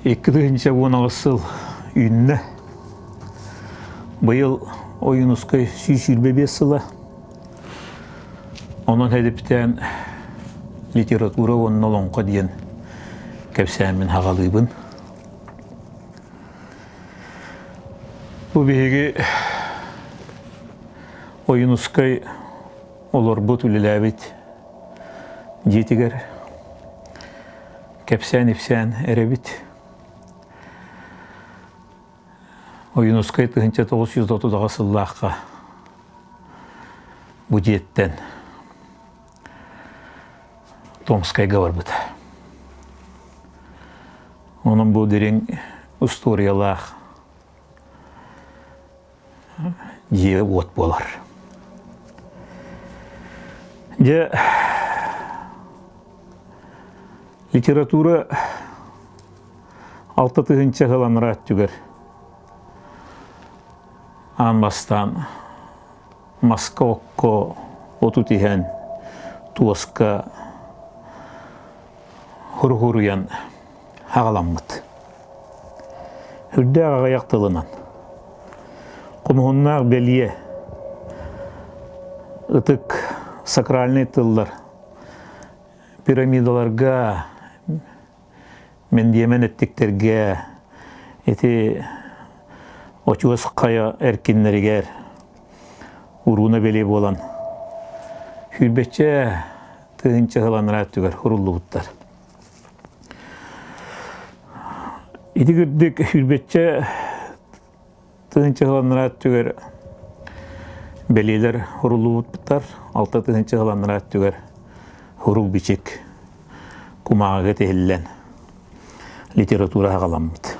2018 сыл үүннэ. Быйыл Ойуунускай 125 сыла. Онон хэдиптээн литература уонна олоҥхо диэн кэпсээммин хаҕалыыбын. Бу биһиги Ойуунускай олорбут, үлэлээбит дьиэтигэр кэпсээн-ипсээн эрэбит. Ойуунускай 1939 сыллаахха бу дьиэттэн Томскайга барбыта. Онон бу дириҥ устуоруйалаах дьиэ-уот буолар. Дьэ, литература 6000 сыл анараа өттүгэр аан бастаан маска окко оту тиһэн туоска хуруһуруйан аҕаламмыт. Үрдээх аҕыйах тылынан. Хомуһуннаах бэлиэ ытык сакральнай тыллар пирамидаларга мэндиэмэн эттиктэргэ ити очуос хайа эркиннэригэр урууна бэлиэ буолан сүүрбэччэ тыһыынча сыл анараа өттүгэр уруллубуттар. Ити курдук сүүрбэччэ тыһыынча сыл анараа өттүгэр бэлиэлэр уруллубуттар, 6 тыһыынча сыл анараа өттүгэр сурук-бичик кумааҕыга тиһиллэн литература аҕаламмыт.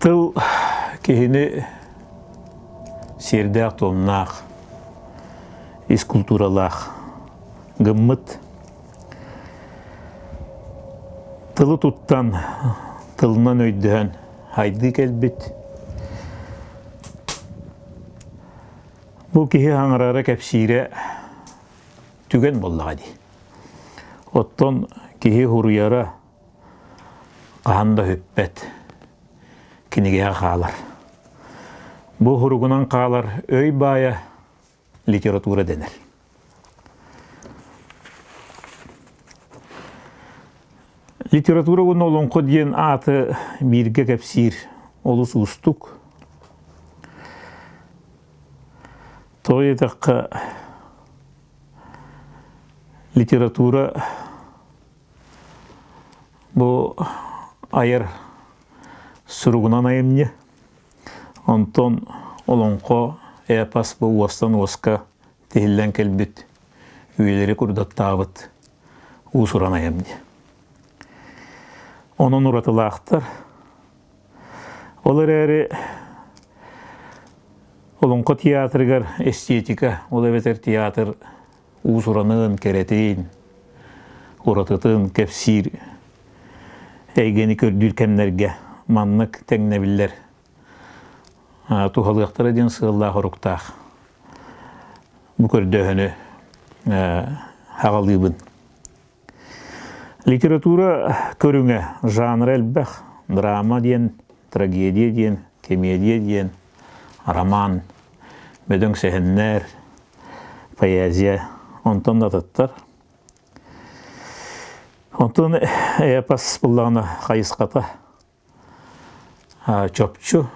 Тыл киһини сиэрдээх-туомнаах, ис култууралаах гыммыт. Тылы туттан, тылынан өйдөһөн хайдыы кэлбит. Бу киһи хаҥарара кэпсиирэ түгэн буоллаҕа дии. Оттон киһи хуруйара хаһан да сүппэт, кинигэҕэ хаалар. Бу хуругунан хаалар өй баайа литература дэнэр. Литература уонна олоҥхо диэн ааты бииргэ кэпсиир олус уустук. Тоҕо диэтэххэ, литература бу айар суругунан айымньы. Онтон олоҥхо, эпос бу уостан уоска тиһиллэн кэлбит үйэлэри курдаттаабыт уус-уран айымньы. Онон уратылаахтар. Ол эрээри Олоҥхо театрыгар эстетика, ол эбэтэр театр уус-уранын, кэрэтин, уратытын кэпсиир эйгэни көрдүүр кэмнэргэ маннык тэҥнэбиллэр туһалыахтара диэн сыаллаах-соруктаах бу көрдөөһүнү аҕалыыбын. Литература көрүҥэ, жанра элбэх. Драма диэн, трагедия диэн, кэмиэдийэ диэн, роман, бөдөҥ сэһэннэр, поэзия, онтон да атыттар. Онтон эпос буллаҕына хайысхата чопчу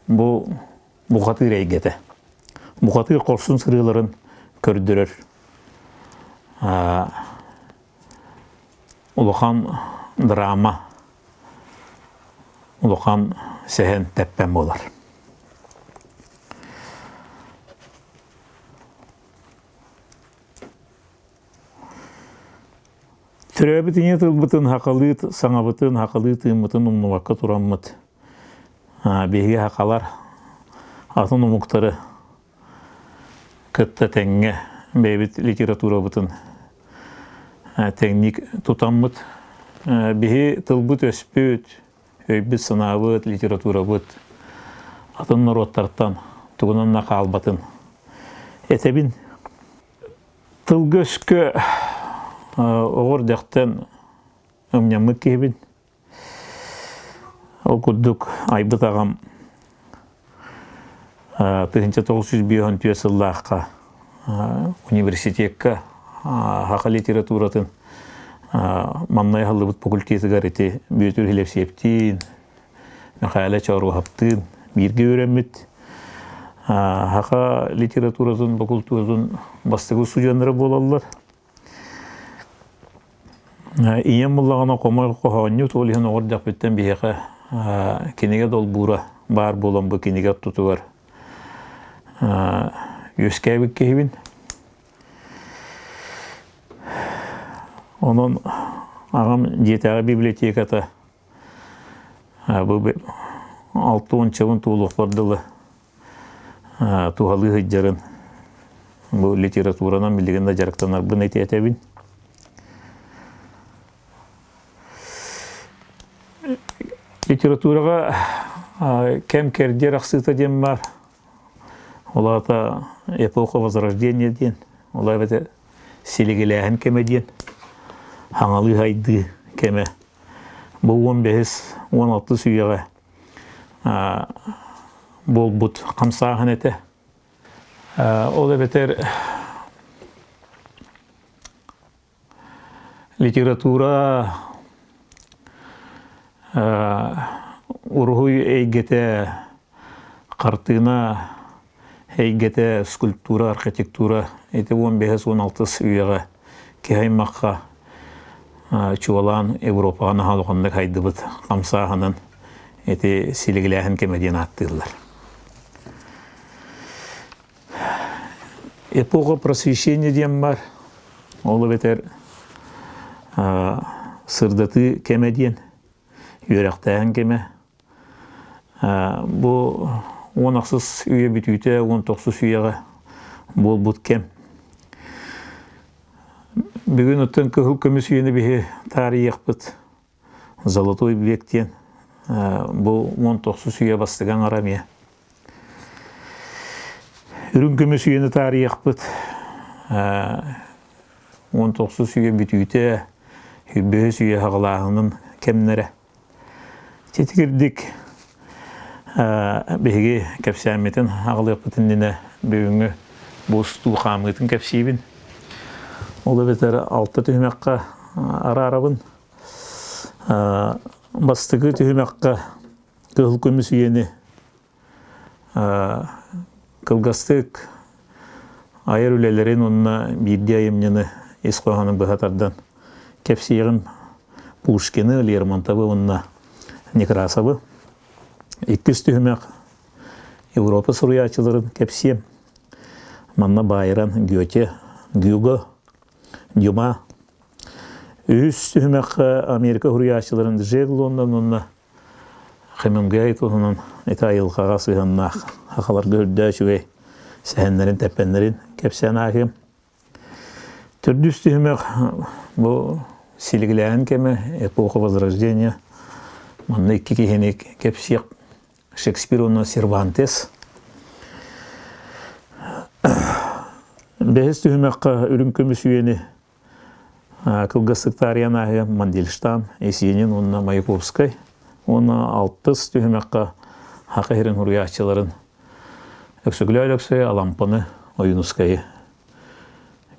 бу бухатыыр эйгэтэ. Бухатыыр хорсун сырыыларын көрдөрөр улахан драма, улахан сэһэн тэппэн буолар. Төрөөбүт ийэ тылбытын сахалыы саҥабытын, сахалыы тыыммытын умнубакка тураммыт биһиги сахалар атын омуктары кытта тэҥҥэ бэйэбит литературабытын тэҥник тутаммыт биһи тылбыт өспүт, өйбүт-санаабыт, литературабыт атын норуоттартан тугунан да хаалбатын этэбин. Тылга-өскө оҕо эрдэхтэн ымньаммыт киһибин. Ол курдук айбыт аҕам 1954 сыллаахха университекка саха литературатын манна аһыллыбыт факультетыгар ити Бүөтүр Хилэпсиэптиин, Михаил Чооруоһаптыын бииргэ үөрэммит саха литературатын, култууратын бастакы устудьуоннара буолаллар. Ийэм буллаҕына хомой хоһоонньут, ол иһин оҕо эрдэхпиттэн биһиэхэ кинигэ долбуура баар буолан бу кинигэ ортотугар үөскээбит киһибин. Онон аҕам дьиэтээҕи библиотеката бу 60 туолуохпар дылы туһалыы сылдьарын бу литературанан билигин да дьарыктанарбын этэбин. Литератураҕа кэм кэрдиэр ахсыыта диэн баар. Ол аата эпоха Возрождения диэн, ол эбэтэр силигилээһин кэмэ диэн, хаҥалыы сайдыы кэмэ. Бу 15 16 үйэҕэ буолбут хамсааһын этэ. Ол эбэтэр литература уруһуй эйгэтэ, хартыына эйгэтэ, скульптура, архитектура ити 15-16 үйэҕэ киһи аймахха чуолаан Европаҕа наһаа улаханнык хайдыбыт хамсааһынын ити силигилээһин кэмэ диэн ааттыыллар. Эпоха просвещения диэн бар. Ол эбэтэр сырдатыы кэмэ диэн, үөрэхтээһин кэмэ. Бу 16 үйэ бүтүүтэ, 19 үйэҕэ буолбут кэм. Бүгүн оттон кыһыл көмүс үйэни биһи таарыйыахпыт. Золотой век диэн бу 19 үйэ бастакы аҥара эмиэ. Үрүҥ көмүс үйэни таарыйыахпыт. 19 үйэ бүтүүтэ, 25 үйэ хаҕалааһынын кэмнэрэ. Титигирдик биһиги кэпсээммитин аҕалыахпыт иннинэ бүгүҥҥү бу устуу хаамыытын кэпсиибин. Ол эбэтэр алта түһүмэххэ араарабын. Бастакы түһүмэххэ кыһыл көмүс үйэни кылгастык айар үлэлэрин уонна биирдии айымньыны ис хоһоонун быһа тардан кэпсиэҕим Пушкины, Лермонтовы уонна Некрасовы. Иккис түһүмэх Европа суруйааччыларын кэпсиэм. Манна Байрон, Гёте, Гюго, Дюма. Үһүс түһүмэххэ Америка суруйааччыларын Джек Лондон уонна Хемингуэй туһунан ити айылҕаҕа сыһыаннаах сахаларга үрдээ үчүгэй сэһэннэрин тэппэннэрин кэпсээн ааһыам. Төрдүс түһүмэх бу силигилээһин кэмэ, эпоха Возрождения. Манна икки киһини кэпсиэх Шекспир уонна Сервантес. Бэһис түһүмэххэ үрүҥ көмүс үйэни Кылгастык таарыйан ааһыа Мандельштам, Есенин уонна Маяковскай уонна алтыс түһүмэххэ Саха сирин суруйааччыларын Өксөкүлээх Өлөксөйү, Алампаны, Ойуунускайы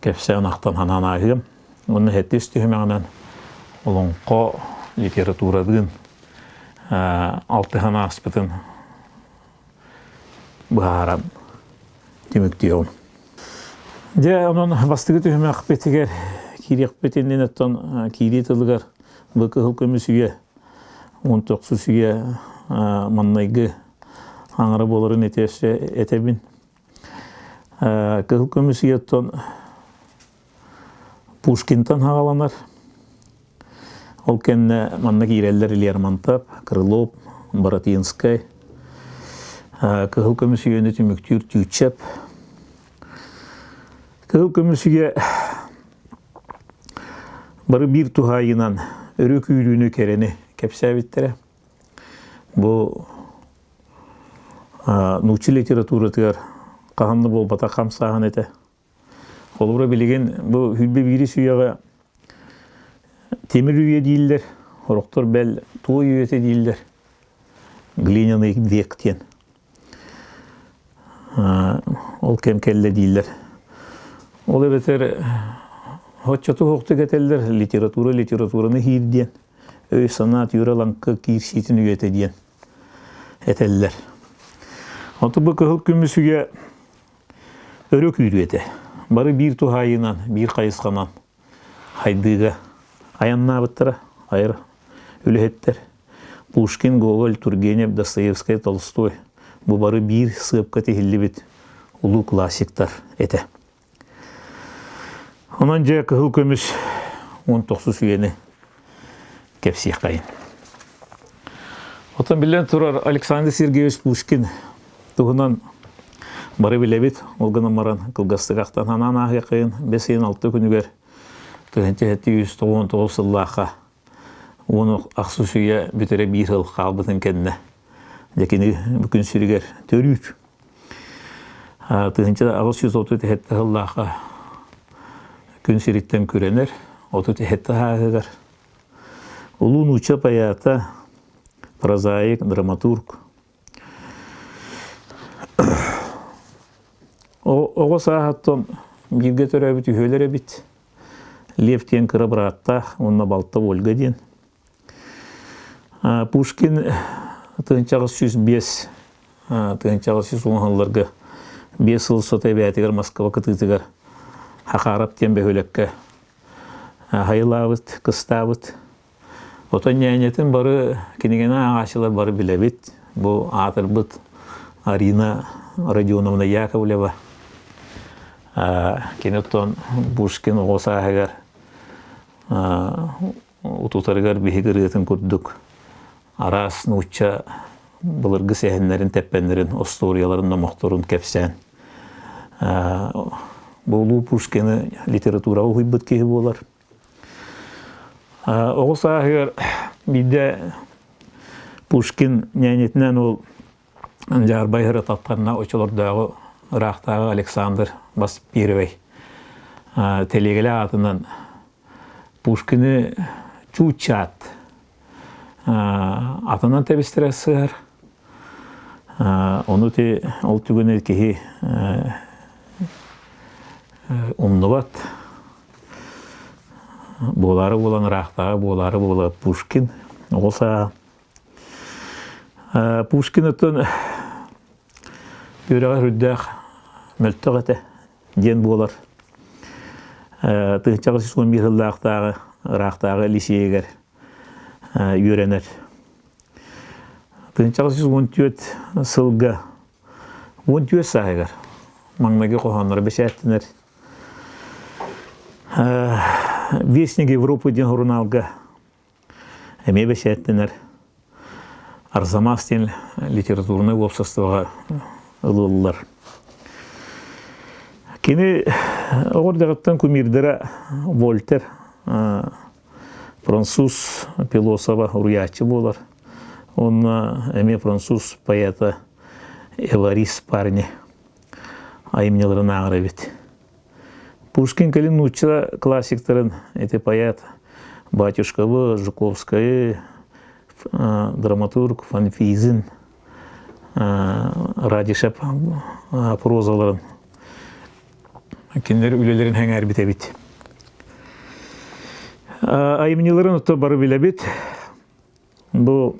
кэпсээн ахтан санаан ааһыам. Уонна сэттис түһүмэҕинэн олоҥхо литературалыын алтыһан ааспытын быһааран түмүктүөҕүм. Дьэ, онон бастакы түһүмэхпитигэр киириэхпит иннинэ оттон киирии тылыгар бу кыһыл көмүс үйэ 19 үйэ маннайгы аҥара буоларын этиэсэ этэбин. Кыһыл көмүс үйэ оттон Пушкинтан хаҕаланар. Ол кэннэ манна киирэллэр Лермонтов, Крылов, Боротинскай, Кыһыл көмүс үйэни түмүктүүр Тютчев. Кыһыл көмүс үйэ бары биир туһаайынан өрүү күүрүүнү кэрэни кэпсээбиттэрэ. Бу нуучча литературатыгар хаһан да буолбатах хамсааһын этэ. Холобура билигин бу сүүрбэ биирис үйэҕэ тимир үйэ дииллэр, сорохтор бэл туой үйэтэ дииллэр. Глиняный век диэн. Ол кэм кэллэ дииллэр. Ол эбэтэр оччоту уһуктук этэллэр литература литератураны иһиир диэн, өй-санаа түүрэ-лаҥкы киирсиитин үйэтэ диэн этэллэр. Оту бу кыһыл көмүс үйэ өрө күүрүү этэ. Бары биир туһаайыынан, биир хайысханан хайдыыга айаннаабыттара айар үлэһиттэр. Пушкин, Гоголь, Тургенев, Достоевскай, Толстой бу бары биир сыапка тиһиллибит улуу классиктар этэ. Онон дьэ кыһыл көмүс 19 үйэни кэпсиэххэйин. Оттон биллэн турар Александр Сергеевич Пушкин туһунан бары билэбит. Ол гынан баран кылгастык ахтан анаан ааһыаххайын бэс ыйын алта күнүгэр 1799 сыллаахха 16 үйэ бүтэрэ биир сыл хаалбытын кэннэ дьэ кини күн сиригэр төрүүр. 1837 сыллаахха күн сириттэн күрэнэр, 37 сааһыгар Улуу нуучча поэта, прозаик, драматург. Оҕо сааһыттан бииргэ төрөөбүт үһүөлэр эбит. Лев диэн кыра бырааттаах уонна балта Ольга диэн. Пушкин 1805 1810 сылларга биэс сыл устата эбээтигэр Москва кытыытыгар Хахаров диэн бөһүөлэккэ хайылаабыт, кыстаабыт. Отон ньээньэтин бары кинигэни ааҕааччылар бары билэбит. Бу аатырбыт Арина Родионовна Яковлева. Кини оттон Пушкин оҕо сааһыгар утутарыгар биһиги ырыатын курдук араас нуучча былыргы сэһэннэрин, тэппэннэрин, остуоруйаларын, номохторун кэпсээн бу улуу Пушкины литератураҕа уһуйбут киһи буолар. Оҕо сааһыгар биирдэ Пушкин ньээньэтинэн ол Дьаарбай ырытаттарына оччолордооҕу ыраахтааҕы Александр Бас Первый тэлиэгэлэ аатынан Пушкины чуучаат атынан тэбистэрэ сыһар. Ону ти ол түгэни киһи умнубат. Буолаары буолан ыраахтааҕы буолаары буола Пушкин оҕо сааһа. Пушкин оттон үөрэҕэ сүрдээх мөлтөх этэ диэн буолар. 1811 сыллаахтааҕы ыраахтааҕы лиссиэйигэр үөрэнэр. 1814 сылга 14 сааһыгар маҥнайгы хоһоонноро бэчээттэнэр. «Вестник Европы» диэн сурунаалга эмиэ бэчээттэнэр. Арзамас диэн литературнай уопсастыбаҕа ылыллар. Кини оҕо эрдэҕиттэн кумирдара Вольтер француз философа, уруйааччы буолар. Уонна эмиэ француз поэта Эварис Парни айымньыларын ааҕар эбит. Пушкин кэлин нуучча классиктарын ити поэт Батюшковы, Жуковскайы, драматург Фанфизин, Радишев прозаларын кинилэр үлэлэрин сэҥээрбит эбит. Айымньыларын отто бары билэбит. Бу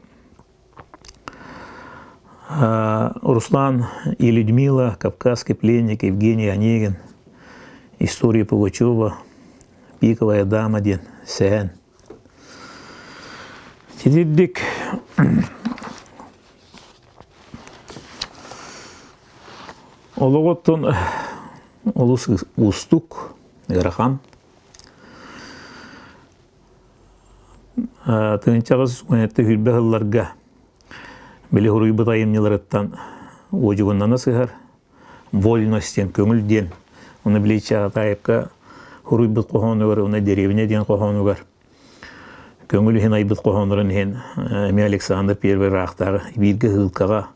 Руслан и Людмила, Кавказский пленник, Евгений Онегин, История Пугачева, Пиковая дама диэн сэһэн. Ситирдик олоҕуттан олус уустук, ыарахан. Тыһыынчаҕыс уонетта сүүрбэ сылларга били суруйбут айымньыларыттан уодьугуннана сыһар «Вольность» диэн көҥүл диэн уонна били Чаҕатаевка суруйбут хоһоонугар уонна «Деревня» диэн хоһоонугар көҥүл иһин айбыт хоһооннорун иһин эмиэ Александр Первый ыраахтааҕы бииргэ һыылкаҕа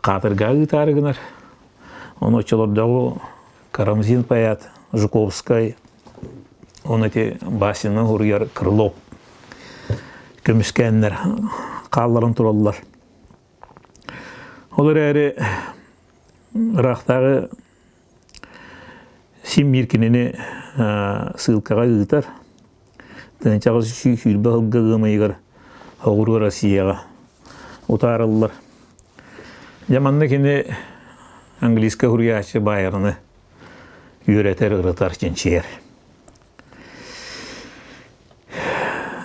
хаатырга ыытаары гынар. Ону оччолордооҕу Карамзин поэт, Жуковскай, он эти басняны суруйар Крылов көмүскээннэр хаалларан тураллар. Ол эрээри ыраахтааҕы син биир кинини сыылкаҕа ыытар. Тыһыынчаҕа 120 сылга ыам ыйыгар Оҕуруо Россияҕа утаарыллар. Дьэ манна кини английскай суруйааччы Байроны үөрэтэр, ырытар, чинчийэр.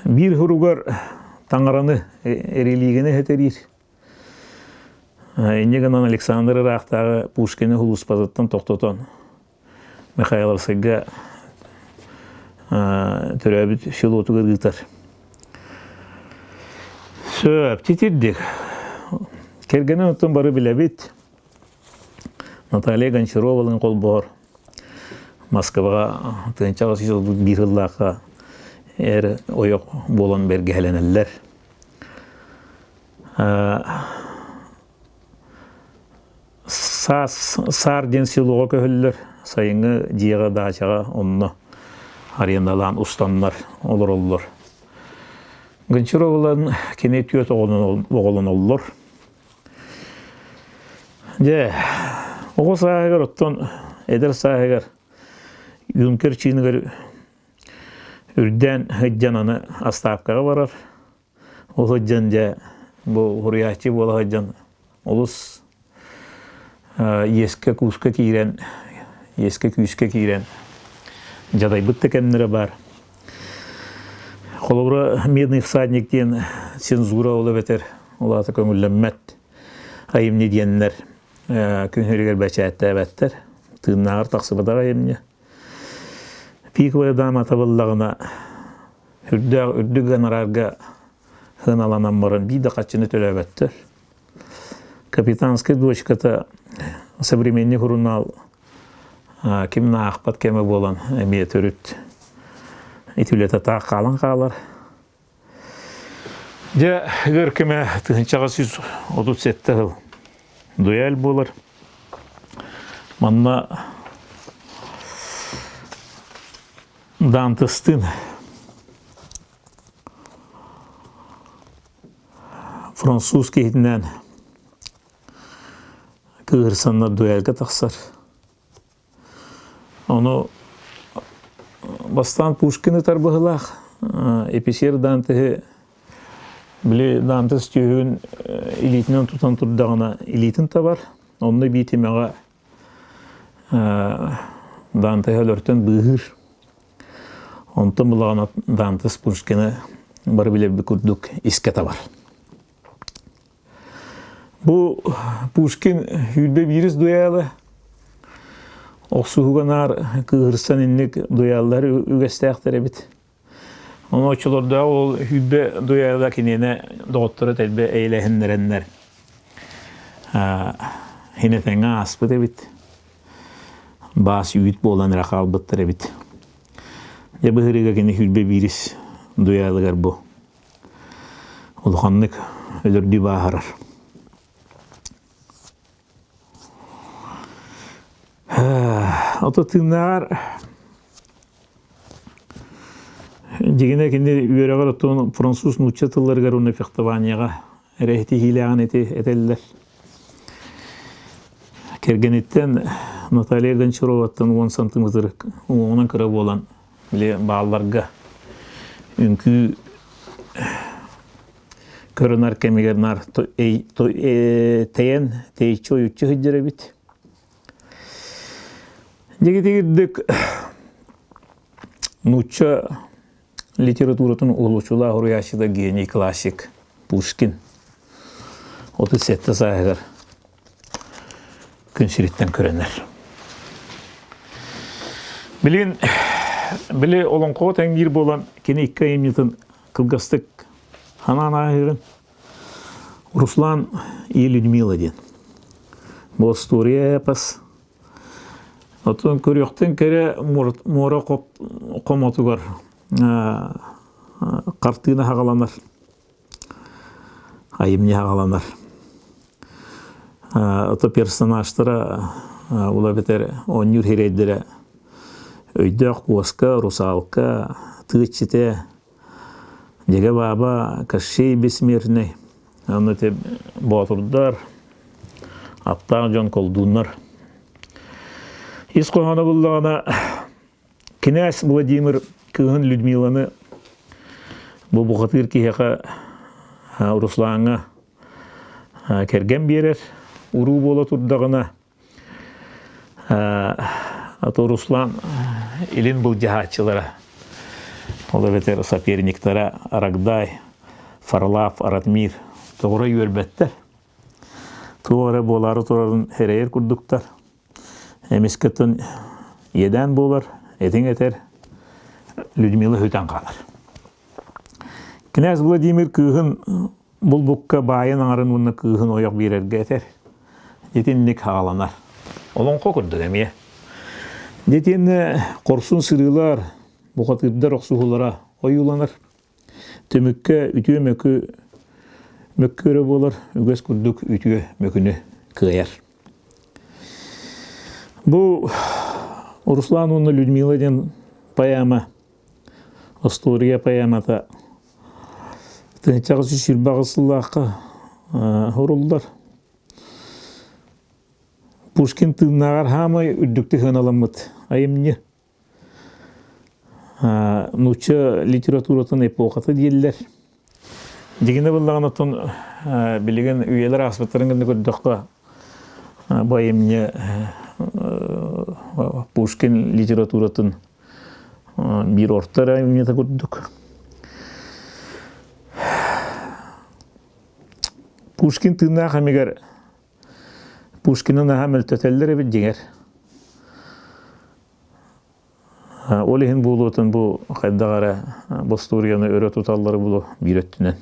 Биир суругар таҥараны, религияны этэриир. Инньэ гынан Александр ыраахтааҕы Пушкины сулууспатыттан тохтотон Михайловскайга төрөөбүт селотугар ыытар. Сөп, титирдик. Кэргэнин оттон бары билэбит. Наталья Гончаровалыын холбоһор. Москваҕа 1831 сыллаахха эр ойох буолан бэргэһэлэнэллэр. Саас саар диэн селоҕа көһөллөр. Сайыҥҥы дьиэҕэ, даачаҕа онно арендалаан устаннар олороллор. Гончаровалан кини түөрт оҕолоноллор. Дьэ, оҕо сааһыгар оттон эдэр сааһыгар юнкер чиыныгар үрдээн сылдьан аны астаапкаҕа барар. Ол сылдьан дьэ бу уһуруйааччы буола сылдьан олус иэскэ-кууска киирэн, иэскэ-күүскэ киирэн дьадайбыт да кэмнэрэ баар. Холобура, «Медный всадник» диэн цензура ол эбэтэр ол аата көҥүллэммэт айымньы диэннэр күн сиригэр бэчээттээбэттэр. Тыыннааҕар тахсыбатах айымньы. Пиковая дама табыллаҕына үрдээх үрдүк гонорарга сыаналанан баран биир да харчыны төлөөбөттөр. Капитанскай дочката современный сурунаал ким аахпат кэмэ буолан эмиэ төрүт ити үлэтэ таах хаалан хаалар. Дьэ, ыар кэмэ 1937 сыл дуэль буолар. Манна Дантестыын француз киһитинээн кыыһырсаннар дуэльга тахсар. Ону бастаан Пушкин ытар быһыылаах эписиэр Дантеһы били Дантес түөһүн илиитинэн тутан турдаҕына илиитин табар. Онно биитимэҕэ Дантеһы өлөртөн быыһыыр. Онтон булаҕына Дантес Пушкины бары билэрбит курдук искэ табар. Бу Пушкин сүүрбэ биирис дуэлэ охсуһууга наар кыыһырсан инник дуэллар үгэстээхтэр эбит. Ону оччолордоох ол сүүрбэ дуэла киниэнэ доҕотторо тэлбэ эйэлэһиннэрэннэр хинэтэҥҥэ ааспыт эбит. Баас үүт буолан эрэ хаалбыттар эбит. Дьэ быһырыыга кини сүүрбэ биирис дуэлыгар бу улаханнык өлөрдүү бааһырар. Ото тыыннааҕар дьигинэ кини үөрэҕэр оттон француз нуучча тылларыгар уонна фехтованияҕа эрэ итиһиилээҕин ити этэллэр. Кэргэниттэн Наталья Гончароваттан 10 сантиметр уҥуоҕунан кыра буолан били баалларга үҥкүү көрүнэр кэмигэр наар тэйэн тэйиччи ойуччу сылдьар эбит. Дьигитигирдик нуучча литературатын уһулуччулаах уруйааччыта гений классик Пушкин 37 сааһыгар күн сириттэн көрөнөр. Билигин били олоҥхоҕо тэҥниир буолан кини икки айымньытын кылгастык ханаан ааһыырын Руслан и Людмила диэн. Бу остуоруйа эпос. Оттон көрүөхтэн кэрэ муора хомотугар хартыына хаҕаланар. Айымньы хаҕаланар. Ото персонажтара ула битэр оонньуур сирэйдэрэ өйдөөх куоска, русалка, тыыччытэ, Дьэгэ Бааба, Кощей Бессмертный, аны ити боотурдар. Аптаах дьон колдууннар. Ис хоһооно буллаҕына кинээс Владимир кыыһын Людмиланы бу бухатыыр киһиэхэ Руслаҥҥа кэргэн биэрэр. Уруу буола турдаҕына А то Руслан илин былдьаһааччылара, ол эбэтэр соперниктара Рагдай, Фарлав, Ратмир тоҕура үөрбэттэр. Туох эрэ буолаары турарын эрэйэр курдуктар. Эмискэ оттон иэдээн буолар, этиҥ этэр, Людмила сүтэн хаалар. Князь Владимир кыыһын булбукка баайын аҥарын уонна кыыһын ойох биэрэргэ этэр. Итинник хааланар. Олоҥхо курдук эмиэ. Дитиэннэ хорсун сырыылар, бухатыырдар охсуһуулара ойууланар. Түмүккэ үтүө мөкү мөккүөрэ буолар, үгэс курдук үтүө мөкүнү кыайар. Бу Руслан уонна Людмила диэн поэма Остуоруйа поэмата 1928 сыллаахха суруллар. Пушкин тыыннааҕар хаамай үрдүктүк сыаналаммыт айымньы. Нуучча литературатын эпохата дииллэр. Дьигинэ буллаҕына оттон билигин үйэлэр ааспыттарын гына көрдөххө бу айымньы Пушкин литературатын биир орто эрэ айымньыта курдук. Пушкин тыыннаах эмигэр Пушкины наһаа мөлтөтөллөр эбит дьиҥэр. Ол иһин буолуотун бу хайдах эрэ бостуоруйаны өрө туталлары булу биир өттүнэн.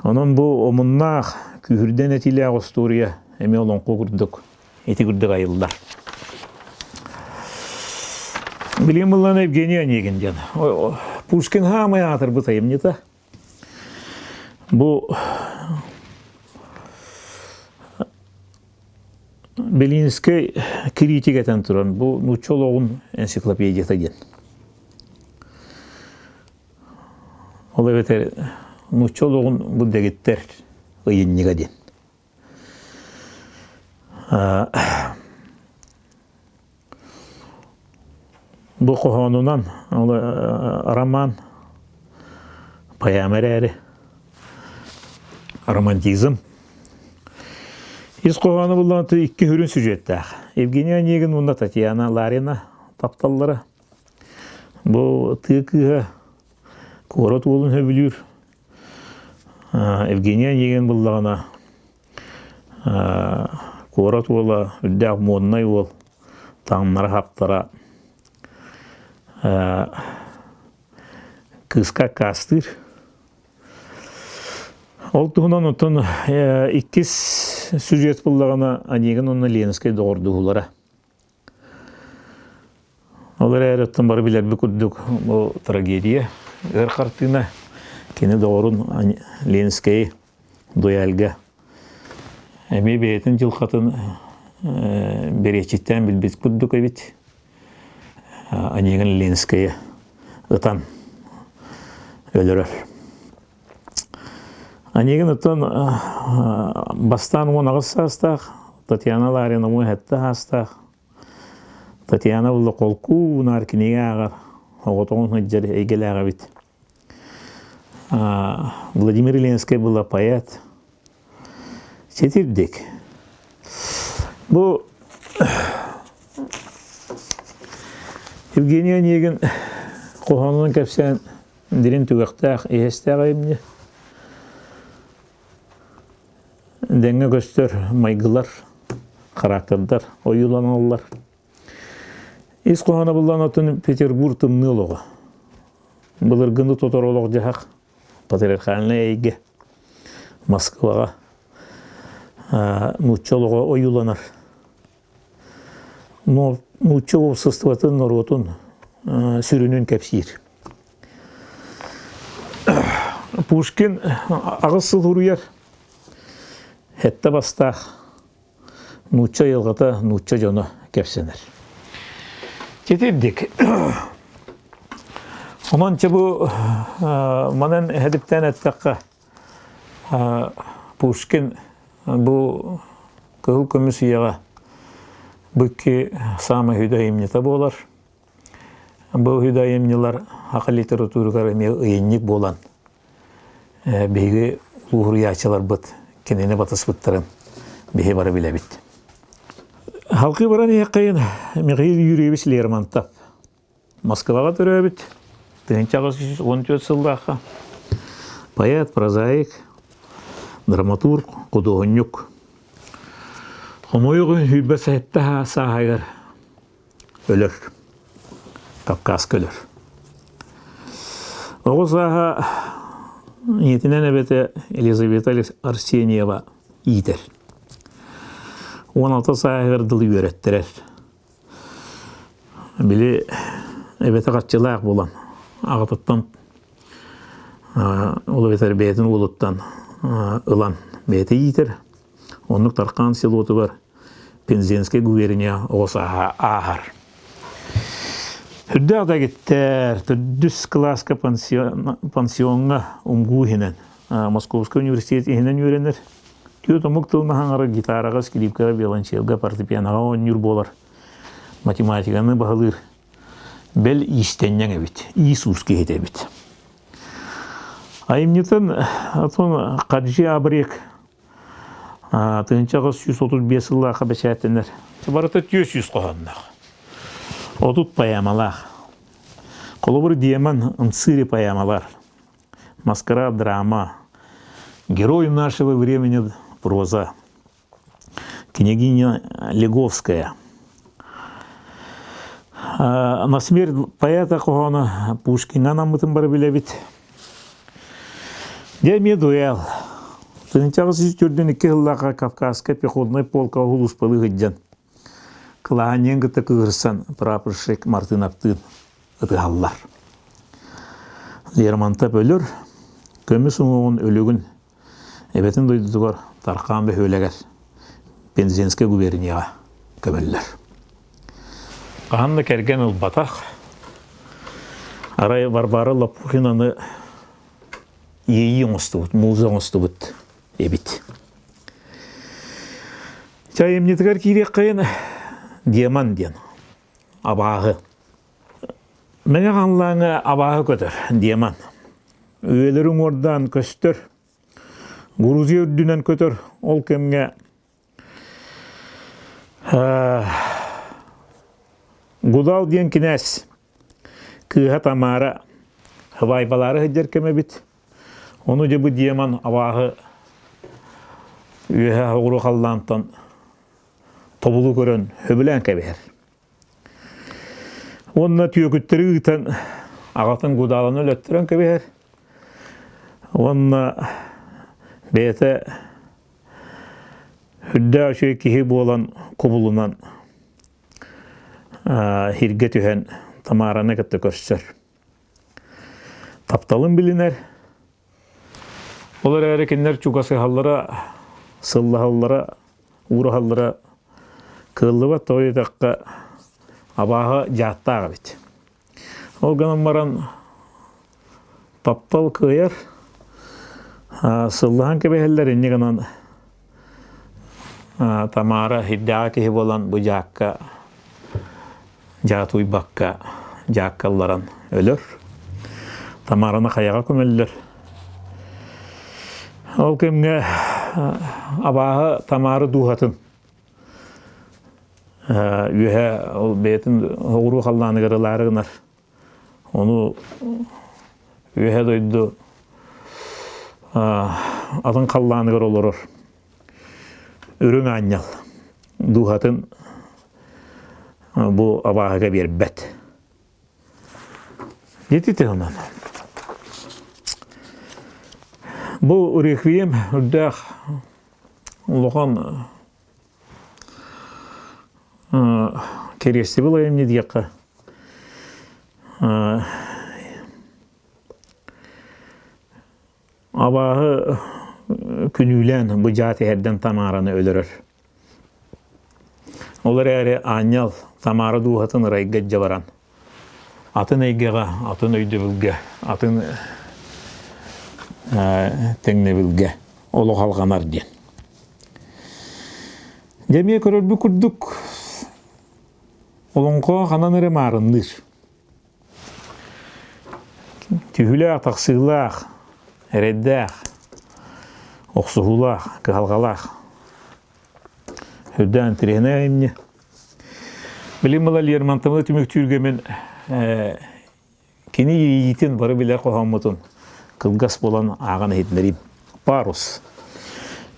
Онон бу омуннаах, күүһүрдэн этиилээх остуоруйа эмиэ олоҥхо курдук ити курдук айыллар. Билигин буллан Евгений Онегин диэн. Пушкин хаамай аатырбыт айымньыта. Бу Белинскэй критик этэн туран, бу нуучча олоҕун энциклопедията диэн. Ол эбэтэр нуучча олоҕун бу дэгиттэр ыйынньыга диэн. Бу хоһоонунан ол роман поэма эрээри романтизм Ис хоһооно буллаҕына икки сүрүн сюжеттээх. Евгений Онегин уонна Татьяна Ларина тапталлара. Бу тыа кыыһа куорат уолун сөбүлүүр. Евгений Онегин буллаҕына Куорат уола, үрдээх муоннай уол, таҥнара-хаптара кыыска аккаастыыр. Ол туһунан оттон иккис сюжет буллаҕына Онегин уонна Ленскэй доҕордуһуулара. Ол эрээри оттон бары билэрбит курдук бу трагедия, ыар хартыына кини доҕорун Ленскэйи Дуяльга эмиэ бэйэтин дьылҕатын бэриэччиттээн билбит курдук эбит. Онегин Ленскэйи ытан өлөрөр. Онегин оттон бастаан 18 саастаах, Татьяна Ларина 17 саастаах. Татьяна булла холкуу наар кинигэ ааҕар, оҕотоҕун сылдьар эйгэлээх эбит. Владимир Ленскэй была поэт. Ситирдик. Бу Евгений Онегин хоһоонунан кэпсээн дириҥ түгэхтээх, иһэстээх айымньы. Дэҥҥэ көстөр майгылар, характердар ойууланаллар. Ис хоһооно буллан оттон Петербург тымныы олоҕо. Былыргыны тотор олох-дьаһах, патриархальнай эйгэ Москваҕа нуучча олоҕо ойууланар. Нуучча уопсастыбатын норуотун сүрүнүн кэпсиир. Пушкин аҕыс сыл суруйар, сэттэ бастаах Нуучча айылҕата, нуучча дьоно кэпсэнэр. Титирдик. Онон чэ бу манан эһэдиптээн эттэххэ Пушкин бу Кыһыл көмүс үйэҕэ бу икки саамай үһү айымньыта буолар. Бу үһү айымньылар саха литературыгар эмиэ ыйынньык буолан биһиги улууһуруйааччыларбыт кинини батыспыттарын биһи бары билэбит. Халкы баран иһэххэйин Михаил Юрьевич Лермонтов Москваҕа төрөөбүт 1814 сыллаахха поэт, прозаик, драматург, худуоһунньук. Хомойуох иһин 27 сааһыгар өлөр. Кавказка өлөр. Оҕо сааһа ийэтинэн эбэтэ Елизавета Арсеньева иитэр. 16 сааһыгар дылы үөрэттэрэр. Били эбэтэ харчылаах буолан аҕатыттан ол эбэтэр бэйэтин уолуттан ылан бэйэтэ иитэр. Оннук Таркаан селотугар Пензенскэй губерния оҕо сааһа ааһар. Үрдээх да гиттэр, төрдүс кылааска пансиоҥҥа умгуу иһинэн, Московскай университет иһинэн үөрэнэр. Түөрт омук тылын аһаҥара гитараҕа, скрипкаҕа, виолончелга, фортепианоҕа оонньуур буолар. Математиканы баһылыыр. Бэл иистэнньэҥ эбит, иис-уус киһитэ эбит. Айымньытын отон Хаджи Абрек 1835 сыллаахха бэчээттэнэр. Барыта 400 хоһоонноох. 30 поэмалаах. Холобур, Демон Мцири поэмалар. Маскарад драма. Герой нашего времени проза. Княгиня Леговская. На смерть поэта хоһооно Пушкиҥҥа анаммытын бары билэбит. Дьэ эмиэ дуэл. 1842 сыллаахха Кавказскай пехотнай полка улууспалыы сылдьан кылаанньыын кытта кыырсан прапорщик Мартыновтыын ытыһаллар. Лермонтов өлөр, көмүс уҥуоҕун өлүгүн эбэтин дойдутугар Тархаан бөһүөлэгэр Пензенскэй губернияҕа көмөллөр. Хаһан да кэргэн ылбатах. Арай Варвара Лопухинаны иэйии оҥостубут, муза оҥостубут эбит. Чайымньытыгар киириэххэйин демон диэн абааһы. Мэҥэ халлааҥҥа абааһы көтөр, демон. Үйэлэри уҥуордаан көстөр, Грузия үрдүнэн көтөр, ол кэмҥэ Гудал диэн кинээс кыыһа Тамара һыбаайбалаары сылдьар кэм эбит. Ону дьэ бу демон абааһы үөһэ оҕуруо халлаантан тобулу көрөн сөбүлээн кэбиһэр. Уонна түөкүттэри ыытан аҕатын Гудаланы өлөттөрөн кэбиһэр. Уонна бэйэтэ үрдээх үчүгэй киһи буолан кубулунан иһиргэ түһэн Тамараны кытта көрсөр. Тапталын билинэр. Ол эрээри кинилэр чугасыһаллара, сыллаһаллара, уураһаллара кыаллыбат, тоҕо диэтэххэ, абааһы дьааттаах эбит. Ол гынан баран таптал кыайар, сыллаһан кэбиһэллэр, инньэ гынан Тамара ирдээҕи киһи буолан бу дьаакка дьаатуйбакка дьааккалларан өлөр. Тамараны хайаҕа көмөллөр. Ол кэмҥэ абааһы Тамара дууһатын үөһэ ол бэйэтин оҕуруо халлааныгар ылаары гынар. Ону үөһэ дойду атын халлааныгар олорор үрүҥ аанньал дууһатын бу абааһыга биэрбэт. Ити туһунан. Бу реквием үрдээх улахан кириэстибил айымньы диэххэ Абааһы күнүүлээн бу дьаат иһэрдэн Тамараны өлөрөр. Ол эрээри аанньал Тамара дууһатын ырайга илдьэ баран, атын эйгэҕэ, атын өйдөбүлгэ, атын тэҥнэбилгэ олох алҕанар диэн. Дьэ эмиэ көрөрбүт курдук олоҥхо ханан эрэ маарынныыр. Түһүүлээх, тахсыылаах, эрэйдээх, охсуһуулаах, кыһалҕалаах. Үрдээн интэриэһинэй айымньы. Билим ыла Лермонтовы түмүктүүргэ мин кини иэйиитин бары билэр хоһооммутун кылгас буолан ааҕан иһитиннэриим. Парус.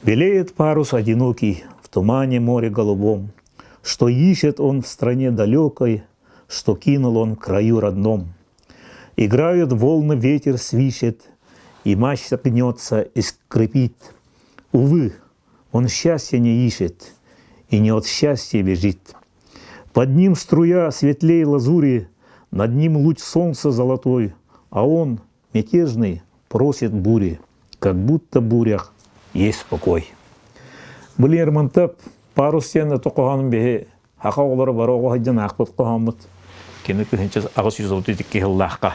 Белеет парус одинокий в тумане море голубом, что ищет он в стране далекой, что кинул он в краю родном. Играют волны, ветер свищет, и мачта гнется и скрипит. Увы, он счастья не ищет и не от счастья бежит. Под ним струя светлей лазури, над ним луч солнца золотой, а он, мятежный, просит бури, как будто в бурях есть покой. Бу Лермонтов парус диэн хоһоонун биһи Аха оҕолоро бары оҕо сылдьан аахпыт хоһооммут кини 1832 сыллаахха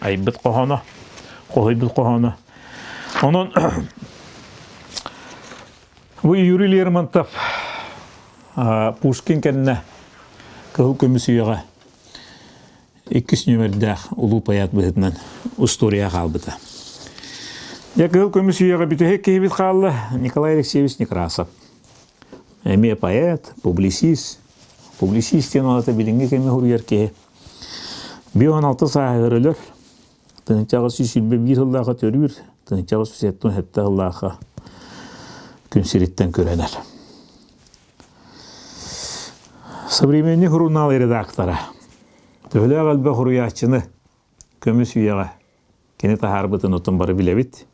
айбыт хоһооно, хоһуйбут хоһооно. Онон бу Юрий Лермонтов Пушкин кэннэ Кыһыл көмүс үйэҕэ иккис нүөмэрдээх улуу поэт быһыытынан устуоруйа хаалбыта. Дьэ, Кыһыл көмүс үйэҕэ бүтэһик киһибит хаалла Николай Алексеевич Некрасов. Эмиэ поэт, публицист. Публицист диэн ол аата билиҥҥи кэми суруйар киһи. 56 сааһыгар өлөр. 1821 сыллаахха төрүүр, 1877 сыллаахха күн сириттэн күрэнэр. Современный сурунаал редактора. Төһөлөөх элбэх суруйааччыны көмүс үйэҕэ Кини таһаарбытын отон бары билэбит.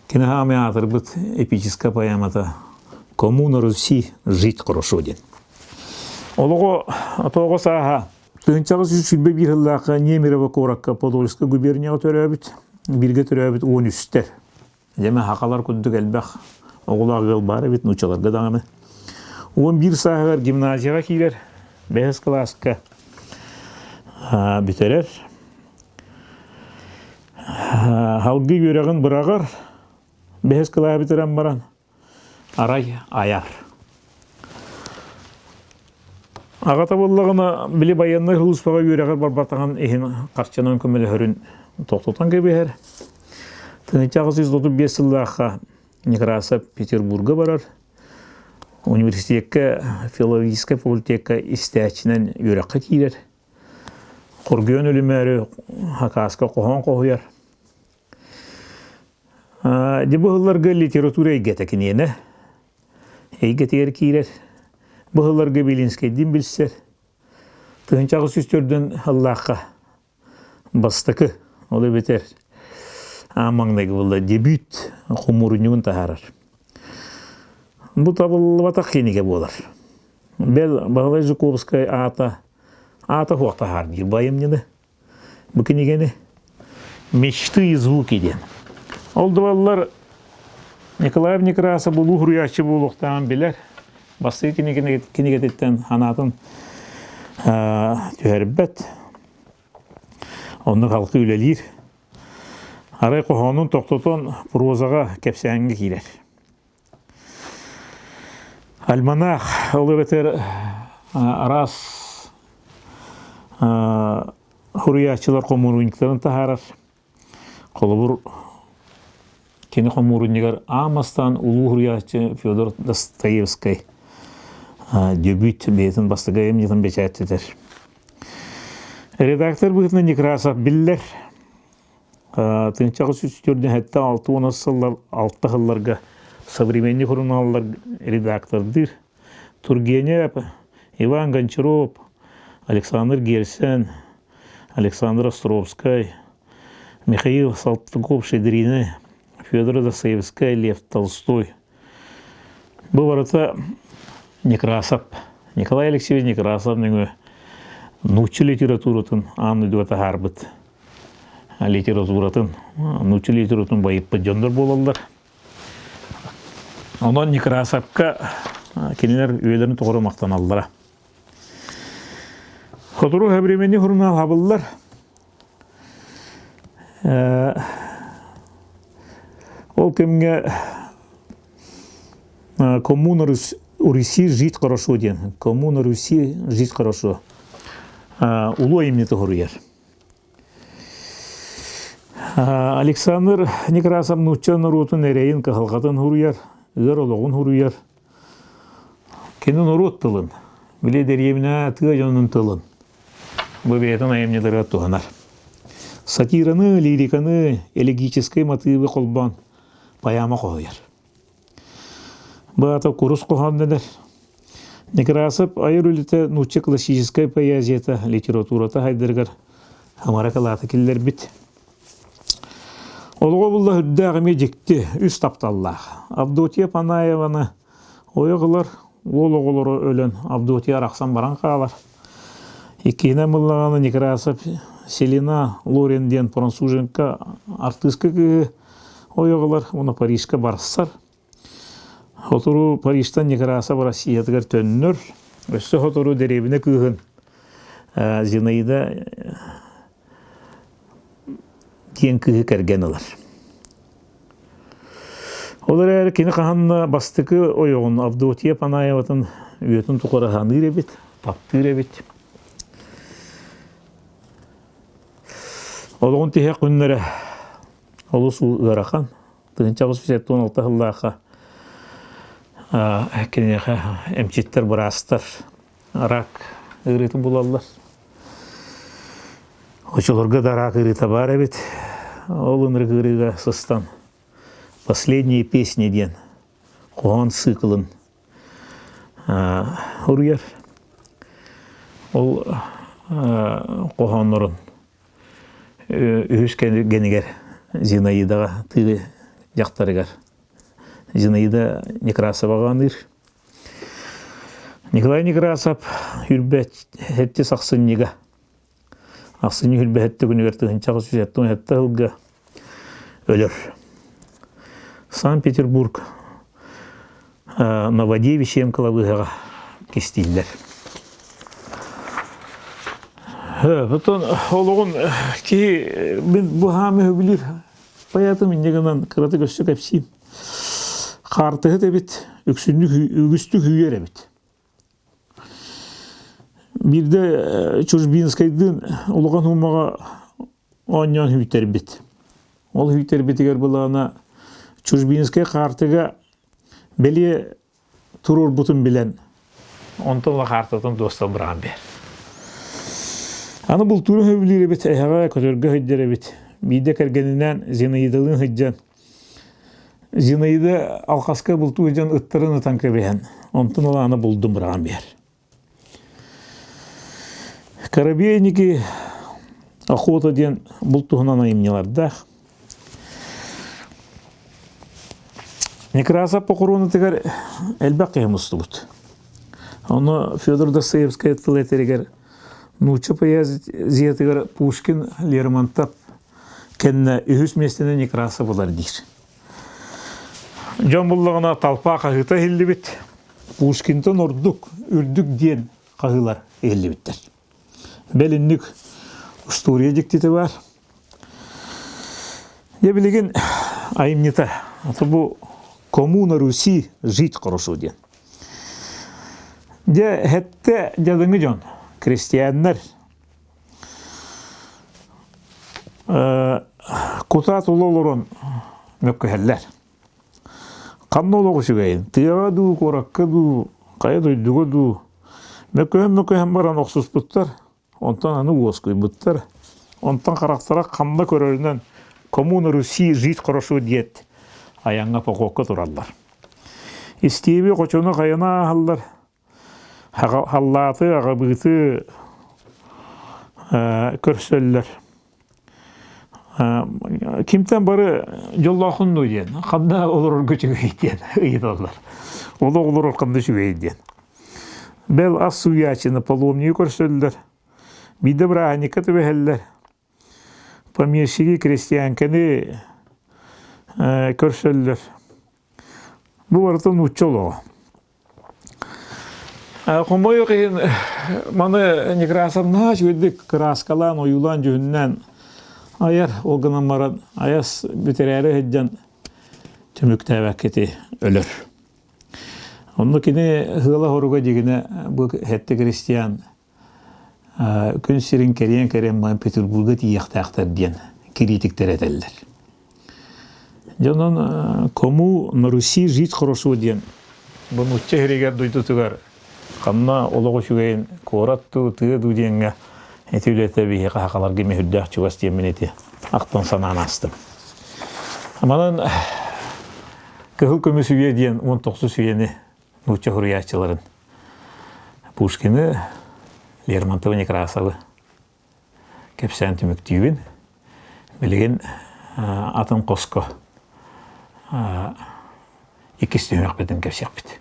Кини хаамай аатырбыт эпическая поэмата «Кому на Руси жить хорошо» диэн. Олоҕо отоҕо сааһа 1921 сыллаахха Немирово куоракка Подольскай губернияҕа төрөөбүт, бииргэ төрөөбүт 13-тэр. Дьэ, хахалар курдук элбэх оҕолоох ыал баар эбит, нууччаларга даҕаны. 11 сааһыгар гимназияҕа киирэр, бэһис кылааска бүтэрэр. Салгыы үөрэҕин быраҕар, бэһис кылааһы бүтэрэн баран арай айар. Аҕата буоллаҕына, били байыаннай сулууспаҕа үөрэҕэр барбатаҕын иһин харчынан көмөлөһөрүн тохтотон кэбиһэр. 1835 сыллаахха Некрасов Петербурга барар. Университекка филологическай факультекка истээччинэн үөрэххэ киирэр. Хоргуйан өлүмөөрү хакааска хоһоон хоһуйар. Дьэ бу сылларга литература эйгэтэ киниэнэ эйгэтигэр киирэр. Бу сылларга Белинскэйдиин билсэр. 1804 сыллаахха бастакы, ол эбэтэр аан маҥнайгы буолла дебют хомуурунньугун таһаарар. Бу табыллыбатах кинигэ буолар. Бэл Баһылай Жуковскай аата аата суох таһаар диир бу айымньыны. Бу кинигэни «Мечты и звуки» диэн. Ол да Николаев Некрасов улуу суруйааччы буолуохтааҕын билэр. Бастакы кинигэтиттэн санаатын түһэрбэт. Оннук халкы үлэлиир. Арай хоһоонун тохтотон прозаҕа кэпсээҥҥэ киирэр. Альманах, ол эбэтэр араас суруйааччылар хомуурунньуктарын таһаарар. Холобур, кини хомуурунньугар аан бастаан улуу суруйааччы Федор Достоевскай дебют бэйэтин бастакы айымньытын бэчээттэтэр. Редактор быһыытынан Некрасов биллэр. 1904 сыллар алта сылларга «Современник» сурунааллар редактордыыр. Тургенев, Иван Гончаров, Александр Герцен, Александр Островскай, Михаил Салтыков-Щедрины, Федор Достоевскай, Лев Толстой. Бу барыта Некрасов, Николай Алексеевич Некрасов нөҥүө нуучча литературатын аан дойдуга таһаарбыт литературатын, нуучча литературатын байыппыт дьоннор буолаллар. Онон Некрасовка кинилэр үйэлэрин тухары махтаналлара. Сотору Современный сурунаал хабыллар. Ол кэмҥэ Коммуна Руси жить хорошо диэн. Кому на Руси жить хорошо. Улуу айымньыты хоруйар. Александр Некрасов нуучча норуотун эрэйин кыһалҕатын хуруйар, ыар олоҕун хуруйар. Кини норуот тылын, били дэриэбинэ тыа дьонун тылын бу бэйэтин айымньыларыгар туһанар. Сатираны, лириканы, элегическэй матыыбы холбоон поэма хоһуйар. Баата курус хоһоон дэнэр. Некрасов айар үлэтэ нуучча классическай поэзията, литературата хайдарыгар хамара кылаата киллэрбит. Олоҕо булла үрдээх эмиэ дьикти, үс тапталлаах. Авдотья Панаеваны ойох ылар, уол оҕолоро өлөн Авдотья арахсан баран хаалар. Иккиһинэн буллаҕына Некрасов Селена Лорен диэн француженка артыыска кыыһы ойох ылар уонна Парижка барсар. Сотору Парижтан Некрасов Россиятыгар төннөр. Өссө сотору дэриэбинэ кыыһын Зинаида диэн кыыһы кэргэн ылар. Ол эрээри кини хаһан да бастакы ойоҕун Авдотья Панаеватын үйэтин тухары саныыр эбит, таптыыр эбит. Олоҕун тиһэх күннэрэ олус ыарахан. 1876 сыллаахха киниэхэ эмчиттэр, быраастар рак ыарыытын булаллар. Очолорго да рак ыарыыта баар эбит. Ол ынырык ыарыыга сыстан «Последние песни» диэн хоһоон циклын уруйар. Ол хоһооннорун үһүс кэргэнигэр Зинаидаҕа тыы дьахтарыгар Зинаида Некрасоваҕа аныыр. Николай Некрасов үрбэт сэттис ахсынньыга ахсынньы үрбэһэтте күнүгэр 1877 сылга өлөр. Санкт-Петербург Новодевичьем кылабыыһаҕа кистииллэр. Потом олоҕун киһи мин бу хаамы сөбүлүүр поэтым инньэ гынан кыратык өссө кэпсиим. Хаартыһыт эбит, үксүннүк үгүстүк үүйэр эбит. Биирдэ Чужбинскайдыын улахан уумаҕа оонньоон үүйтэрбит. Ол үүйтэрбитигэр былаана Чужбинскай хаартыга бэлиэ туруорбутун билэн, онтон ыла хаартатын дуостан быраҕан биэр. Аны бултууру сөбүлүүр эбит, эһэҕэ көтөргө сылдьар эбит. Биирдэ кэргэнинээн Зинаидалыын сылдьан, Зинаида алхаска бултуу сылдьан ыттарын ытан кэбиһэн, онтон ыла аны булдун быраҕан биэр. Коробейники охота диэн булт туһунан айымньылардаах. Некрасов похоронатыгар элбэх киһи мустубут. Ону Федор Достоевскай тыл этэригэр нуучча поэзиятыгар Пушкин, Лермонтов кэннэ үһүс миэстэни Некрасов ылар диир. Дьон буллаҕына толпа хаһыыта иһиллибит. Пушкинтан ордук, үрдүк диэн хаһыылар иһиллибиттэр. Бэл инник устуоруйа дьиктитэ баар. Дьэ билигин айымньыта бу «Кому на Руси жить хорошо» диэн. Дьэ хэттэ дьадаҥы дьон, крестьяннар кутаа тула олорон мөккүһэллэр. Ханна олох үчүгэйин, тыаҕа дуу, куоракка дуу, хайа дойдуга дуу мөккүһэн-мөккүһэн баран охсуспуттар, онтон аны уоскуйбуттар. Онтон харахтара ханна көрөрүнэн «Кому на Руси жить хорошо» диэт айаҥҥа похуокка тураллар. Истиэби хочону хайана ааһаллар, халлааты, аҕабыыты көрсөллөр. Кимтэн бары дьоллоохун дуу диэн, ханна олорорго үчүгэй диэн ыйыталлар. Олох олорор ханна үчүгэй диэн. Бэл ас сууйааччыны паломнигы көрсөллөр. Биирдэ бырааһынньыкка түбэһэллэр. Помещиги крестьянканы көрсөллөр. Бу барыта нуучча олоҕо. Хомойуох иһин маны Некрасов наһаа үчүгэйдик кырааскалаан, ойуулаан, дьүһүннээн айар, ол гынан баран айас бүтэрээри сылдьан түмүктээбэккити өлөр. Онно кини ыала-хоруга дьигинэ бу хэттэ крестьян күн сирин кэриэн-кэриэн баран Петербурга тиийиэхтээхтэр диэн кириитиктэр этэллэр. Дьэ онон кому на Руси жить хорошо диэн бу нуучча сиригэр дойдутугар ханна олох үчүгэйин куорат дуу, тыа дуу диэҥҥэ ити үлэтэ биһиэхэ сахаларга мүһүрдээх чугас диэммин ити ахтан санаан аастым. Манан Кыһыл көмүс үйэ диэн 19 үйэни нуучча суруйааччыларын Пушкины, Лермонтовы, Некрасовы кэпсээн түмүктүүбүн. Билигин атын хоско иккис түһүмэхпитин кэпсиэхпит.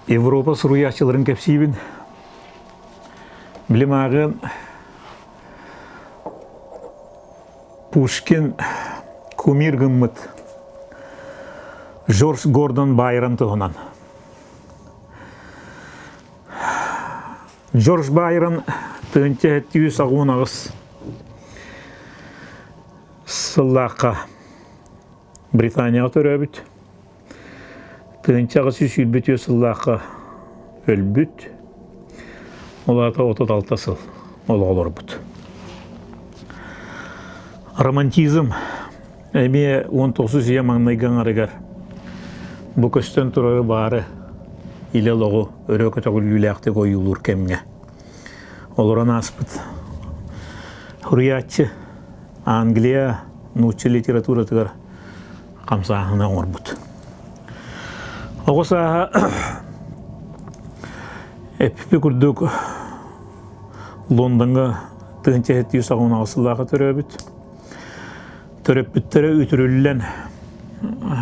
Европа суруйааччыларын кэпсиибин. Билим ааҕыан Пушкин кумир гыммыт Жорж Гордон Байрон туһунан. Жорж Байрон 1798 сыллаахха Британияҕа төрөөбүт. 1823 сыллаахха өлбүт. Ол аата 36 сыл олох олорбут. Романтизм эмиэ 19 үйэ маҥнайгы аҥарыгар бу көстөн турары баары илэ олоҕу өрө көтөҕүллүүлээхтик ойуулуур кэмҥэ олорон ааспыт суруйааччы Англия нуучча литературатыгар хамсааһыны оҥорбут. Оҕо сааһа эппи курдук Лондоҥҥа 1798 сыллаахха төрөөбүт. Төрөппүттэрэ үтүрүллэн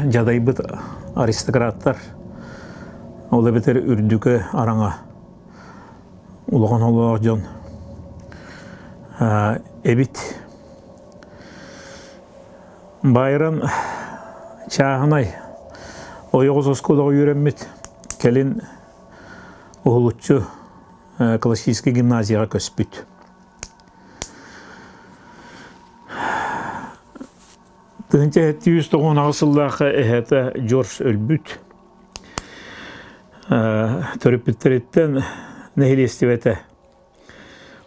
дьадайбыт аристократтар, ол эбэтэр үрдүкү араҥа улахан олоох дьон эбит. Байрон чааһынай ойоҕос оскуолаҕа үөрэммит, кэлин уһулуччу классическай гимназияҕа көспүт. 1798 сыллаахха эһэтэ Джордж өлбүт. Төрөппүттэриттэн нэһилиэстибэтэ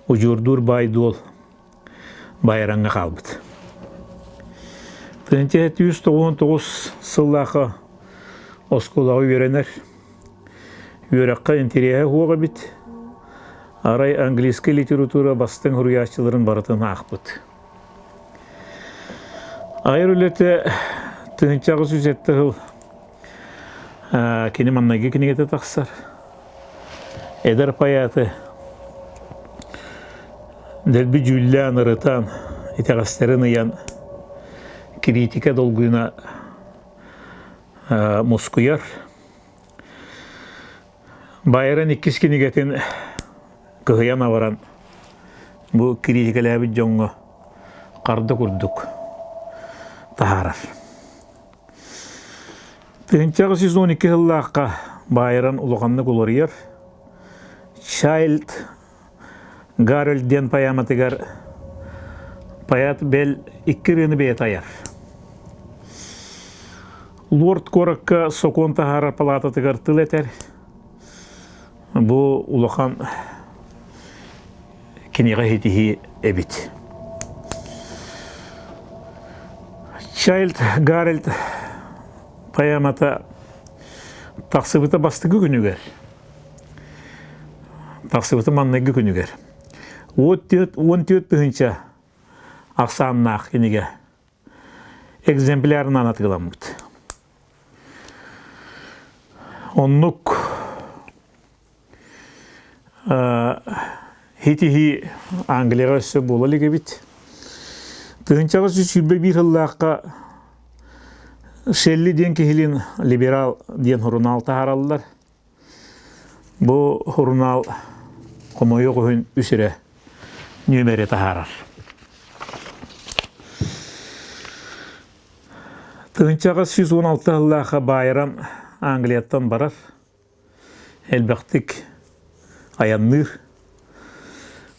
удьуордуур баай-дуол Байраҥҥа хаалбыт. 1799 сыллаахха оскуолаҕа үөрэнэр. Үөрэххэ интэриэһэ суох эбит. Арай английскай литература бастыҥ суруйааччыларын барытын аахпыт. Айар үлэтэ 1807 сыл Кини маннайгы кинигэтэ тахсар. Эдэр поэты дэлби дьүүллээн, ырытан, итэҕэстэрин ыйан, кириитикэ долгуйуна мускуйар. Байрон иккис кинигэтин кыһыйан абаран, бу кириитикэлээбит дьоҥҥо харда курдук таһаарар. 1812 сыллаахха Байрон улаханнык уларыйар. Чайльд Гарольд диэн поэматыгар поэт бэл икки ырыаны бэйэтэ айар. Лорд куоракка сокуон таһаарар палаататыгар тыл этэр. Бу улахан кинигэ ситиһии эбит. Чайльд Гарольд поэмата тахсыбыта бастакы күнүгэр. Тахсыбыта маҥнайгы күнүгэр. 14 тыһыынча ахсааннаах кинигэ экземплярынан атыыламмыт. Оннук Һитиһии Англияҕа өссө буола илик эбит. 1821 сыллаахха Шелли диэн киһилиин «Либерал» диэн сурунаал таһаараллар. Бу сурунаал хомойуох иһин үс эрэ нүөмэри таһаарар. Тыһыынчаҕа 116 сыллаахха Байрон Англияттан барар, элбэхтик айанныыр.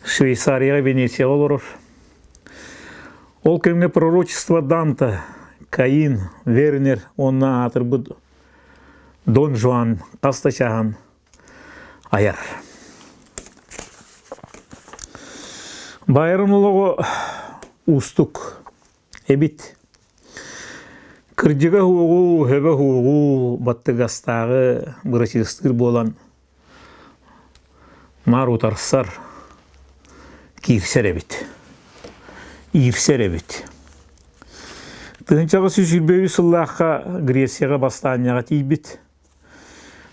Швейцарияҕа Венецияҕа олорор. Ол кэмҥэ пророчество Данта, Каин, Вернер уонна аатырбыт Дон Жуан хас да чааһын айар. Байрон олоҕо уустук эбит. Кырдьыга уоҕу, өбө уоҕу баттыгастааҕы бырачыастыыр буолан наар утарсар, киирсэр эбит. Иирсэр эбит. Тыһыынчаҕа 123 сыллаахха Грецияҕа бастаанньаҕа тиийбит.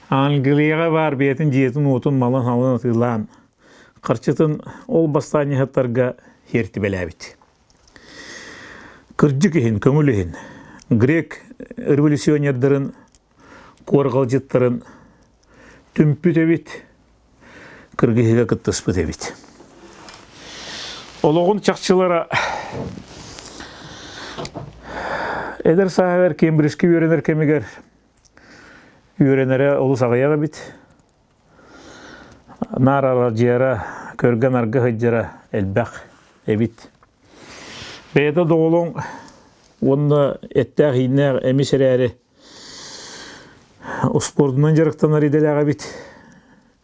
Англияҕа баар бэйэтин дьиэтин-уотун малын-салын атыылаан, харчытын ол бастаанньаһыттарга сиэртибэлээбит. Кырдьык иһин, көҥүл иһин грек революционердарын куорҕалдьыттарын түмпүт эбит, кыргыһыыга кыттыспыт эбит. Олоҕун чахчылара эдэр сааһыгар Кембриджкэ үөрэнэр кэмигэр үөрэнэрэ олус аҕыйах эбит. Наар арадьыйара, көргө-нарга сылдьара элбэх эбит. Бэйэтэ доҕолоҥ уонна эттээх-ииннээх эмис эрээри успуордунан дьарыктанар идэлээх эбит.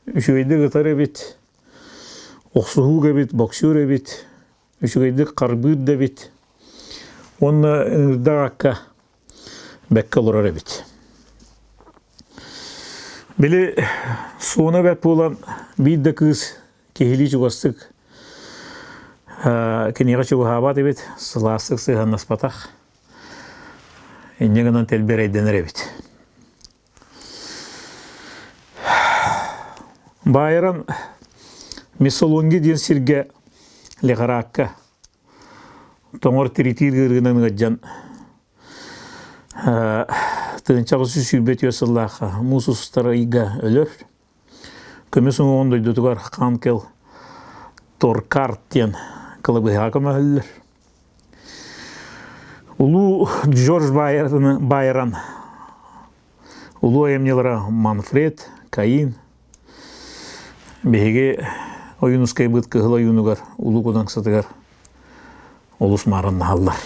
Үчүгэйдик ытар эбит, охсуһуук эбит, боксер эбит, үчүгэйдик харбыыр да эбит. Уонна ыҥырдаах акка бэккэ олорор эбит. Били суона бэрт буолан биир да кыыс киһилии чугастык киниэхэ чугаһаабат эбит, сылаастык сыһыаннаспатах. Инньэ гынан тэлбэ эрэйдэнэр эбит. Байрон Миссолонги диэн сиргэ лихорадка тоҥор тиритиир ыарыынан ыалдьан 1924 сыллаахха муус устар ыйга өлөр. Көмүс уҥуоҕун дойдутугар Ханкел Торкарт диэн кылабыһаҕа көмөһөллөр. Улуу Джордж Байрон улуу айымньылара Манфред, Каин биһиги Ойуунускайбыт Кыһыл ойуунугар Улуу Кудаҥсатыгар олус маарыннаһаллар.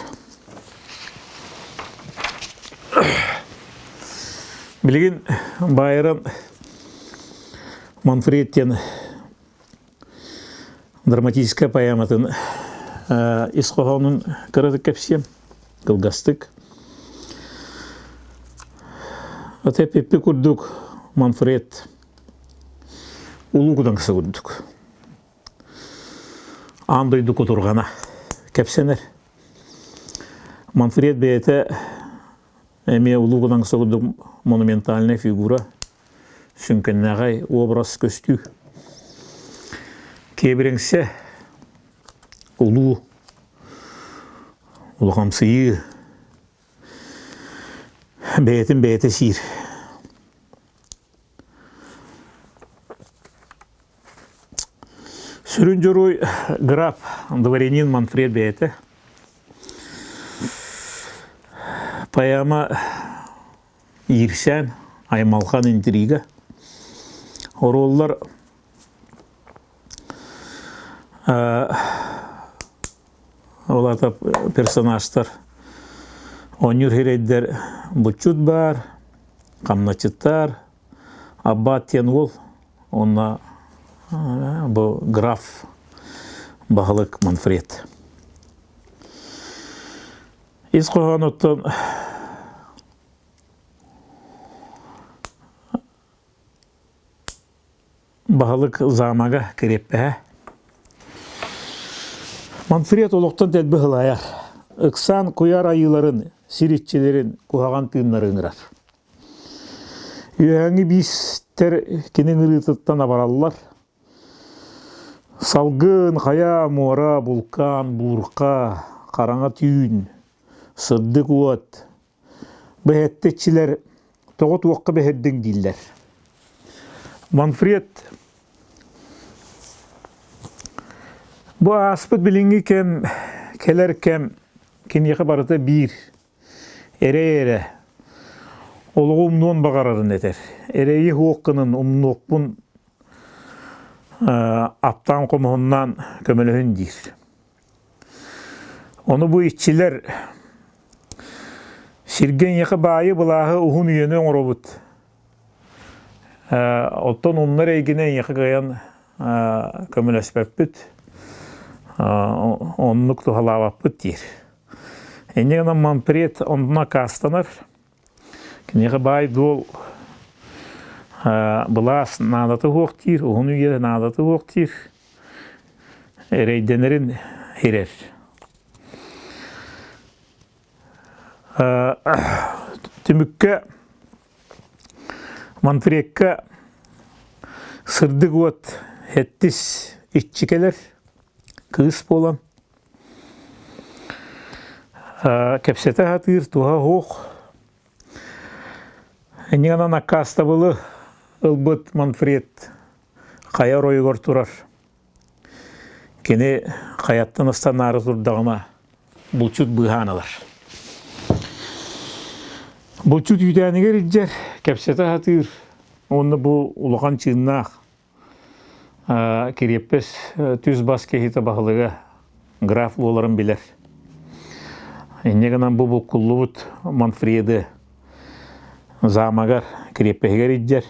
Билигин Байрон Манфред диэн драматическай поэматын ис хоһоонун кыратык кэпсиэм, кылгастык. Аты эппиппит курдук Манфред улуу кудаҥса курдук. Аан дойду кутурҕана кэпсэнэр. Манфред бэйэтэ эмиэ улуу кудаҥса курдук монументальная фигура, сүҥкэннээҕэй образ көстүү. Киэбириҥсэ улуу улахамсыйыы бэйэтин бэйэтэ сиир. Сүрүн дьоруой граф дворянин Манфред бэйэтэ. Поэма иирсээн, аймалҕан интрига. Оруоллар ол аата персонажтар оонньуур сирэйдэр буччут баар, хамначчыттар, Аббат диэн уол уонна бу граф баһылык Манфред. Ис хоһоонуттан баһылык замога кириэппэһэ. Манфред олохтон дэлби ылайар. Ыксаан куйаар айыыларын, сир иччилэрин куһаҕан тыыннары ыҥырар. Үөһээҥҥи биистэр кини ыҥырыытыттан абараллар. Салгын, хайа, муора, булкаан, буурха, хараҥа түүн, сырдык уот, бэһэттэ иччилэр тоҕо туохха бэһирдиҥ дииллэр. Манфред бу ааспыт билиҥҥи кэм, кэлэр кэм киниэхэ барыта биир. Эрэй эрэ олоҕу умнуон баҕарарын этэр. Эрэйи суох гынан умнуохпун аптаан хомуһуннаан көмөлөһүн диир. Ону бу иччилэр сиргэ эйиэхэ баайы былааһы уһун үйэни оҥоробут. Оттон умнар эйгини эйиэхэ кыайан көмөлөспөппүт, оннук туһалаабаппыт диир. Инньэ гынан Манфред онно аккаастанар. Киниэхэ баай-дуол былаас наадата суох диир, уһун үйэ наадата суох диир. Эрэйдэнэрин ирэр. Түмүккэ Манфредка сырдык уот сэттис иччи кэлэр, кыыс буолан кэпсэтэ сатыыр туһа суох. Инньэ гынан аккаастабылы ылбыт Манфред хайа оройугар турар. Кини хайаттан ыстанаары турдаҕына булчут быыһаан ылар. Булчут үүтээнигэр илдьэр, кэпсэтэ сатыыр уонна бу улахан чыыннаах кириэппэс түс-бас киһитэ баһылыга граф буоларын билэр. Инньэ гынан бу буккуллубут Манфреды замогар кириэппэһигэр илдьэр.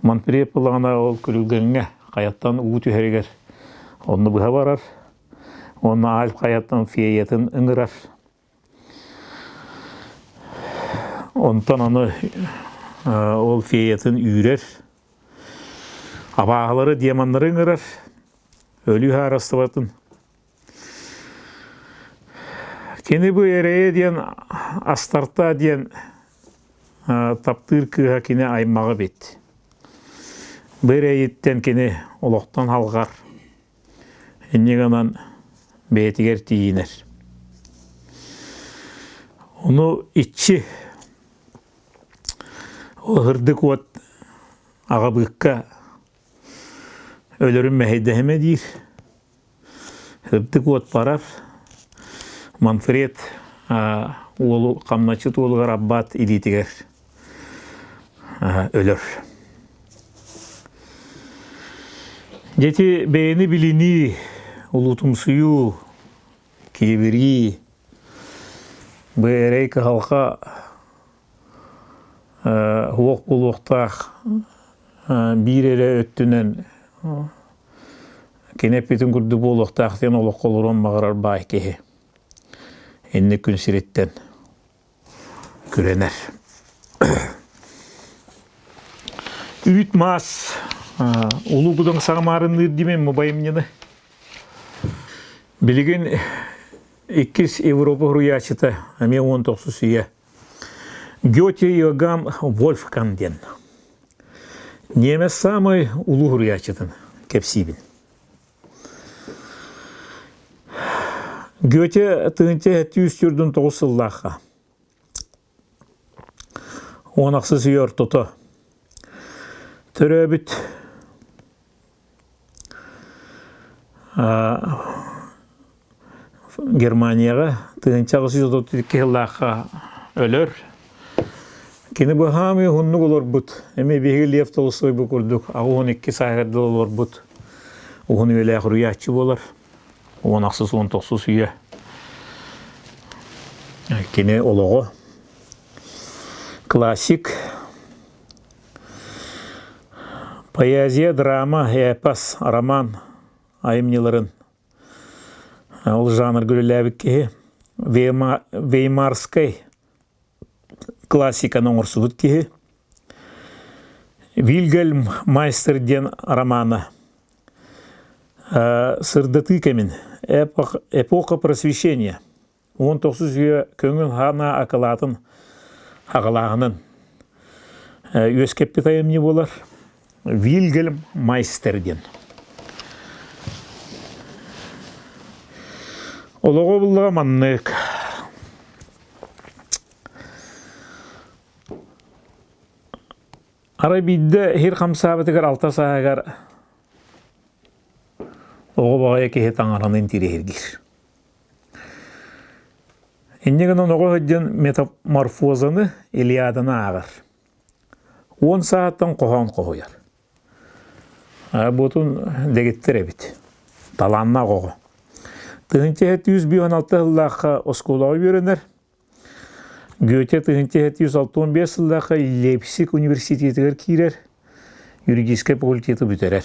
Манфред буоллаҕына ол күрүлгэҥҥэ хайаттан уу түһэригэр онно быһа барар. Уонна Альп хайаттан феятын ыҥырар. Онтон аны ол феятын үүрэр. Абааһылары, демоннары ыҥырар. Өлүү хаарастыбатын. Кини бу эрэйэ диэн Астарта диэн таптыыр кыыһа кини аймаҕа эбит. Бу эрэйиттэн кини олохтон халҕар. Инньэ гынан бэйэтигэр тиийинэр. Ону иччи ырдык уот аҕабыыкка өлөрүн мэһэйдэһимэ диир. Ырдык уот барар. Манфред уолу хамначчыт уолугар аббаат илиитигэр өлөр. Дьэти бэйэни билинии, улуутумсуйуу, киэбирии, бу эрэй кыһалҕа уох буолуохтаах биир эрэ өттүнэн кини эппитин курдук буолуохтаах диэн олоххо олоруон баҕарар баай киһи инник күн сириттэн күрэнэр. Үүт маас улуу кудаҥ саҕамаарынныыр димен мубайымньыны. Билигин иккис Европа суруйааччыта эмиэ 19 үйэ Гёте Иоганн Вольфган диэн. Немец саамай улуу суруйааччытын кэпсиибин. Гёте тыһыынча 749 сыллаахха 16 үйэ ортото төрөөбүт Германияҕа 1832 сыллаахха өлөр. Кини быһаамый уһуннук олорбут. Эмиэ биһиги Лев Толстой бу курдук 82 сааһыгар дылы олорбут уһун үйэлээх уруйааччы буолар. 16-19 үйэ. Кини олоҕо классик поэзия, драма, эпос, роман айымньыларын ол жанрга үлэлээбит киһи Веймарскай классиканы оҥорсубут киһи Вильгельм Майстер диэн романа сырдатыы кэмин эпоха просвещения 19 үйэ көҥүл хаана акылаатын аҕалааһынын үөскэппит айымньы буолар Вильгельм Майстер диэн. Олоҕо буллаҕа маннык. Арай биирдэ иһир хамсаабытыгар алта сааһыгар оҕо баҕайы киһи таҥараны интириэһиргиир. Инньэ гынан оҕо сылдьан метаморфозаны Илиаданы ааҕар. Уон сааттан хоһоон хоһуйар. Буотун дэгиттэр эбит. Талааннаах оҕо. Тыһыынча 156 сыллаахха оскуолаҕа үөрэнэр. Гёте 1765 сыллаахха Лейпциг университетыгар киирэр, юридическай факультеты бүтэрэр.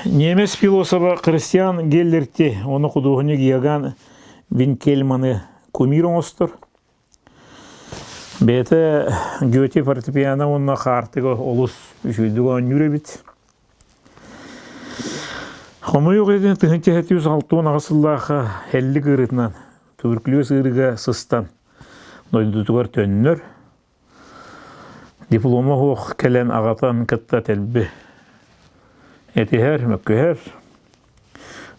Немец философа Христиан Геллерти уонна худуоһунньук Иоганн Винкельманы кумир оҥостор. Бэйэтэ Гёте фортепиано уонна хаартыга олус үчүгэйдик оонньуур эбит. Хомойуох иһин 1768 сыллаахха Һэллик ыарыытынан туберкулез ыарыыга сыстан дойдутугар төннөр. Диплома суох кэлэн аҕатын кытта тэлби этиһэр, мөккүһэр.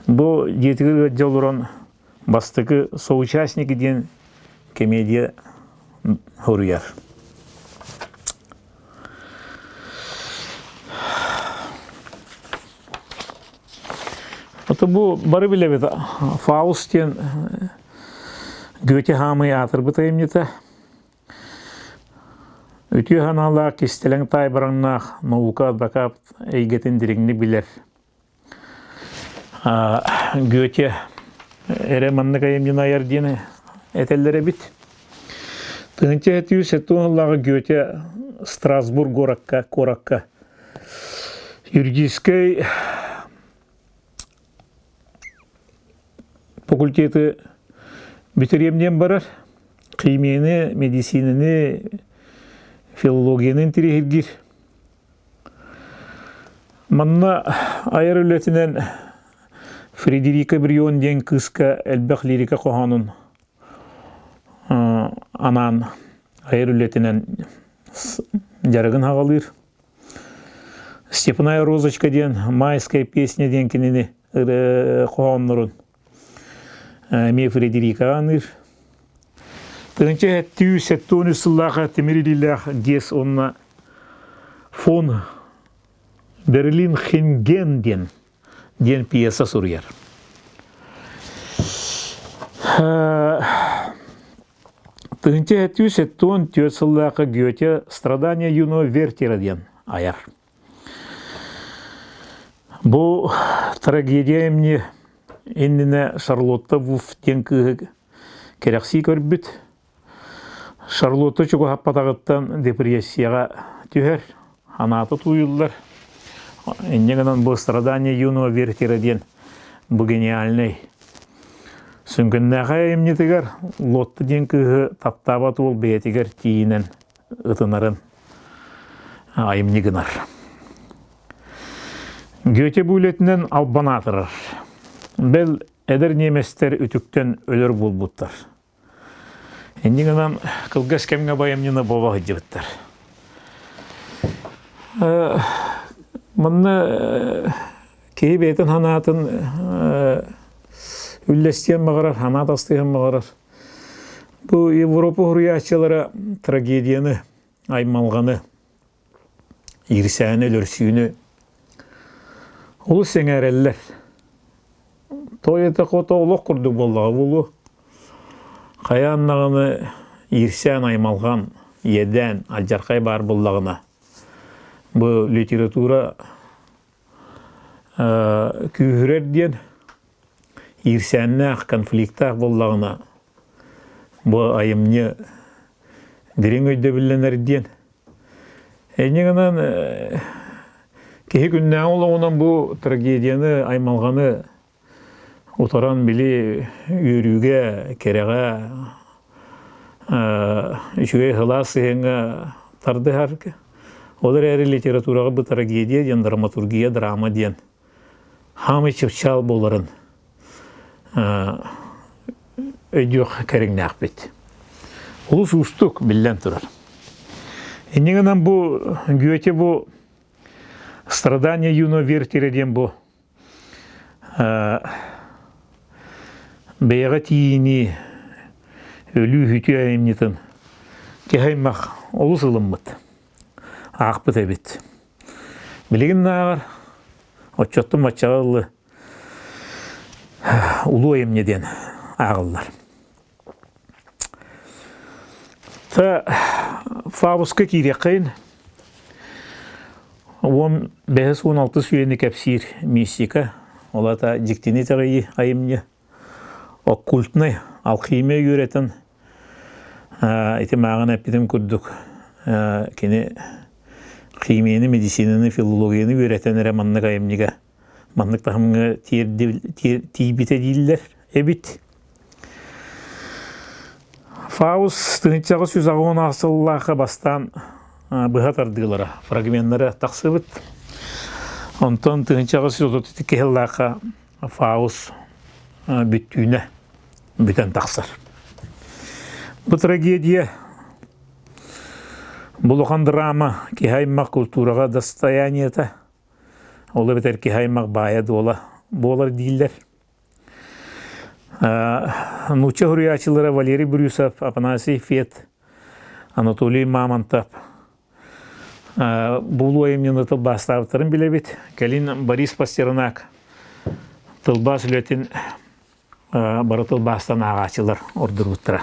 Бу дьиэтигэр ыалдьа олорон бастакы соучастники диэн комедия суруйар. Ото бу бары билэбит Фауст диэн Гёте хаамый аатырбыт айымньыта. Үтүө санаалаах, кистэлэҥ таайбараҥнаах наука адвокат эйгэтин дириҥник билэр. Гёте эрэ маннык айымньыны айар диэн этэллэр эбит. Тыһыынча 770 сыллааҕы Гёте Страсбург куоракка, куоракка юридическай факультеты бүтэриэм диэн барар. Химияны, медицинаны, филологияны интириэһиргиир. Манна айар үлэтинэн Фредерика Брион диэн кыыска элбэх лирика хоһоонун анаан айар үлэтинэн дьарыгын хаҕалыыр. Степная розочка диэн «Майская песня» диэн кинини хоһооннорун эмиэ Фредерикаҕа аныыр. Тыһыынча 773 сыллаах тимир илиилээх Гес уонна фон Берлин Хинген диэн диэн пьеса суруйар. Тыһыынча 774 сыллаахха Гёте «Страдания юного Вертера» диэн айар. Бу трагедия эмне иннинэ Шарлотта Вуф диэн кыыһы кэрэхсии көрбүт. Шарлотта чугаһаппатаҕыттан депрессияҕа түһэр, анаата тууйуллар. Инньэ гынан бу «Страдания юного Вертера» диэн бу гениальнай сүҥкэннээхэй айымньытыгар Лотта диэн кыыһы таптаабат уол бэйэтигэр тиийинэн ытынарын айымньы гынар. Гёте бу үлэтинэн албан аатырар. Бэл эдэр немецтэр үтүктэн өлөр буолбуттар. Инньэ гынан кылгас кэмҥэ байымньыны буола сылдьыбыттар. Манна киһи бэйэтин санаатын үллэстиэн баҕарар, санаа тастыһан баҕарар. Бу Европа суруйааччылара трагедияны, аймалҕаны, иирсээни, өлөрсүүнү олус сэҥээрэллэр. Тоҕо диэтэххэ, ото олох курдук буоллаҕа буолуо. Хайаан даҕаны иирсээн, аймалҕан, иэдээн, алдьархай баар буоллаҕына, бу литература күүһүрэр диэн иирсээннээх, конфликтаах буоллаҕына, бу айымньы дириҥ өйдөбүллэнэр диэн. Инньэ гынан киһи күннээҕи олоҕунан бу трагедияны, аймалҕаны утаран били үөрүүгэ, кэрэҕэ, үчүгэй сылаас сыһыаҥҥа тардыһар. Ол эрээри литератураҕа бу трагедия диэн, драматургия, драма диэн хаамай чыпчаал буоларын өйдүөх кэриҥнээхпит. Олус уустук, биллэн турар. Инньэ гынан бу Гёте бу «Страдания юного Вертера» диэн бу бэйэҕэ тиийинии өлүү-сүтүү айымньытын киһи аймах олус ылыммыт, аахпыт эбит. Билигин ааҕар, оччоттон баччаҕа ыллы. Улуу айымньы диэн ааҕыллар. Та Фауска киириэххэйин 15-16 үйэни кэпсиир мистика, ол аата дьиктини итэҕэйии айымньы, оккультнай алхимия үөрэтэн ити мааҕын эппитим курдук кини химияны, медицинаны, филологияны үөрэтэн эрэ маннык айымньыга маннык таһымҥа тиийбитэ дииллэр эбит. Фауст 1886 сыллаахха бастаан быһа тардыылара, фрагменнара тахсыбыт. Онтон 1832 сыллаахха Фауст бүттүүнэ бүтэн тахсар. Бу трагедия бу улахан драма киһи аймах культураҕа достояниета Ол эбэтэр киһи аймах баайа-дуола буолар дииллэр. Нуучча суруйааччылара Валерий Брюсов, Афанасий Фет, Анатолий Мамонтов булуу айымньыны тылбаастаабыттарын билэбит. Кэлин Борис Пастернак тылбаас үлэтин бары тылбаастан ааҕааччылар ордорбуттара.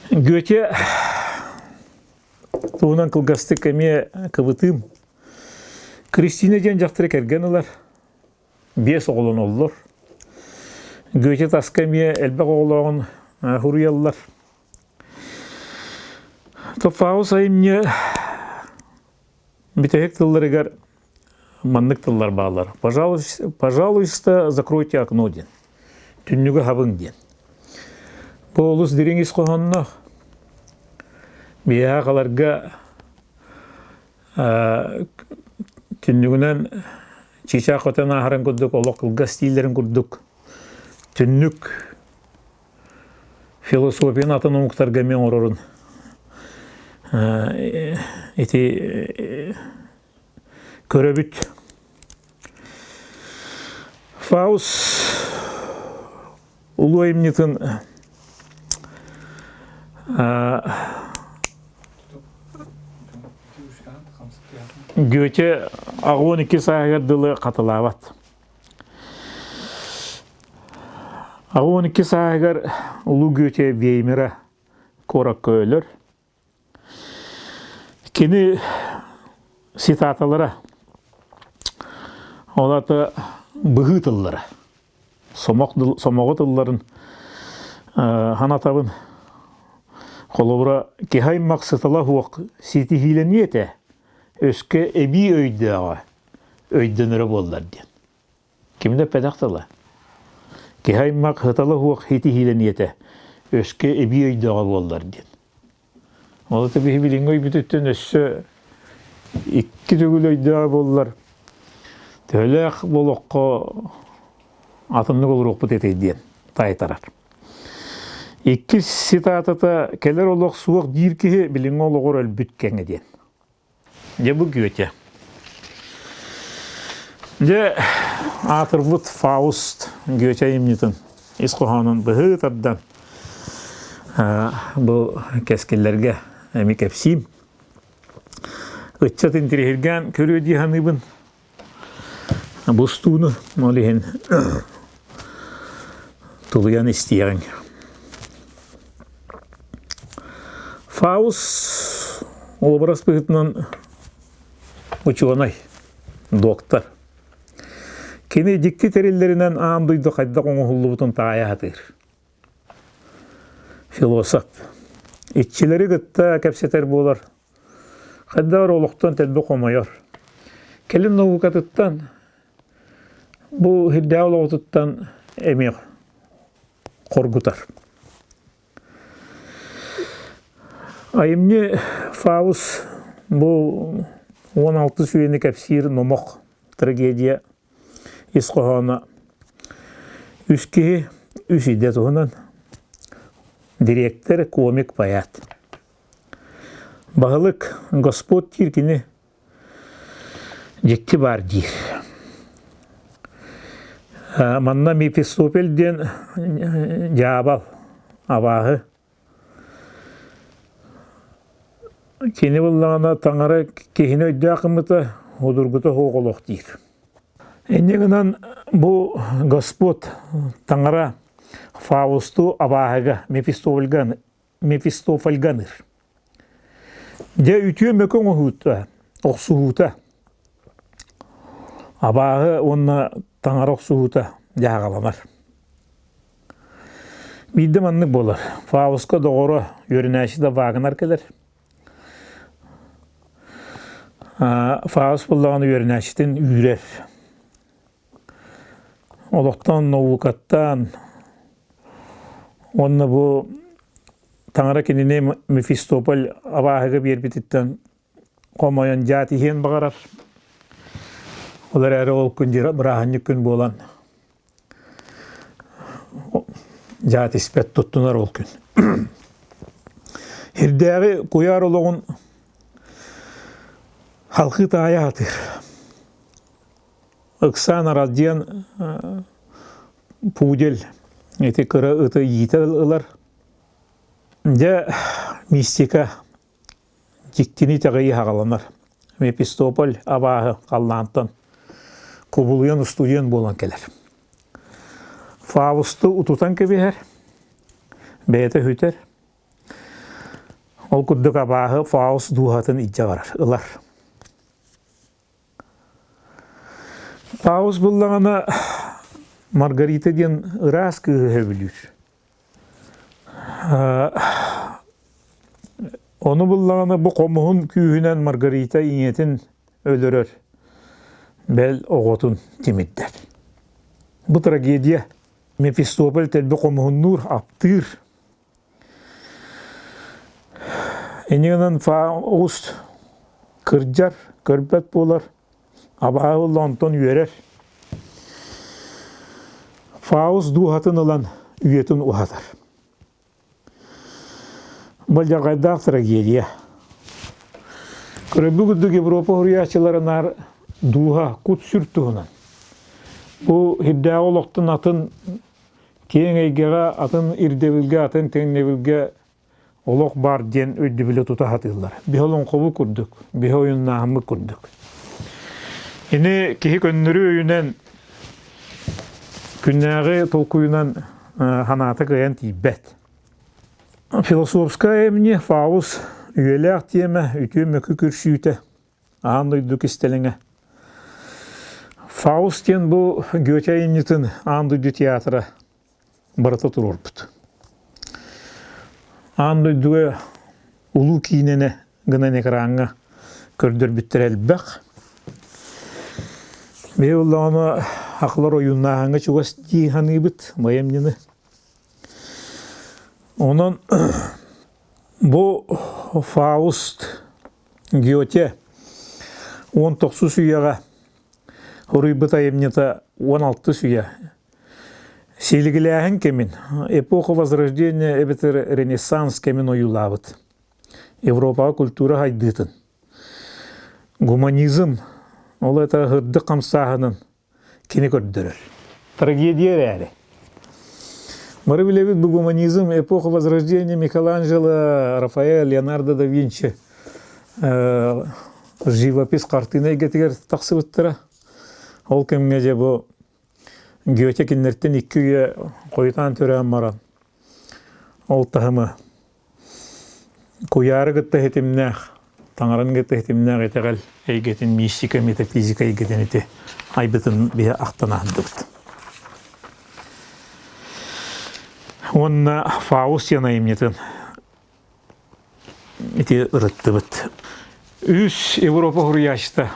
Гёте Туһунан кылгастык эмиэ кыбытыым. Кристина диэн дьахтары кэргэн ылар. Биэс оҕолоноллор. Гёте таска эмиэ элбэх оҕолооҕун суруйаллар. Фаус айымньы бүтэһик тылларыгар маннык тыллар бааллар. Пожалуйста, закройте окно диэн. Түннүгү хабыҥ диэн. Бу олус дириҥ ис хоһоонноох. Биһиэхэ халарга түннүгүнэн чыычаах көтөн ааһарын курдук олох кылгас дииллэрин курдук түннүк философияны атын омуктарга эмиэ оҥорорун ити көрөбүт. Фауст улуу айымньытын Гёте 82 сааһыгар дылы хатылаабат. 82 сааһыгар Улуу Гёте Веймера куоракка өлөр. Кини цитаталара, ол аата быһыы тыллара, сомоҕо тылларын санатабын. Холобура, киһи аймах сытала суох ситиһиилэниэ этэ, өскө эбии өйдөөҕө өйдөнөрө буоллар диэн. Ким да эппэтэх тыла. Киһи аймах сытала суох ситиһиилэниэ этэ, өскө эбии өйдөөҕө буоллар диэн. Ол это биһи билиҥҥи өйбүтүттэн өссө икки төгүл өйдөөҕө буоллар, төһөлөөх бу олоххо атыннык олоруохпут этэй диэн таайтарар. Иккис цитатата «Кэлэр олох суох диир киһи билиҥҥи олоҕор өлбүт кэҥэ» диэн. Дьэ бу Гёте. Дьэ аатырбыт Фауст Гёте айымньытын ис хоһоонун быһыы тардан бу кэскиллэргэ эми кэпсиим. Ыччат интириэһиргээн көрүө дии саныыбын. Бустууну ол иһин тулуйан истиэҕиҥ. Фауст образ быһыытынан учуонай, доктор. Кини дьикти тэриллэринэн аан дойду хайдах оҥоһуллубутун таайа сатыыр. Философ. Иччилэри кытта кэпсэтэр буолар Хайдах эрэ олохтон тэлбэ хомойор. Кэлин наукатыттан, бу сирдээҕи олоҕутуттан эмиэ хоргутар. Айымньы Фауст бу 16 үйэни кэпсиир номох трагедия ис хоһооно үс киһи үс идэ туһунан дириэктэр, комик, поэт. Баһылык Господь диир кини дьикти баар диир. Манна Мефистофель диэн дьаабал, абааһы. Кини буллаҕына таҥара киһини өйдөөх гыммыта, судургута суох олох диир. Инньэ гынан бу Господь Таҥара Фаусту абааһыга Мефистофельга Мефистофельга аныыр. Дьэ үтүө мөкү оҥоһуута, охсуһуута, абааһы уонна таҥара охсуһуута дьааҕаланар. Биирдэ маннык буолар. Фауска доҕоро үөрэнээччи да Вагнер кэлэр. Фауст буллаҕына үөрэнээччитин үүрэр. Олохтон, наукаттан уонна бу таҥара кинини Мефистополь абааһыга биэрбититтэн хомойон дьаат иһиэн баҕарар. Ол эрээри ол күн бырааһынньык күн буолан дьаат испэт туттунар ол күн. Ирдээҕи куйаар олоҕун халқы таайа сатыыр. Ыксаан Арадьыан пудель ити кыра ыты иитэ ылар. Дьэ, мистика дьиктини итэҕэйии хаҕаланар. Мефистополь абааһы халлаантан кубулуйан устудьуон буолан кэлэр. Фаусту утутан кэбиһэр, бэйэтэ үтэр. Ол курдук абааһы Фауст дууһатын илдьэ барар, ылар. Фауст буллаҕына Маргарита диэн ыраас кыыһы сөбүлүүр. Ону буллаҕына бу хомуһун күүһүнэн Маргарита ийэтин өлөрөр, бэл оҕотун тимирдэр. Бу трагедия Мефистополь тэлби хомуһуннуур, аптыыр. Инньэ гынан Фауст кырдьар, көрбөт буолар, абааһы буолла онтон үөрэр. Фауст дууһатын ылан үйэтин уһатар. Былдьарҕайдаах трагедия. Көрөбү курдук Европа суруйааччыларынаар дууһа, кут-сүр туһунан. Бу сирдээҕи олохтон атын киэҥ эйгэҕэ, атын ирдэбилгэ, атын тэҥнэбилгэ олох баар диэн өйдөбүлү тута сатыыллар. Биһи олоҥхобут курдук, биһи ойуннааһыммыт курдук. Ини киһи көннөрү өйүнэн күннээҕи толкуйунан санаата кыайан тиийбэт. Философскай айымньы Фауст үйэлээх тиэмэ үтүө мөкү күрсүүтэ аан дойду кистэлэҥэ. Фауст диэн бу Гёте айымньытын аан дойду театра барыта туруорбут. Аан дойдуга улуу киинэни гынан экраҥҥа көрдөрбүттэрэ элбэх. Биһи буоллаҕына ахлар ойууннааһыҥҥа чугас дии саныыбыт айымньыны. Онон бу Фауст Гёте 19 үйэҕэ суруйбут айымньыта 16 үйэ Силигилээһин кэмин, эпоха Возрождения эбэтэр Ренессанс кэмин ойуулаабыт. Европаҕа культура сайдыытын. Гуманизм, ол это сырдык хамсааһынын кини көрдөрөр. Трагедия эрээри. Бары билэбит бу гуманизм эпоха Возрождения Микеланджело, Рафаэль, Леонардо да Винчи живопись хартыына эйгэтигэр тахсыбыттара. Ол кэмҥэ дьэ бу Гёте кинилэртэн икки үйэ хойутаан төрөөн баран, ол таһымы куйаары кытта ситимнээх, таҥараны кытта ситимнээх итэҕэл эйгэтин, мистика, метафизика эйгэтин ити айбытын биһи ахтан аһардыбыт. Уонна Фауст диэн айымньытын ити ырыттыбыт. Үс Европа суруйааччыта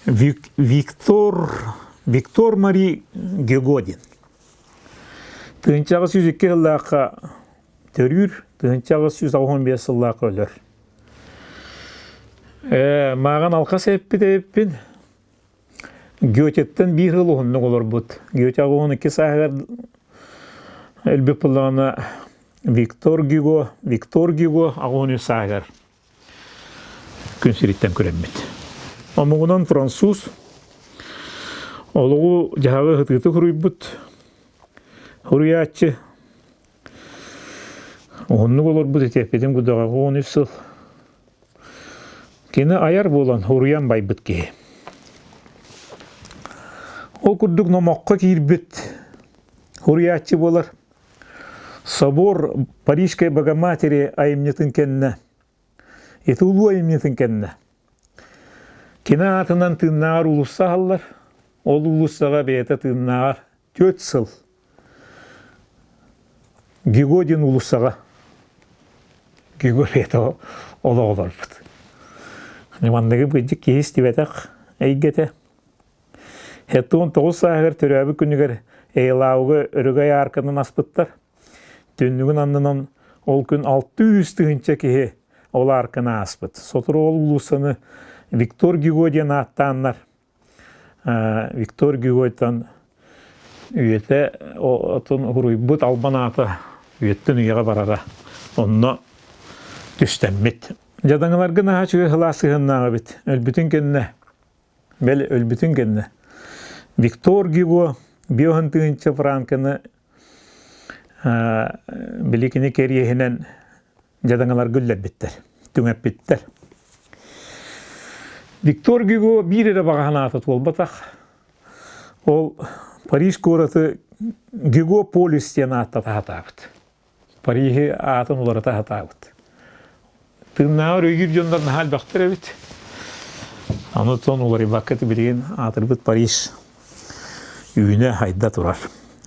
Виктор Виктор Мари Гегодин. 1802 сыллаахха төрүүр, 1885 сыллаахха өлөр. Мааҕын алхас эппит эбиппин. Гётеттан биир сыл уһуннук олорбут. Гёте 82 сааһыгар өлбүт буоллаҕына Виктор Гюго, Виктор Гюго 83 сааһыгар күн сириттэн күрэммит. Омугунан француз олоҕу дьаһаҕы ытыытык суруйбут суруйааччы уһуннук олорбут итиэппитин кудаҕа 13 сыл Кини айар буолан уруйан байбыт киһи. Ол курдук номоххо киирбит суруйааччы буолар. Собор Парижской Богоматери айымньытын кэннэ, ити улуу айымньытын кэннэ, кини аатынан тыыннааҕар уулусса аһыллар. Ол уулуссаҕа бэйэтэ тыыннааҕар 4 сыл Гюго диэн уулуссаҕа Гюго бэйэтэ олох олорбут. Манныгы быдьык киһи истибэтэх эйгэтэ. 79 сааһыгар төрөөбүт күнүгэр Эйлауга өрөгөй аарканан аспыттар. Түннүгүн аннынан ол күн 600 тыһыынча киһи ол аарканы ааспыт. Сотору ол уулуссаны Виктор Гюго диэн ааттааннар Виктор Гюгойтан үйэтэ отун уруйбут албан аата үйэттэн үйэҕэ барара онно түстэммит. Дьадаҥыларга наһаа үчүгэй сылаас сыһыаннаах эбит. Өлбүтүн кэннэ, бэл өлбүтүн кэннэ Виктор Гюго биоһун тыһыынча франканы били кини кэриэһинэн дьадаҥыларга үллэрбиттэр, түҥэппиттэр. Виктор Гюго биир эрэ баҕа санаата туолбатах. Ол Париж куораты Гюго Полис диэн ааттата сатаабыт. Париһы аатын уларыта сатаабыт. Тыыннааҕар өйүүр дьоннор наһаа элбэхтэр эбит. Аны тон уларыйбакка билигин аатырбыт Париж үүнэ хайда турар.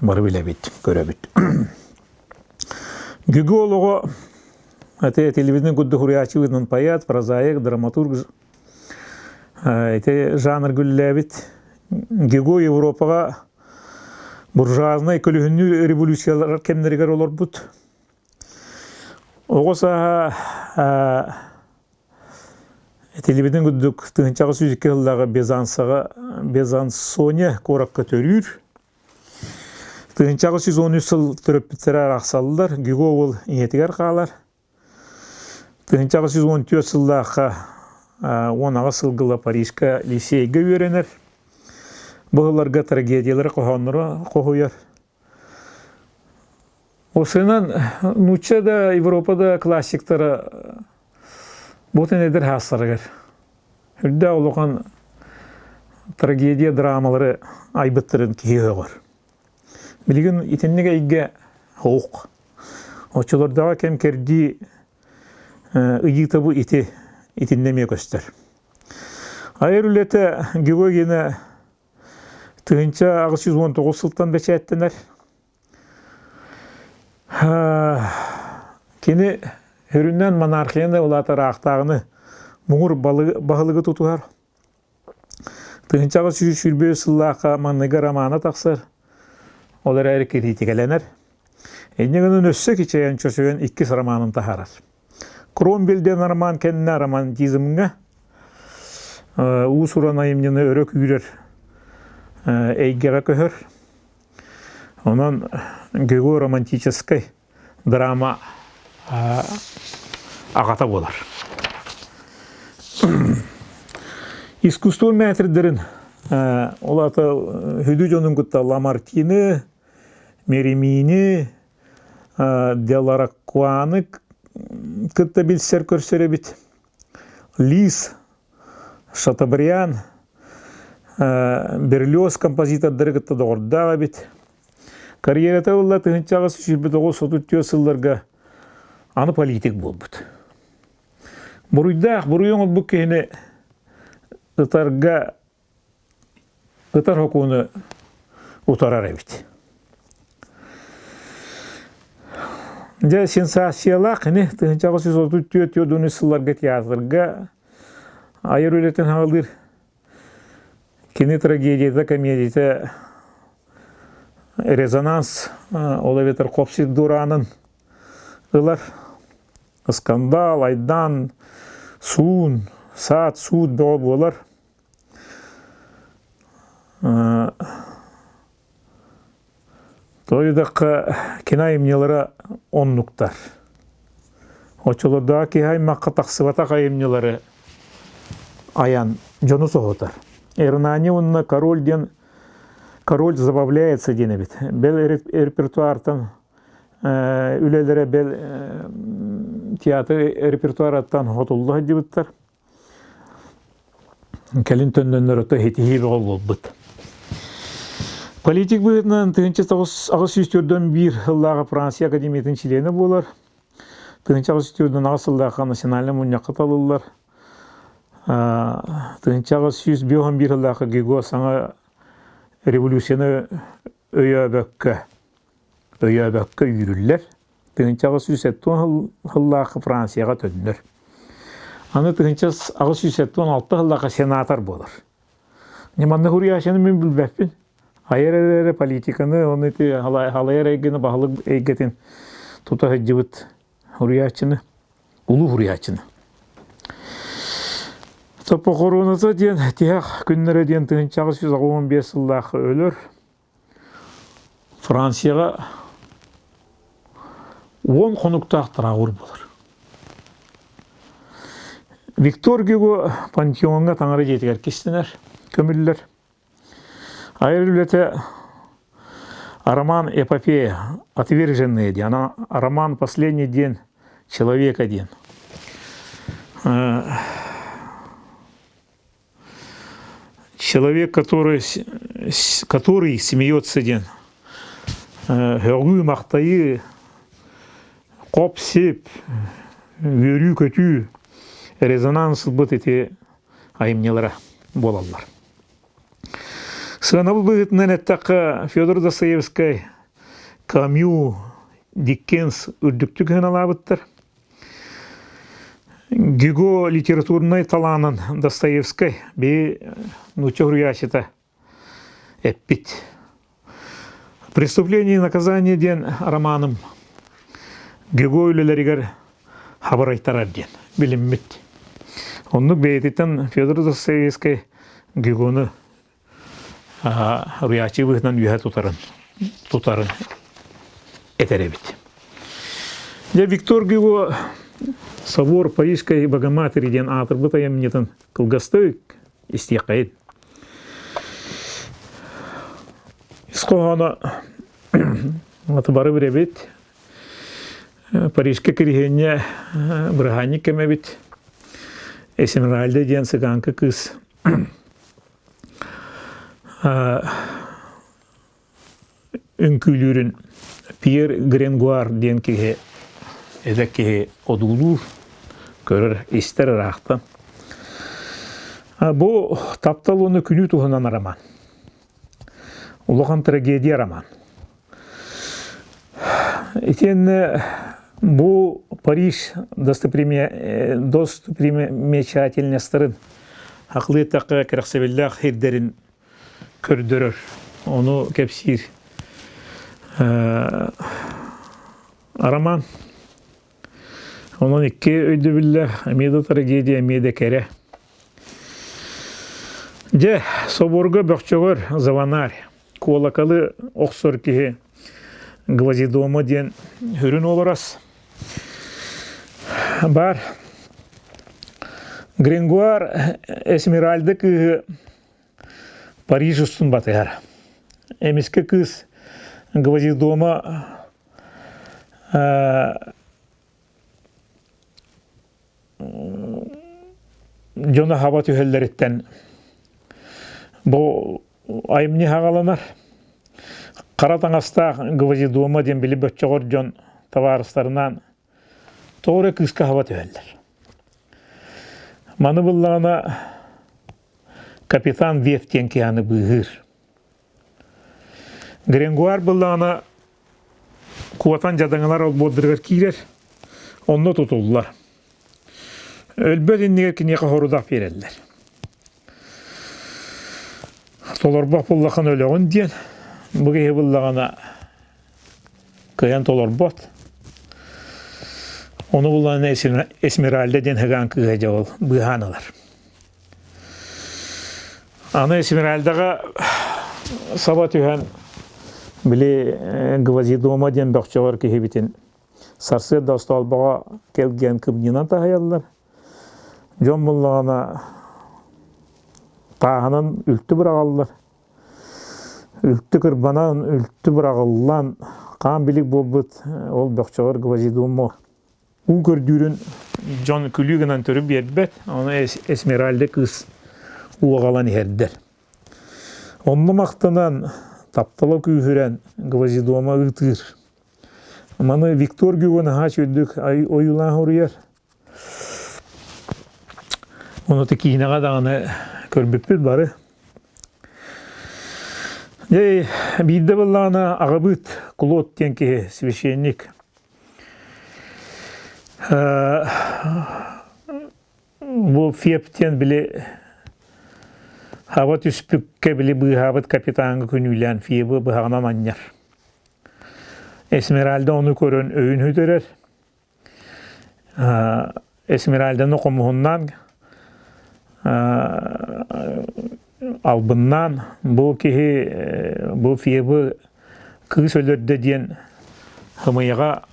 Бары билэбит, көрөбүт. Гюго олоҕо ити телевидение курдук суруйааччыбытынан поэт, прозаик, драматург ити жанр гүллээбит. Гюго Европаҕа буржуазнай көлүһүннүү революциялар кэмнэригэр олорбут. Оҕо сааһа телевидение курдук 1802 сыллааҕы Безансаҕа Безансоне куоракка төрүүр. 1813 сыл төрөппүттэрэ арахсаллар, Гюго уол ийэтигэр хаалар. 1814 сыллаахха 18 сылгыла Парижка лицейгэ үөрэнэр. Бу сылларга трагедиялары, хоһооннору хоһуйар. Осынан нуучча да, Европа да классиктара бутын эдэр хаастарыгар үрдээх улахан трагедия драмалары айбыттарын киһи өҕөр. Билигин итинник эйгэ суох. Оччолордооҕу кэм кэрдии ыйыыта бу ити итиннэ эмиэ көстөр. Айар үлэтэ Георгина 1819 сылтан бэчээттэнэр. Кини сүрүннээн монархияны улаатар аахтааҕыны муҥур баһылыгы тутуһар. 1821 сыллаахха манныгы романа тахсар, ол эрээри кириитикэлэнэр. Инньэ гынан өссө кичэйэн чочуйан иккис романын таһаарар. Кромвель диэн роман кэннэ романтизмҥа уус-уран айымньыны өрө күүрэр эйгэҕэ көһөр. Онон Гюго романтическай драма аҕата буолар. Искусство мэтрдэрин ол аата хүдү дьонун кытта Ламартины, Меремини, Деларакуаны кытта билсэр көрсөр эбит. Лис, Шатабриан, Берлиоз композитордары кытта доҕордоох эбит. Карьерата ылла 1839 сылларга аны политик буолбут. Буруйдаах, буруйу оҥорбут киһини ытарга ытар сокуону утарар эбит. Дьэ, сенсациялаах ини 1834 сылларга театрга айар үлэтин хаалыыр. Кини трагедията, комедията резонанс, ол эбэтэр хопсик дураанын ылар. Скандал, айдаан, суун, саат, суут бөҕө буолар. Тоҕо кини айымньылара оннуктар. Оччолордоох киһи аймахха тахсыбатах айымньылары айан дьону соһутар. Эрнани уонна Король диэн Король забавляется диэн эбит. Бэл репертуартан үлэлэрэ бэл театр репертуарыттан хотулла сылдьыбыттар. Кэлин төннөннөр ото итиһии бөҕө буолбут. Политик быһыытынан 1841 сыллааҕы Франция Академиятын чилиэнэ буолар. 1848 сыллаахха национальнай мунньахха талыллар. 1851 сыллаахха Гиго саҥа революцияны өйөөбөккө өйөөбөккө үүрүллэр. 1870 сыллаахха Францияҕа төннөр. Аны 1876 сыллаахха сенатор буолар. Манна суруйааччыны мин билбэппин. Айар эрэ политиканы, оны ити халайар эйгэни, баһылык эйгэтин тута сылдьыбыт суруйааччыны, улуу суруйааччыны. Топпохоруоната диэн тиһэх күннэрэ диэн 1885 сыллаах өлөр. Францияҕа 10 хонуктаах траур буолар. Виктор Гюго пантеоҥҥа таҥара дьиэтигэр кистэнэр, көмүллэр. Айар үлэтэ роман эпопея «Отверженные» диэн, роман «Последний день человека» диэн. Человек, который, который смеется диэн һөҕүү-махтайыы, хоп-сип, үөрүү-көтүү, резонанс ылбыт ити айымньылара буолаллар. Сыанабыл быһыытынан эттэххэ, Федор Достоевскай, Камю, Диккенс үрдүктүк сыаналаабыттар. Гюго литературнай талаанын Достоевскай бии нуучча суруйааччыта эппит. «Преступление и наказание» диэн романым Гюго үлэлэригэр хабарайтарар диэн билиммит. Оннук бэйэтиттэн Федор Достоевскай Гюгону Руйааччы быһыытынан үөһэ тутарын, тутарын этэр эбит. Дьэ, Виктор Гюго «Собор Парижской Богоматери» диэн аатырбыт айымньытын кылгастык истиэххэйин. Ис хоһооно бары билэбит. Парижка кириһиэнньэ бырааһынньык кэмэ эбит. Эсмеральда диэн цыганка кыыс Үҥкүүлүүрүн Пьер Гренгуар диэн киһи эдэр киһи одуулуур, көрөр, истэр ыраахтан. Бу таптал уонна күнүү туһунан роман. Улахан трагедия роман. Итиэннэ бу Париж достопримечательностарын хахлыы эттэххэ кэрэхсэбиллээх сирдэрин көрдөрөр, ону кэпсиир роман. Онон икки өйдөбүллээх эмиэ да трагедия, эмиэ да кэрэ. Дьэ, соборго бөхчөҕөр звонарь Куолакалы охсор киһи Гвоздидома диэн сүрүн уобарас баар. Грингуар Эсмеральда кыыһы Париж устун батыһар. Эмискэ кыыс Гвоздидома дьоно хаба түһэллэриттэн бу айымньы хаҕаланар. Хара таҥастаах Гвоздидома диэн били бөччөҕөр дьон табаарыстарынаан тоҕо эрэ кыыска хаба түһэллэр. Маны буллаҕына капитан Вев диэн киһини быыһыыр. Грингуар быллаҕына куотан дьадаҥылар олбуордарыгар киирэр, онно тутуллар. Өлбөт иннигэр киниэхэ сорудах биэрэллэр. Толорбох буллаххына өлөҕүн диэн, бу киһи буллаҕына кыайан толорбот. Ону буллаҕына Эсмеральда диэн ыгаан кыыһа дьэ ол быыһаан ылар. Аны Эсмеральдаҕа саба түһэн, били Гвоздидома диэн бөхчөҕөр киһибитин сарсыарда остоолбоҕо кэлгиэн кымньыынан таһыйаллар. Дьон буллаҕына тааһынан үлтү быраҕаллар. Үлтү кырбанан, үлтү быраҕыллан, хаан билик буолбут ол бөхчөҕөр Гвоздидома Уу көрдүүрүн дьон күлүү гынан төрүт биэрбэт, ону Эсмеральда кыыс уу аҕалан иһэрдэр. Онно махтанан. Таптала күүһүрэн Гвоздидома ыытыыр. Маны Виктор Гюго наһаа үчүгдүк ойуулаан суруйар. Ону киинэҕэ даҕаны көрбүппүт бары. Дьэ, биирдэ буоллаҕына аҕабыыт Клод диэн киһи, священник. Бу Феб диэн били хаба түспүккэ били быыһаабыт капитаҥҥа күнүүлээн Фебы быһаҕынан анньар. Эсмеральда ону көрөн өйүн сүтэрэр. Эсмеральданы хомуһуннаан албыннаан бу киһи бу Фебы кыыс өлөрдө диэн ымыйаҕа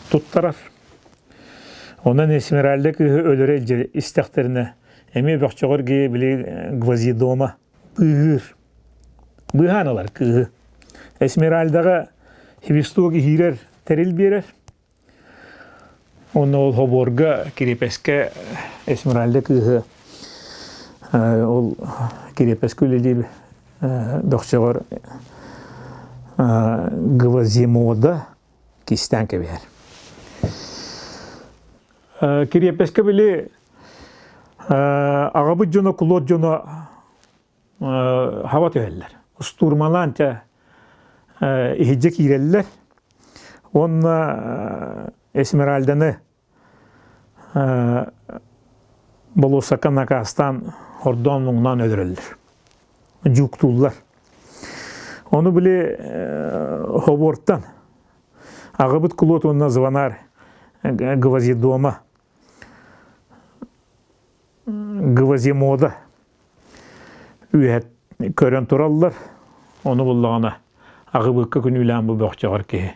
туттарар. Онон Эсмеральда кыыһы өлөрө илдьэ истэхтэринэ эмиэ бөхчөҕөр киһи били Гвоздидома быыһыыр. Быыһаан ылар кыыһы. Эсмеральдаҕа свисток иһиирэр тэрил биэрэр. Уонна ол хобуорга кириэпэскэ Эсмеральда кыыһы ол кириэпэскэ үлэлиир бөхчөҕөр Гвоздимода кистээн кэбиһэр. Кириэпэскэ били аҕабыт дьоно, кулуот дьоно хаба түһэллэр. Устуурмалаан чэ иһирдьэ киирэллэр. Уонна Эсмеральданы болуоссакка накаастаан хордоон муҥнаан өлөрөллөр. Дьууктууллар. Ону били хобуортан аҕабыт кулуот уонна звонарь Гвоздидома Гвоздимода үөһэ көрөн тураллар. Ону буллаҕына аҕыбыкка күнүүлээн бу бөхчөҕөр киһи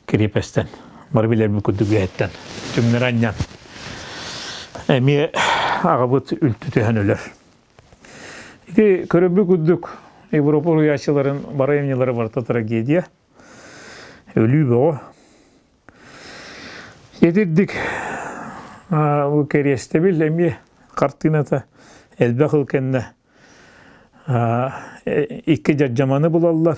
кириэпэстэн бары билэрбит курдук үөһэттэн түҥнэри анньан эмиэ аҕабыт үлтү түһэн өлөр. Ити көрөрбүт курдук Европа уруйааччыларын бары айымньылара барыта трагедия. Өлүү бөҕө. Итирдик бу кэриэстэбил эмиэ хартыыната элбэх ыл кэннэ икки дьардьаманы булаллар.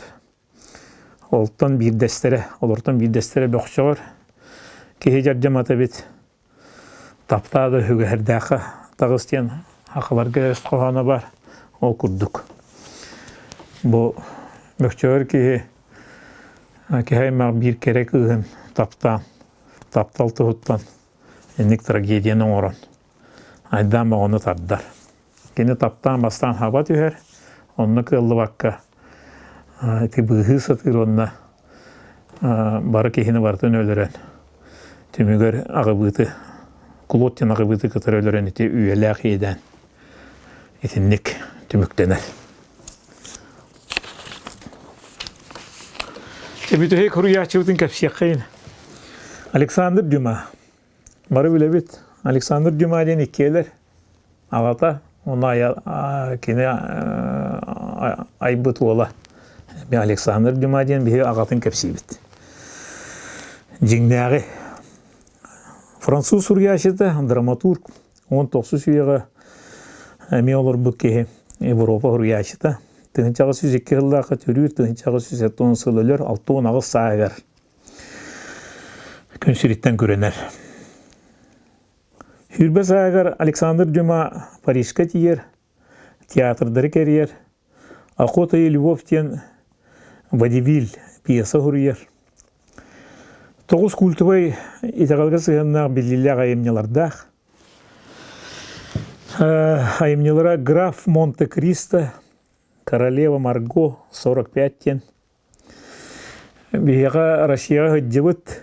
Олтон биирдэстэрэ, олортон биирдэстэрэ бөхчөҕөр киһи дьардьамата эбит. Таптаа да үһүгэһэрдээххэ таҕыс диэн сахаларга өс хоһооно баар. Ол курдук. Бу бөхчөҕөр киһи киһи аймах биир кэрэ кыыһын таптаан, таптал туһуттан инник трагедияны оҥорон айдаан бөҕөнү тардар. Кини таптаан бастаан хаба түһэр, онно кыаллыбакка ити быыһыы сатыыр уонна бары киһини барытын өлөрөн түмүгэр аҕыбыыты Клод диэн аҕыбыыты кытары өлөрөн ити үйэлээх иэдээн итинник түмүктэнэр. Бүтэһик суруйааччыбытын кэпсиэххэйин. Александр Дюма. Бары билэбит. Александр Дюма диэн иккиэлэр. Аҕата уонна кини айбыт уола Александр Дюма диэн биһиги аҕатын кэпсиибит. Дьиҥнээҕи француз суруйааччыта, драматург, 19 үйэҕэ эмиэ олорбут киһи, Европа суруйааччыта. 1802 сыллаахха төрүүр, 1870 сыл өлөр, 68 сааһыгар күн сириттэн күрэнэр. Сүүрбэ сааһыгар Александр Дюма Парижка тиийэр, театрдары кэрийэр, «Охота и любовь» диэн водевиль пьеса суруйар. Тоҕус культовай итэҕэлгэ сыһыаннаах биллиилээх айымньылардаах. Айымньылара «Граф Монте-Кристо», «Королева Марго», «45» диэн Биһиэхэ Россияҕа сылдьыбыт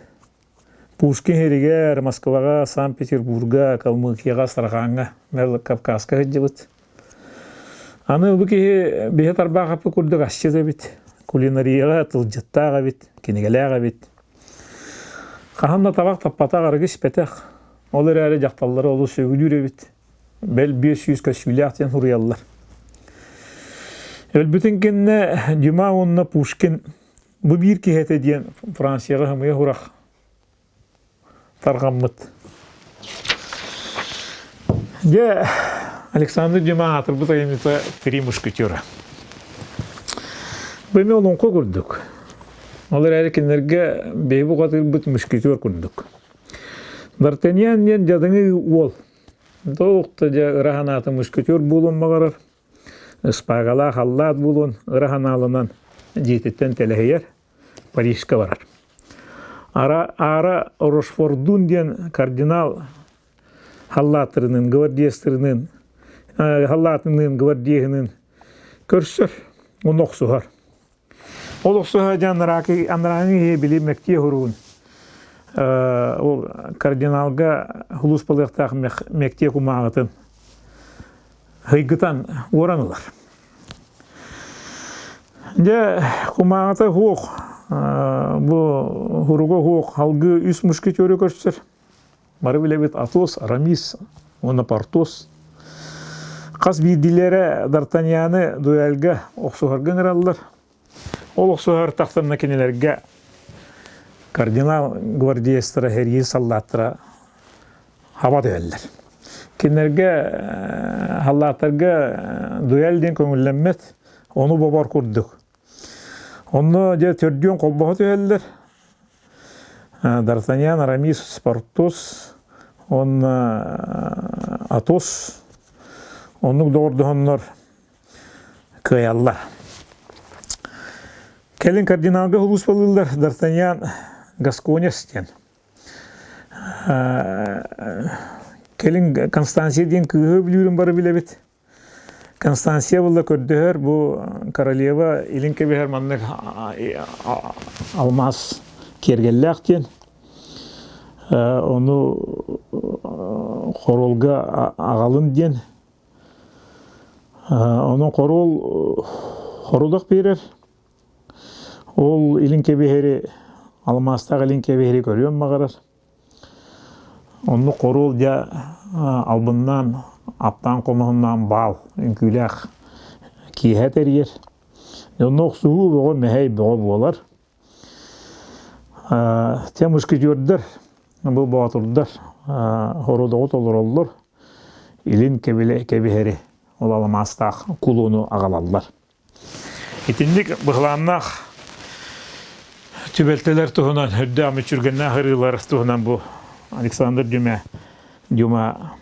Пушкин сиригэр, Москваҕа, Санкт-Петербурга, Калмыкияҕа, Астрахаҥҥа, Кавказка сылдьыбыт. Аны бу киһи биһи Тарбаахаппыт курдук асчыт эбит, кулинарияҕа тылдьыттаах эбит, кинигэлээх эбит. Хаһан да табах таппатах, арыгы испэтэх. Ол эрээри дьахталлары олус сөбүлүүр эбит. Бэл 500 көссүүлээх диэн суруйаллар. Өлбүтүн кэннэ Дюма уонна Пушкин бу биир киһи этэ диэн Францияҕа сымыйа сурах тарҕаммыт. Дьэ, Александр Дюма аатырбыт айымньыта «Три мушкетера». Бу эмиэ олоҥхо курдук. Ол эрээри кинилэргэ биһи бухатыырбыт мушкетер курдук. Д'Артаньян диэн дьадаҥы уол. Туох да дьэ ыра санаата мушкетер буолуон баҕарар. Ыспаагалаах аллаат буолуон ыра санааланан дьиэтиттэн тэлэһийэр, Парижка барар. Ара, аара Рошфордун диэн кардинал халлааттарыныын, гвардеецтарыныын, халлаатыныын, гвардееһыныын көрсөр, уонна охсуһар. Ол охсуһа дьэ анарааҥы киһи били мэктиэ хоруун ол кардиналга сулууспалыахтаах мэктиэ кумааҕытын ыйгытан уоран ылар. Дьэ кумааҕыта суох, бу хуруга суох халгыы үс мушкетеры көрсөр. Бары билэбит Атос, Арамис уонна Портос. Хас биирдиилэрэ Д'Артаньяны дуэльга охсуһарга ыҥыраллар. Ол охсуһар тахсанна кинилэргэ кардинал гвардеецтара, сэрии саллааттара хаба түһэллэр. Кинилэргэ халлааттарга дуэль диэн көҥүллэммэт, ону бобор курдук. Онно дьэ төрдүөн холбоһо түһэллэр. Д'Артаньян, Арамис, Портос уонна Атос оннук доҕордоһоннор кыайаллар. Кэлин кардиналга сулууспалыыллар Д'Артаньян Гасконес диэн. Кэлин Констанция диэн кыыһы бүлүүрүн бары билэбит. Констанция буолла көрдөһөр бу королева илин кэбиһэр маннык алмаас киэргэллээх диэн. Ону хоруолга аҕалын диэн. Онон хоруол хорудах биэрэр. Ол илин кэбиһэри алмаастаах илин кэбиһэри көрүөн баҕарар. Оннук хоруол дьэ албыннаан, аптаан хомуһуннаан баал үҥкүүлээх киэһэ тэрийэр. Онно охсуһуу бөҕө, мэһэй бөҕө буолар. Те мушкетердар, бу боотурдар хородоҕу толороллор, илин кэбиһэри ол аламаастаах кулуну аҕалаллар. Итинник быһылааннаах түбэлтэлэр туһунан, үрдээх мүччүргэннээх ырыылар туһунан бу Александр Дюма Дюма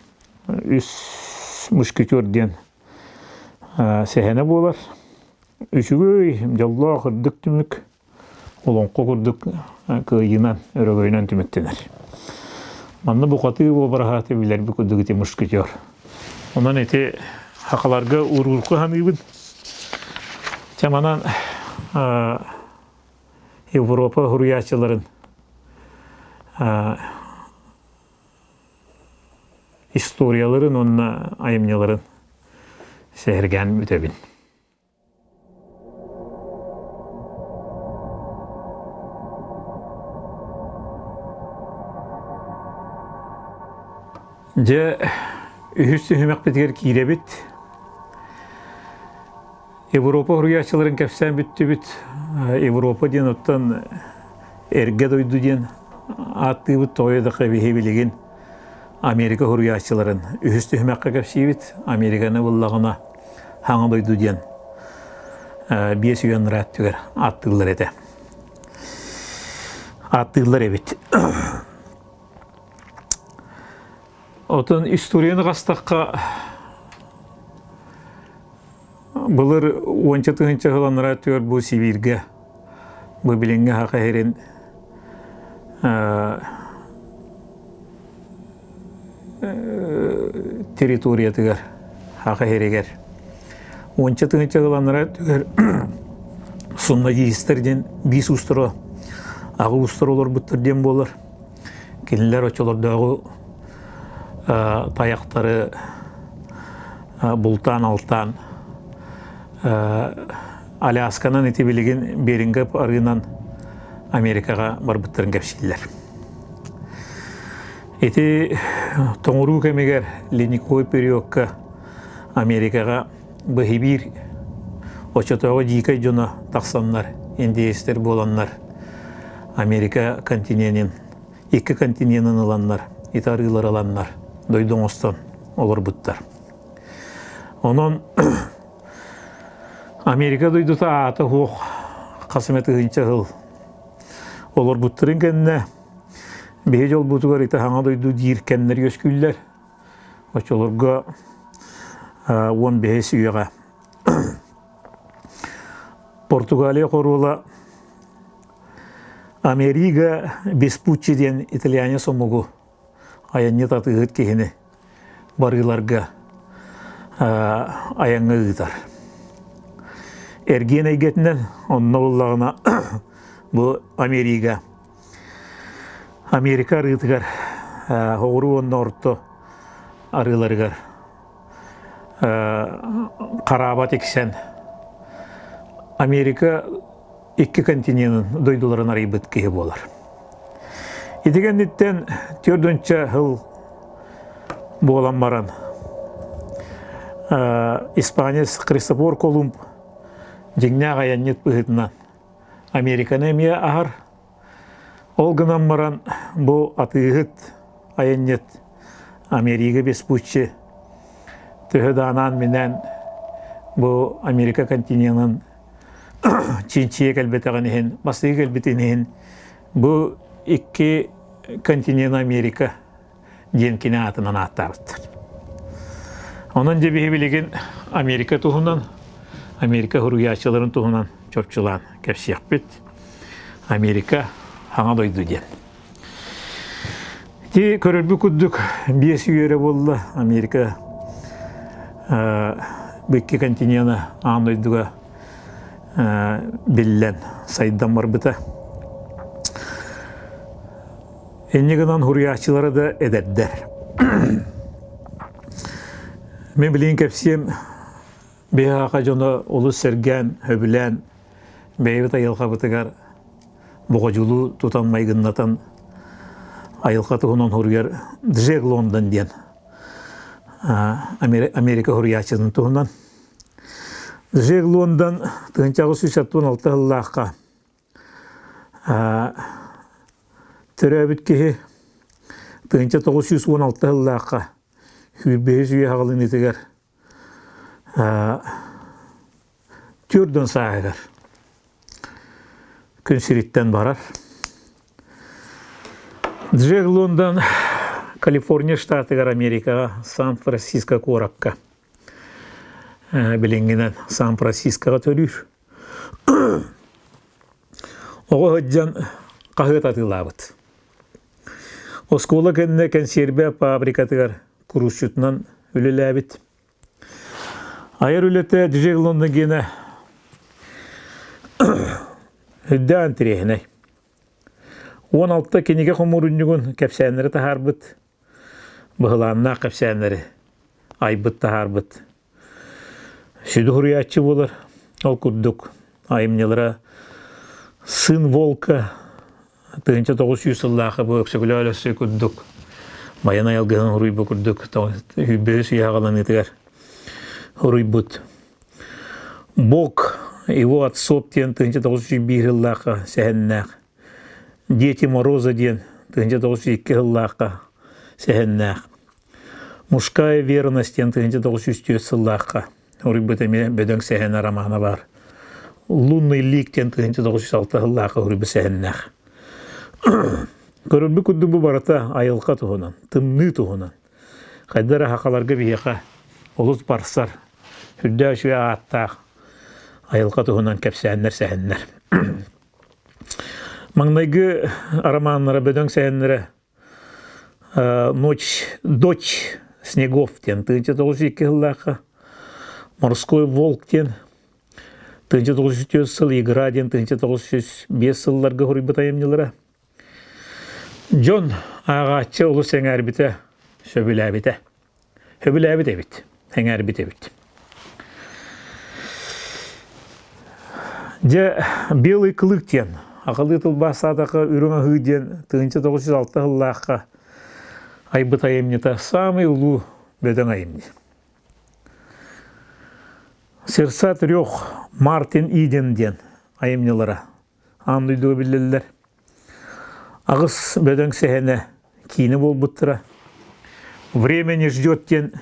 үс мушкетер диэн сэһэнэ буолар. Үчүгэй, дьоллоох үрдүк түмүк олоҥхо курдук кыайыынан, өрөгөйүнэн түмүктэнэр. Манна бухатыы уобараһа билэрби курдук ити мушкетер. Онон ити хахаларга уруурку саныыбын. Чэ манан Европа суруйааччыларын историяларын уонна айымньыларын сэһэргээн бүтэбин. Дьэ, үһүс түһүмэхпитигэр киирэбит. Европа суруйааччыларын кэпсээн бүттүбүт. Европа диэн оттон эргэ дойду диэн ааттыыбыт тоҕо да биһи билигин Америка суруйааччыларын үһүс түһүмэххэ кэпсиибит. Американы буллаҕына Хаҥа дойду диэн 5 үйэ анараа өттүгэр ааттыыллар этэ. Ааттыыллар эбит. Отон историяны хастахха былыр уонча тыһыынча сыл анараа өттүгэр бу Сибииргэ бу билиҥҥи Саха сирин территориятыгар Саха сиригэр уонча тыһыынча ыланнара өттүгэр суннадиистар диэн биис уустара аҕа уустара олорбуттар диэн буолар. Кинилэр оччолордооҕу тайахтары бултаан-алтаан Алясканан ити билигин Берингов арыынан Америкаҕа барбыттарын кэпсииллэр. Ити тоҥоруу кэмигэр ледниковый периодка Америкаҕа быһибиир оччотооҕу дьиикэй дьоно тахсаннар, индеецтэр буоланнар Америка континенин икки континенын ыланнар, ити арыылары ыланнар дойду оҥостон олорбуттар. Онон Америка дойдута аата суох. Хас эмэ тыһыынча сыл олорбуттарын кэннэ биһи дьолбутугар ити хаҥа дойду диир кэмнэр үөскүүллэр. Оччолорго 15 үйэҕэ Португалия хоруола Америга Веспуччи диэн итальянец омугу айанньыт атыыһыт киһини барыыларга айаҥҥа ыытар. Эргиэн эйгэтинэн онно буллаҕына бу Америка Америка арыытыгар соҕуруу уонна орто арыыларыгар хараба тиксэн Америка икки континенын дойдуларын арыйбыт киһи буолар. Ити кэнниттэн төрдүнчэ сыл буолан баран испанец Христофор Колумб дьиҥнээх айанньыт быһыытынан Американы эмиэ аһар. Ол гынан баран бу атыыһыт айанньыт Америка Веспуччи төһө да анаан-минээн бу Америка континенын чинчийэ кэлбэтэҕин иһин, бастакы кэлбитин иһин бу икки континент Америка диэн кини аатынан ааттаабыттар. Онон дьэ биһи билигин Америка туһунан, Америка суруйааччыларын туһунан чопчулаан кэпсиэхпит. Америка хаҥа дойду диэн. Ити көрөрбүт курдук биэс үөрэ буолла Америка бу икки континена аан дойдуга биллэн сайдан барбыта. Инньэ гынан суруйааччылара да эдэрдэр. Мин билигин кэпсиэм биһиэхэ дьоно олус сэргээн, сөбүлээн бэйэбит айылҕабытыгар боҕодьулуу тутан майгыннатан айылҕа туһунан суруйар Джек Лондон диэн Америка суруйааччытын туһунан. Джек Лондон 1876 сыллаахха төрөөбүт киһи 1916 сыллаахха сүүрбэһис үйэ хаҕылыныытыгар Түөрдүн сааһыгар күн сириттэн барар. Джек Лондон Калифорния штатыгар Америкаҕа Сан-Франциско куоракка билиҥҥинэн Сан-Францискоҕа төрүүр. Оҕо сылдьан хаһыат атыылаабыт. Оскуола кэннэ кэнсиэрбэ фабрикатыгар куруусчутунан үлэлээбит. Айар үлэтэ Джек Лондон гиэнэ үрдээн интэриэһинэй. 16 кинигэ хомуурунньугун кэпсээннэри таһаарбыт, быһылааннаах кэпсээннэри айбыт таһаарбыт. Сүдү суруйааччы буолар. Ол курдук айымньылара «Сын волка» 1900 сыллаахы бу Өксөкүлээх Өлөксөй курдук Байанай алгыһын суруйбут курдук сүүрбэһис үйэ аҕаланыытыгар суруйбут Бог его отцов диэн 1901 сыллаахха сэһэннээх Дети Мороза диэн 1902 сыллаахха сэһэннээх Мужская верность диэн 1904 сыллаахха Уруйбут эмиэ бөдөҥ сэһэн романа баар. Лунный лик диэн 1906 сыллаахха уруйбут сэһэннээх. Көрөрбүт курдук бу барыта айылҕа туһунан, тымныы туһунан. Хайда эрэ сахаларга биһиэхэ олус барсар, үрдээх үчүгэй ааттаах айылҕа туһунан кэпсээннэр, сэһэннэр. Маҥнайгы романнара, бөдөҥ сэһэннэрэ Ночь, дочь снегов диэн 1902 сыллаахха Морской волк диэн 1904 сыл Игра диэн 1905 сылларга суруйбут айымньылара. Дьон ааҕааччы олус сэҥээрбитэ, сөбүлээбитэ. Сөбүлээбит эбит, сэҥээрбит эбит. Дьэ, Белый клык диэн, аҕалыы тылбаастаатахха үрүҥ аһыы диэн 1906 сыллаахха айбыт айымньыта саамай улуу бөдөҥ айымньы. Сердца трех Мартин Иден диэн айымньылара аан дойдуга биллэллэр. Аҕыс бөдөҥ сэһэнэ киинэ буолбуттара. «Время не ждет» диэн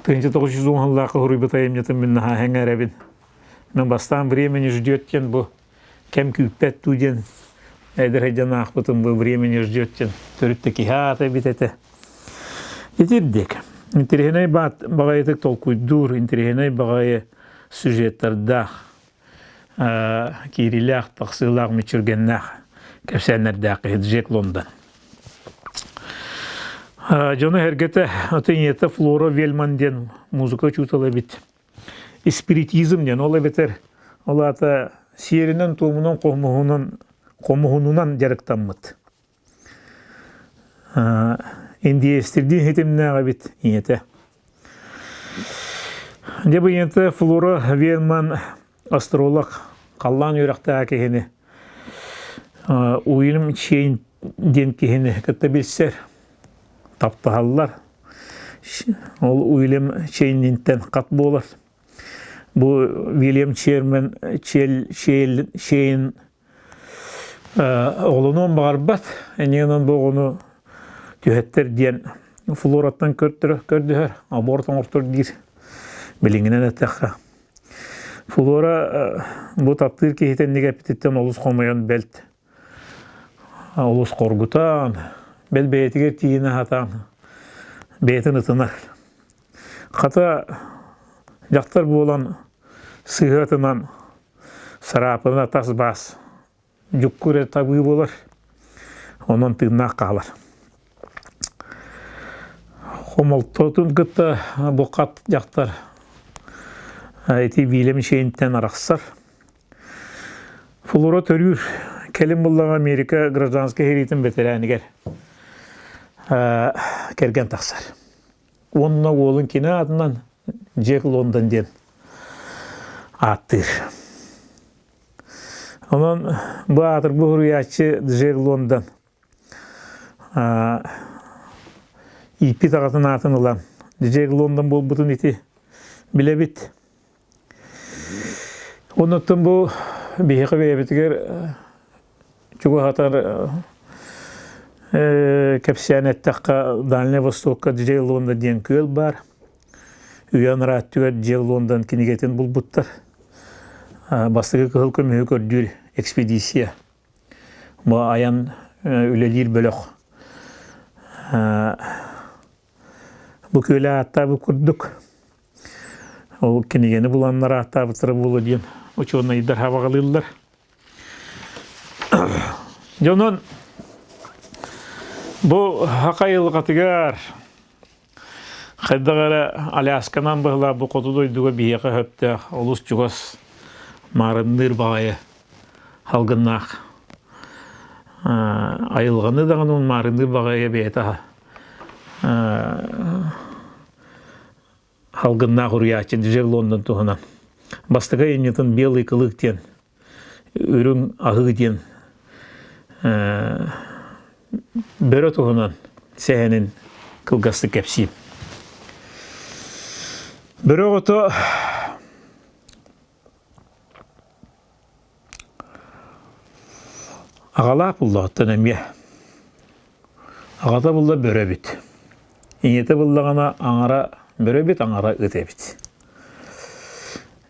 1910 сыллаахха суруйбут айымньытын мин наһаа сэҥээрэбин. Мин бастаан «Время не ждет» диэн бу кэм күүппэт дуу диэн эдэр сылдьан аахпытым бу «Время не ждет» диэн төрүт да киһи аата эбит этэ. Итирдик. Интэриэһинэй баҕайытык толкуйдуур, интэриэһинэй баҕайы сюжеттардаах, киириилээх, тахсыылаах, мүччүргэннээх кэпсээннэрдээх киһи Джек Лондон. Дьоно эргэтэ атын ийэтэ Флора Вельман диэн музыка учуутала эбит. Спиритизм диэн ол эбэтэр ол аата сиэринэн-туомунан хомуһунан хомуһунунан дьарыктаммыт. Индиэстирдиин ситимнээх эбит ийэтэ. Дьэ бу ийэтэ Флора Вельман астролог халлаан үөрэхтээх киһини Уильям Чейн диэн киһини кытта билсэр, таптаһаллар. Ол Уильям Чейнинтэн хат буолар. Бу Уильям Чермен Чейн оҕолонуон баҕарбат, эйигин бу оҕону түһэттэр диэн флораттан көрдөһөр, аборт оҥортор диир. Билиҥҥинэн эттэххэ. Флора бу таптыыр киһитэ инник эппититтэн олус хомойон бэлт олус хоргутан, бэл бэйэтигэр тиийинэ сатаан бэйэтин ытынар. Хата дьахтар буолан сыһыатынан сараапына тас баас дьукку эрэ табыы буолар, онон тыыннаах хаалар. Хомолтотун кытта бу хат дьахтар ити биилэм шиэнтэн арахсар. Флора төрүүр кэлин буллаҕа Америка гражданскай сэриитин бэтэрээнигэр кэргэн тахсар. Уонна уолун кини аатынан Джек Лондон диэн ааттыыр. Онон бу аатырбыт суруйааччы Джек Лондон ииппит аҕатын аатын ылан Джек Лондон буолбутун ити билэбит. Онуттан бу биһиэхэ бэйэбитигэр чугаһатар кэпсээн эттэххэ Дальнай Востокка Джей Лондон диэн күөл баар. Үйэ анараа өттүгэр Джей Лондон кинигэтин булбуттар. Бастакы кыһыл көмүһү көрдүүр экспедиция. Бу айан үлэлиир бөлөх. Бу күөлү ааттаабыт курдук ол кинигэни буланнар ааттаабыттара буолуо диэн учуонайдар хабаҕалыыллар. Дьонун бу саха айылҕатыгар хайдах эрэ Алясканан быһылаах бу хоту дойдуга биһиэхэ сөптөөх олус чугас маарынныыр баҕайы салгыннаах айылҕаны даҕаны маарынныыр баҕайы бэйэтэ Халгыннаах уруйааччы Джек Лондон туһунан. Бастакы айымньытын «Белый клык» диэн, үрүҥ аһыы диэн бөрө туһунан сэһэнин кылгастык кэпсиим. Бөрө оҕото Аҕалаах буллаҕыттан эмиэ. Аҕата булла бөрө эбит. Ийэтэ буллаҕына аҥара бөрө эбит, аҥара ыт эбит.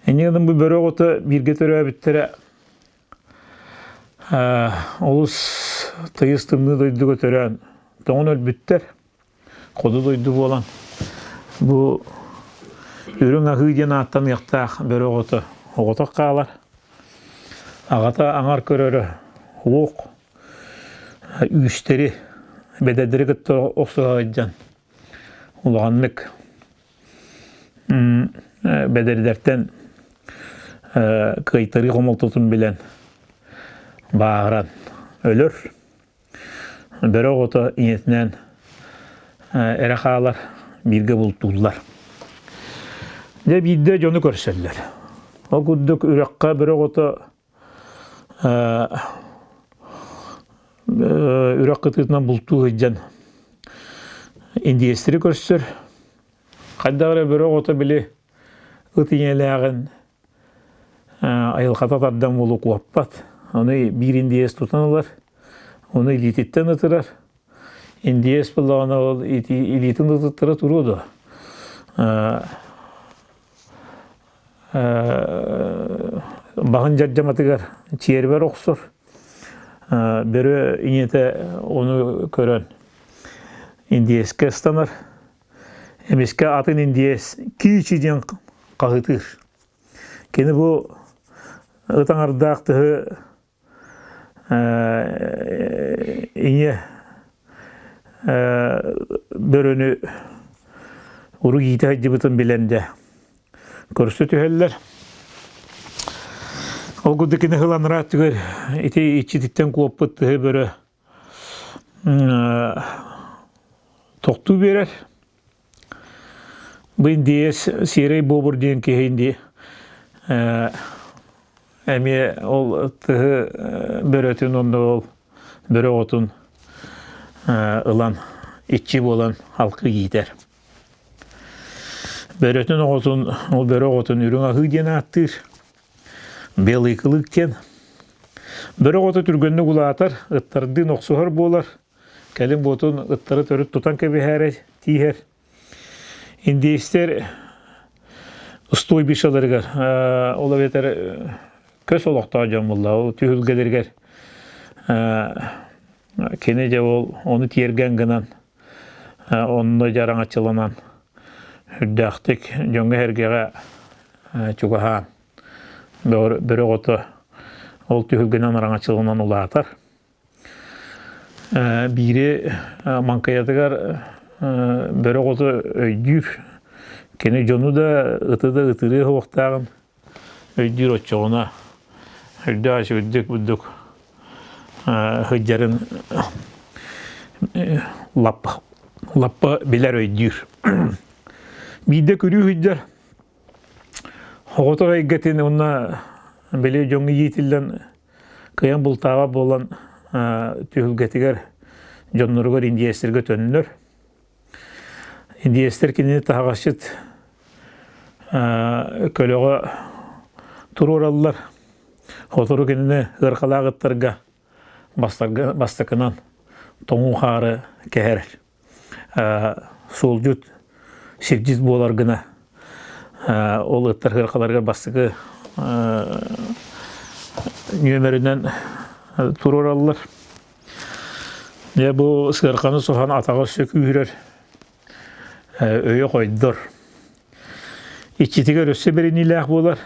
Инньэ гынан бу бөрө оҕото бииргэ төрөөбүттэрэ олус тыйыс тымныы дойдуга төрөөн тоҥон өлбүттэр. Хоту дойду буолан бу үрүҥ аһыы диэн ааттаныахтаах бөрө оҕото оҕотох хаалар. Аҕата аҥар көрөрө уох үүстэри бэдэрдэри кытта охсуһа сылдьан улаханнык бэдэрдэртэн кыайтарыы хомолтотун билэн бааһыран өлөр. Бөрө оҕото ийэтинээн эрэ хаалар, бииргэ бултууллар. Дьэ биирдэ дьону көрсөллөр. Ол курдук үрэххэ бөрө оҕото үрэх кытыытынан бултуу сылдьан индиэстэри көрсөр. Хайдах эрэ бөрө оҕото били ыт ийэлээҕин айылҕата тардан уолу куоппат. Ону биир индиэс тутан ылар, ону илиититтэн ытырар. Индиэс буоллаҕына ол илиитин ытыттара туруо дуо? Баһын дьардьаматыгар чиэрбэр охсор. Бөрө ийэтэ ону көрөн индиэскэ ыстанар. Эмискэ атын индиэс киичи диэн хаһытыыр. Кини бу ыт аҥардаах тыһы ийэ бөрөнү урук иитэ сылдьыбытын билэн дьэ көрсө түһэллэр. Ол курдук кини ыланара түгэр ити иччититтэн куоппут тыһы бөрө тохтуу биэрэр. Бу индиэс сиэрэй буобур диэн киһи инди эмиэ ол тыһы бөрөтүн онно ол бөрө оҕотун ылан иччи буолан халкы иитэр. Бөрөтүн оҕотун ол бөрө оҕотун үрүҥ аһыы диэн ааттыыр. Белый клык диэн. Бөрө оҕото түргэнник улаатар, ыттардыын охсуһар буолар. Кэлин буотун ыттары төрүт тутан кэбиһээрэ тииһэр. Индейстэр стойбищаларыгар, ол эбэтэр көс олохтоох дьон буолла, ол түһүлгэлэригэр кини дьэ ол ону тиэргэн гынан, онно дьараҥаччыланан үрдээхтик дьоҥҥо-сэргэҕэ чугаһаан бөрө оҕото ол түһүлгэнэн араҥаччыланан улаатар. Биири маҥкайатыгар бөрө оҕото өйдүүр. Кини дьону да, ыты да ытырыа суохтааҕын өйдүүр оччоҕуна үрдээх үчүгэйдик бурдук сылдьарын лаппа лаппа билэр өйдүүр. Биирдэ күрүү сылдьар оҕотор эйгэтин уонна били дьоҥҥо иитиллэн Кыайан бултаабат буолан түһүлгэтигэр дьонноругар индиэстэргэ төннөр. Индиэстэр кинини таһаҕасчыт көлөҕө туруораллар. Сотору кинини ыархалаах ыттарга бастакынан тоҥуу хаары кэһэр. суолдьут, сирдьит буолар гына ол ыттар сыаркаларыгар бастакы нүөмэринэн туруораллар. Дьэ бу сыарканы соһон атаҕа өссө күүһүрэр, өйө хойдор. Иччитигэр өссө бэриниилээх буолар.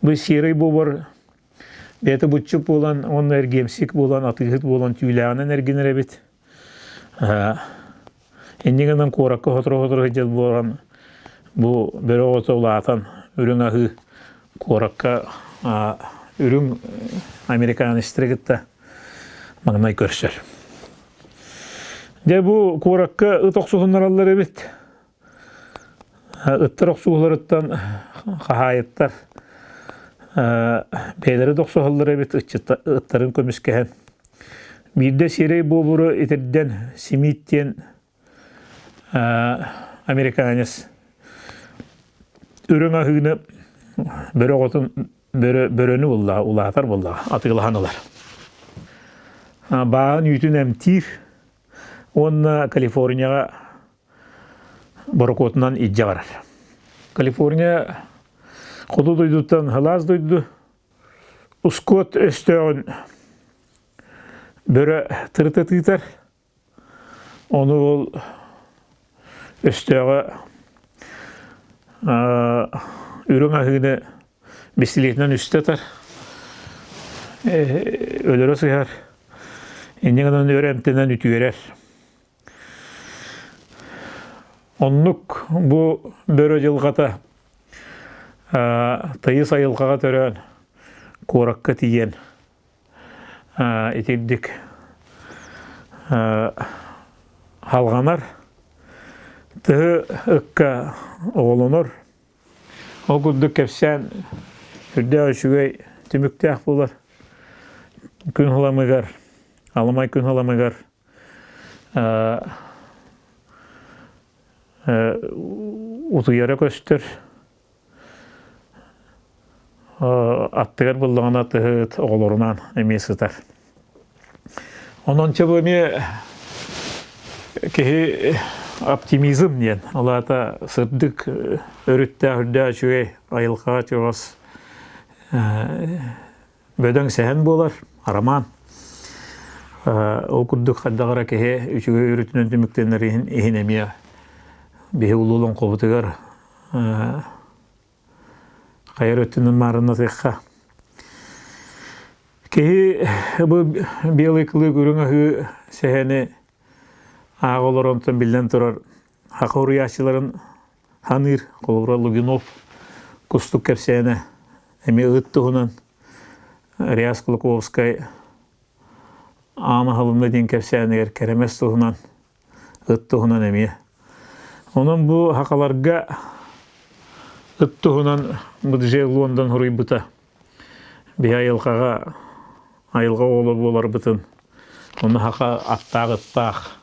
Бу серый бобор бэйэтэ буччук буолан уонна эргиэмсик буолан атыыһыт буолан түүлээҕинэн эргинэр эбит. Инньэ гынан куоракка сотору-сотору сылдьар буолан бу бөрө оҕото улаатан үрүҥ аһыы куоракка үрүҥ американецтары кытта маҥнай көрсөр. Дьэ бу куоракка ыт охсуһуннараллар эбит. Ыттар охсуһууларыттан хаһаайыттар бэйэлэрэ да охсуһаллар эбит ыттарын көмүскэһэн. Биирдэ сиэрэй буобуру итирдэн Смит диэн американец үрүҥ аһыыны бөрө оҕотун бөрө, бөрөнү булла, улаатар булла, атыылаһан ылар. Бааһын үүтүн эмтиир уонна Калифорнияҕа борокуотунан илдьэ барар. Калифорния хоту дойдуттан сылаас дойду. Ускуот өстөөҕүн бөрө тырыта тыытар. Ону ол өстөөҕө үрүҥ аһыыны бистилиэтинэн үстэ ытар, өлөрө сыһар. Инньэ гынан өр эмтэнэн үтүөрэр. Оннук бу бөрө дьылҕата тыйыс айылҕаҕа төрөөн куоракка тиийэн итирдик халҕанар, тыһы ыкка оҕолонор. Ол курдук кэпсээн үрдээх үчүгэй түмүктээх буолар. Күн халамыгар, аламай күн халамыгар утуйара көстөр. Аттыгар буллаҕына тыһыт оҕолорунаан эмиэ сытар. Онон чэ бу эмиэ киһи оптимизм диэн, ол аата сырдык өрүттээх үрдээх үчүгэй айылҕаҕа чугас бөдөҥ сэһэн буолар, роман. Ол курдук хайдах эрэ киһи үчүгэй өрүтүнэн түмүктэнэр иһин, иһин эмиэ биһи улуу олоҥхобутугар хайар өттүнэн маарыннатыахха. Киһи бу белый клык үрүҥ аһыы сэһэни ааҕа олоронтон биллэн турар саха уруйааччыларын ханыыр, холобура Лугинов кустук кэпсээнэ эмиэ ыт туһунан Реас Кулаковскай Аан аһылынна диэн кэпсээнигэр Кэрэмэс туһунан ыт туһунан эмиэ. Онон бу сахаларга ыт туһунан Бдж Лондон суруйбута. Биһи айылҕаҕа айылҕа оҕоло буоларбытын, ону саха аттаах ыттаах,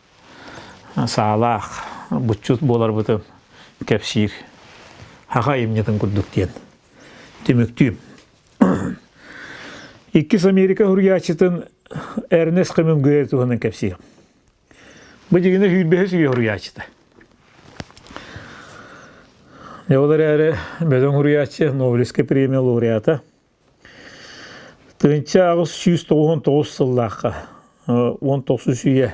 саалаах, буччут буоларбытын кэпсиир саха айымньытын курдук диэн түмүктүүм. Иккис Америка суруйааччытын Эрнест Хемингуэй туһунан кэпсиэм. Бу дьигинэ сүүрбэһис үйэ суруйааччыта. Дьэ ол эрээри бөдөҥ суруйааччы Нобелевскай премия лауреата 1899 сыллаахха 19 үйэ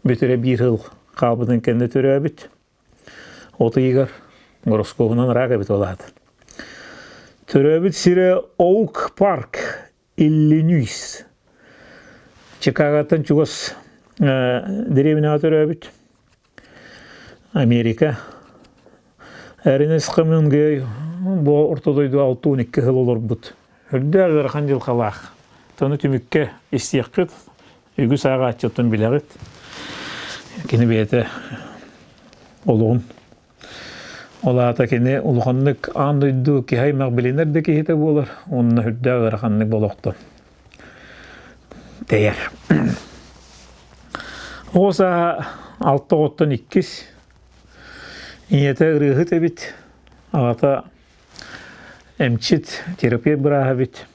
бүтэрэ биир сыл хаалбытын кэннэ төрөөбүт. От ыйыгар гороскобунан ыраах эбит ол аата. Төрөөбүт сирэ Оук Парк Иллинойс. Чикаготтан чугас дэриэбинэҕэ төрөөбүт. Америка. Эрнест Хемингуэй бу орто дойду 62 сыл олорбут. Үрдээх ыарахан дьылҕалаах. Тону түмүккэ истиэххит, үгүс ааҕааччыттан билэҕит. Кини бэйэтэ олоҕун Ол аата кини улаханнык аан дойду киһи аймах билинэр да киһитэ буолар уонна үрдээх ыараханнык болохтон тэйэр. Оҕо сааһа алта оҕоттон иккис. Ийэтэ ырыаһыт эбит, аҕата эмчит, терапевт бырааһа эбит.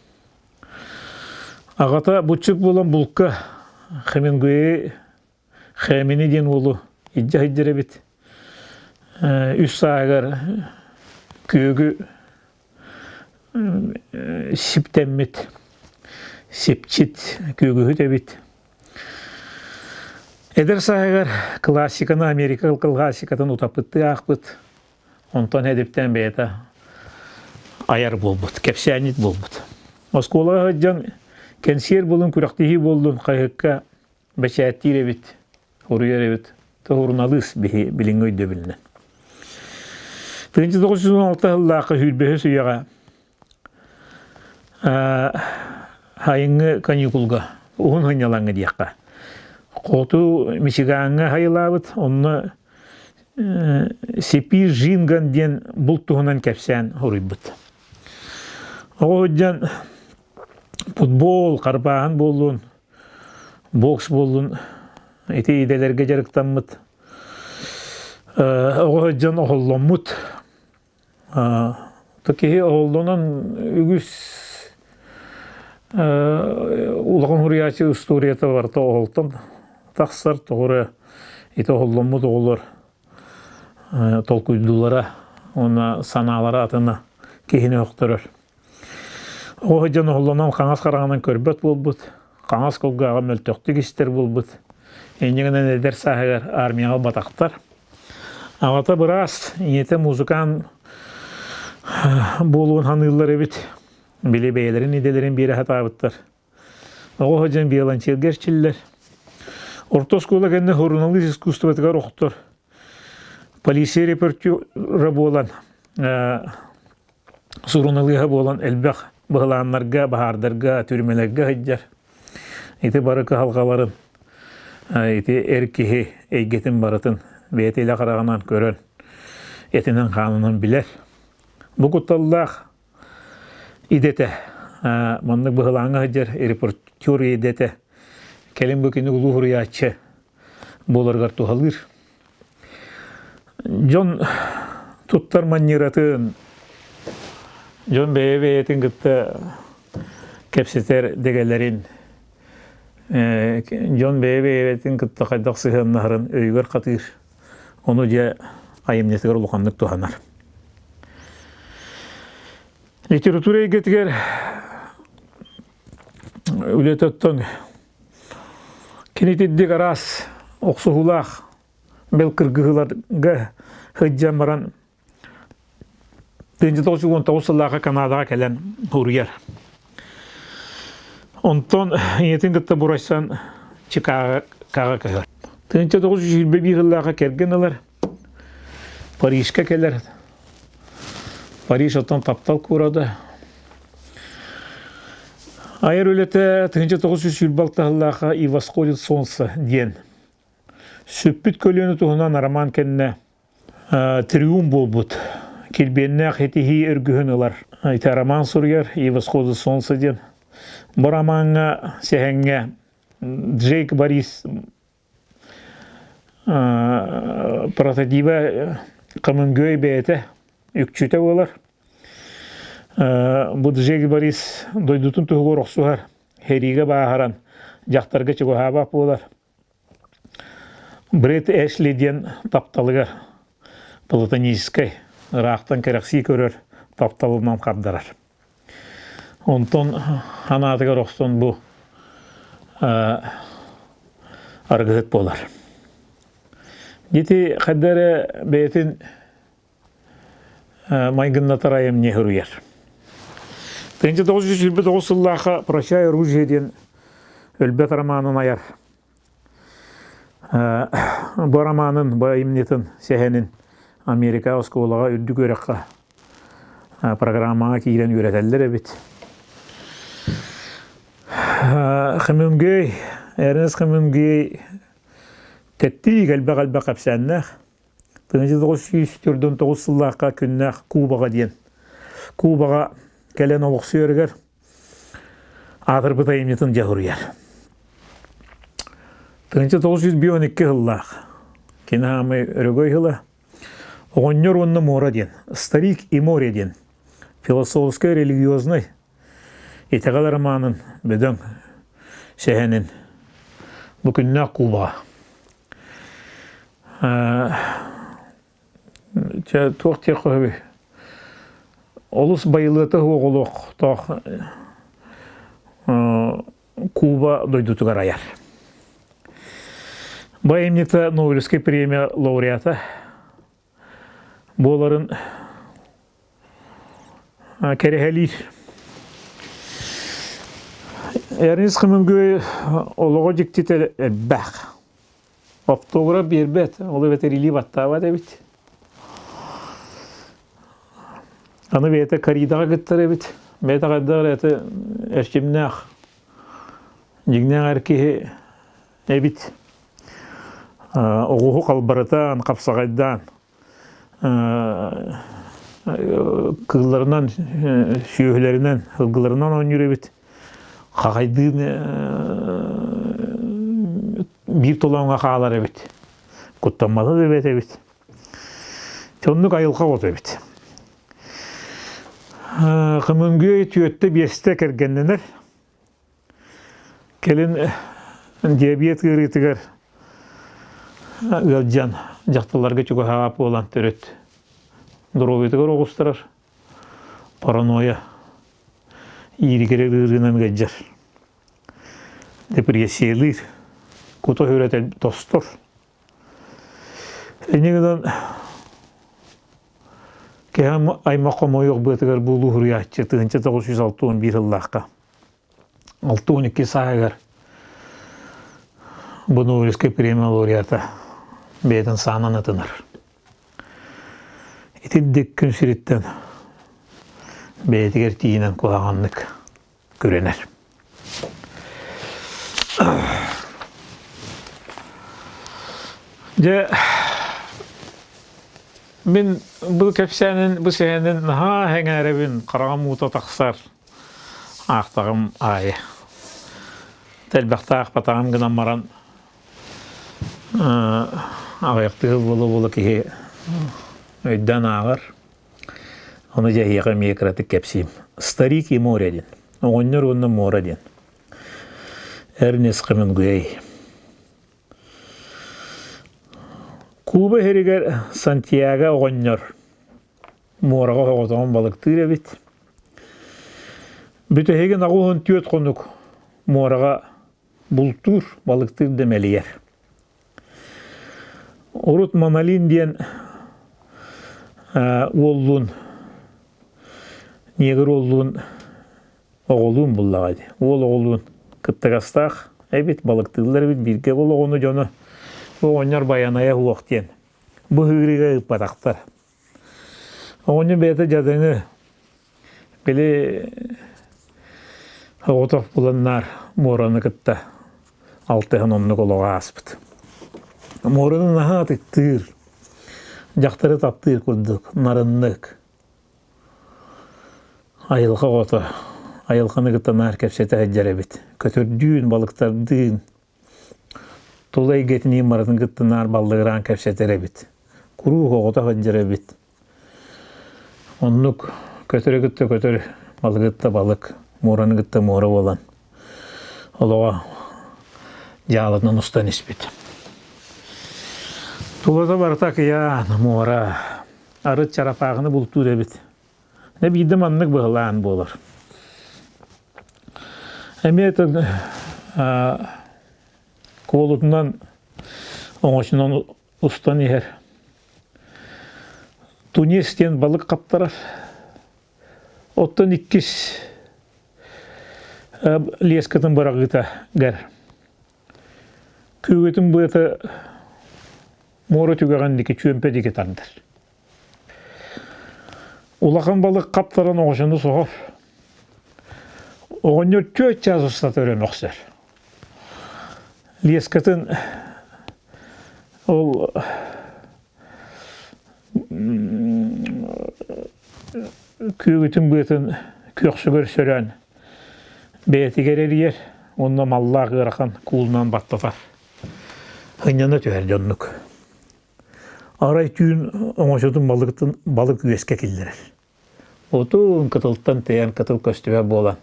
Аҕата буччук буолан булка Хемингуэйи Хэмини диэн уолу илдьэ сылдьар эбит. Үс сааһыгар күөгү сиптэммит, сипчит, күөгүһүт эбит. Эдэр сааһыгар классиканы, Америка классикатын утаппыттыы аахпыт. Онтон эдиптээн бэйэтэ айар буолбут, кэпсээнньит буолбут. Оскуолаҕа сылдьан кэнсиэр буолун, күрэхтэһии буоллун хаһыакка бэчээттиир эбит, суруйар эбит, суруналыыс биһи билиҥҥи өйдөбүлүнэн. 1916 сыллаахха сүүрбэһис үйэҕэ сайыҥҥы каникулга уһун сынньалаҥҥа диэххэ хоту Мичигаҥҥа хайылаабыт, онно Сепи Жинган диэн булт туһунан кэпсээн суруйбут. Оҕо сылдьан футбол, харбааһын буоллун, бокс буоллун ити идэлэргэ дьарыктаммыт оҕо сылдьан оһолломмут киһи оһоллонон үгүс улахан суруйааччы устуоруйата барыта оһолтон тахсар тоҕо эрэ ити оһолломмут оҕолор толкуйдуулара уонна санаалара атына киһини охторор Оҕо дьон оһоллонон хаҥас хараҕынан көрбөт буолбут, хаҥас кулгааҕа мөлтөхтүк истэр буолбут. Инньэ гынан эдэр сааһыгар армияҕа ылбатахтар. Аҕата быраас, ийэтэ музыкант буолуон саныыллар эбит. Били бэйэлэрин идэлэрин биэрэ сатаабыттар. Оҕо сылдьан виолончельга эрчиллэр. Орто оскуола кэннэ суруналыыс искусствотыгар охтор. Полиция репортера буолан суруналыыһа буолан элбэх быһылааннарга, баһаардарга, түрмэлэргэ сылдьар. Ити бары кыһалҕаларын, ити эр киһи эйгэтин барытын бэйэтэ илэ хараҕынан көрөн, этинэн-хаанынан билэр. Бу кутталлаах идэтэ, маннык быһылааҥҥа сылдьар репортер идэтэ кэлин бу кини улуу суруйааччы буоларыгар туһалыыр. Дьон туттар манньыыратын, дьон бэйэ-бэйэтин кытта кэпсэтэр дэгэлэрин, дьон бэйэ-бэйэтин кытта хайдах сыһыаннаһарын өйүгэр хатыыр. Ону дьэ айымньытыгар улаханнык туһанар. Литература эйгэтигэр үлэтэ кини итинник араас охсуһуулаах бэл кыргыһыыларга сылдьан баран 1919 сыллааҕы Канадаҕа кэлэн суруйар. Онтон ийэтин кытта бурайсан Чикагоҕа көһөр. 1921 сыллааҕы кэргэн ылар, Парижка кэлэр. Париж оттон таптал куората. Айар үлэтэ 1926 сыллаахха «И восходит солнце» диэн сүппүт көлүөнэ туһунан роман кэннэ триумф буолбут. Килбиэннээх этиһии өргүһүн ылар. Ити роман суруйар «И восходит солнце» диэн. Бу ромаҥҥа сэһэҥҥэ Джейк Борис прототиба Хемингуэй бэйэтэ үкчүтэ буолар. Бу Джейк Борис дойдутун туһугар охсуһар, сэриигэ бааһыран, дьахтарга чугаһаабат буолар. Бред Эшли диэн тапталыгар платоническай, ыраахтан кэрэхсии көрөр тапталынан хардарар. Онтон анаатыгар охсон бу арыгыһыт буолар. Ити хайда эрэ бэйэтин майгыннатар айымньы суруйар. 1929 сыллаахха «Прощай оружие» диэн өлбөт романын айар. Бу романын, бу айымньытын, сэһэнин Америка оскуолаҕа үрдүк үөрэххэ программаҕа киирэн үөрэтэллэр эбит. Хемингуэй, Эрнест Хемингуэй тэттии элбэх-элбэх кэпсээннээх. 1949 сыллаахха күннээх Кубаҕа диэн Кубаҕа кэлэн олохсуйарыгар аатырбыт айымньытын дьаһуруйар. 1912 сыллаах кини хаамай өрөгөй сыла Оҕонньор уонна муора диэн Старик и море диэн философскай религиознай итэҕэл романын бөдөҥ сэһэнин бу күннээх Кубаҕа Чэ, туох диэх үһүбүй? Олус байылыата суох олохтоох Куба дойдутугар айар. Бу айымньыта Нобелевскай премия лауреата буоларын кэрэһэлиир. Эрнест Хемингуэй олоҕо дьиктитэ элбэх. Оптуобура биэрбэт, ол эбэтэр илии баттаабат эбит. Аны бэйэтэ коридаҕа кыттар эбит. Бэйэтэ хайдах эрэ это эрчимнээх, дьиҥнээх эр киһи эбит. Оҕуһу халбарытаан, хапсаҕайдаан кыылларынан, сүөһүлэринэн, сылгыларынан оонньуур эбит. Хахайдыын биир толооҥҥо хаалар эбит. Куттаммата да эбит эбит. Оннук айылҕа оҕото эбит. Хымынгүөй түөртэ биэстэ кэргэннэнэр. Кэлин диабет ыарыытыгар ыалдьан дьахталларга чугаһаабат буолан төрүт доруобуйатыгар оҕустарар паранойя ииригирэр ыарыынан ыалдьар депрессиялыыр кута-сүрэ тостор инньэ гынан киһи аймах хомойуох быатыгар буолуу суруйааччы 1961 сыллаахха 62 сааһыгар бу Нобелевскай премия лауреата бэйэтин саанан атынар. Итирдик күн сириттэн бэйэтигэр тиийинэн куһаҕаннык күрэнэр. Дьэ, мин бу кэпсээнин, бу сэһэнин наһаа сэҥээрэбин, хараҕым уута тахсар. Аахтаҕым аайы. Элбэхтээх батаҕым гынан баран аҕыйахтыы буола-буола киһи өйдөөн ааҕар. Ону дьэ эһиэхэ эмиэ кыратык кэпсиим. «Старик и море» диэн. Оҕонньор уонна муора диэн. Эрнест Хемингуэй. Куба иһэригэр Сантьяго оҕонньор муораҕа оҕотоҕун балыктыыр эбит. Бүтэһигин 84 хонук муораҕа бултуур, балыктыыр да мэлийэр. Урут Мамалин диэн уоллуун, негр уоллуун оҕолуун буллаҕа дии. Уол оҕолуун кыттыгастаах эбит, балыктыыллар эбит, бииргэ ол оҕону дьоно оҕонньор байанайа уох диэн быһыырыга ыыппатахтар. Оҕонньор бэйэтэ дьадаҥы, били оҕотох буланнаар муораны кытта алтыһан оннук олоҕо ааспыт. Муораны наһаа ытыктыыр, дьахтары таптыыр курдук нарыннык, Айылҕа оҕото айылҕаны кытта наар кэпсэтэ сылдьар эбит. Көтөрдүүн, балыктардыын, тула эйгэтиниин барытын кытта наар баллыгыраан кэпсэтэр эбит. Куруук оҕото сылдьар эбит. Оннук көтөрү кытта көтөр, балыгы кытта балык, муораны кытта муора буолан олоҕо дьаалатынан устан испит. Тулата барыта акыйаан, муора, арыт чарапааҕыны бултуур эбит. Дьэ биирдэ маннык быһылаан буолар. Эмиэ куолутунан оҥочунан устан иһэр. Тунец диэн балык хаптарар. Оттон иккис лескатын быраҕыыта гэр. Күүгүтүн быата муора түгэҕин диэки чүөмпэ диэки тардар. Улахан балык хаптаран оҕочону соһор. Оҕонньор түөрт чаас устата өрө мөхсөр. Лескатын ол күөгүтүн быатын күөхсүгэр сөрөөн бэйэтигэр эрийэр уонна маллаах ыарахан куулунан баттатар. Ынньана түһэр дьоннук. Арай түүн оҥочотун балыктын балык үөскэ киллэрэр. Отун кытылтан тэйэн кытыл көстүбэт буолан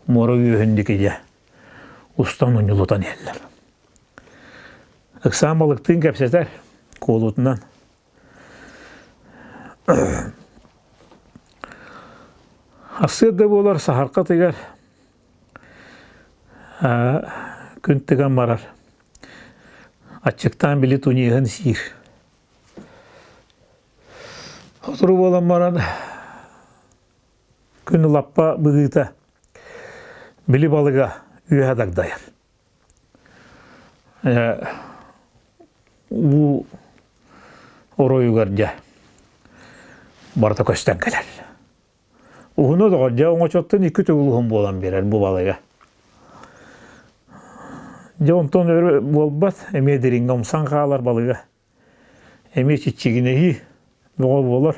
муора үөһүн дикидьэ устан унньулутан иһэллэр. Ыксаан балыктыын кэпсэтэр куолутунан. Ассыыр да буолар саһарха тыгар күн тыган барар. Аччыктаан били тунеһын сиир. Сотору буолан баран күн лаппа быһыыта били балыга үөһэ дагдайар. Уу оройугар дьэ барыта көстөн кэлэр. Уһуна доҕор, дьэ оҥочоттон икки төгүл уһун буолан биэрэр бу балыга. Дьэ онтон өр буолбат, эмиэ дириҥҥэ умсан хаалар балыга. Эмиэ чиччигинэһии бөҕө буолар.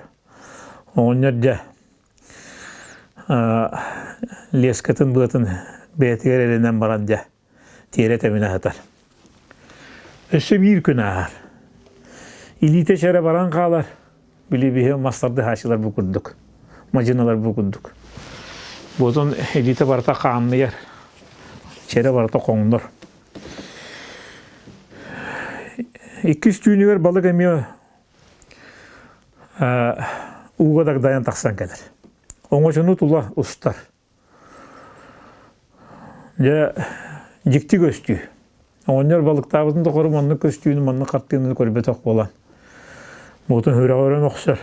Оҕонньор дьэ лескатын быатын бэйэтигэр эрэнэн баран дьэ тиэрэ тэбинэ сытар. Өссө биир күн ааһар. Илиитэ чэрэ баран хаалар. Били биһи мастардыһааччылар бу курдук, мадьыналар бу курдук. Буотун илиитэ барыта хаанныйар, чэрэ барыта хоҥнор. Иккис түүнүгэр балык эмиэ ууга дагдайан тахсан кэлэр. Оҥочону тула устар. Дьэ, дьикти көстүү. Оҕонньор балыктаабытын тухары маннык көстүүнү, маннык хартыынаны көрбөтөх буолан, буотун сүрэҕэ өрө мөхсөр.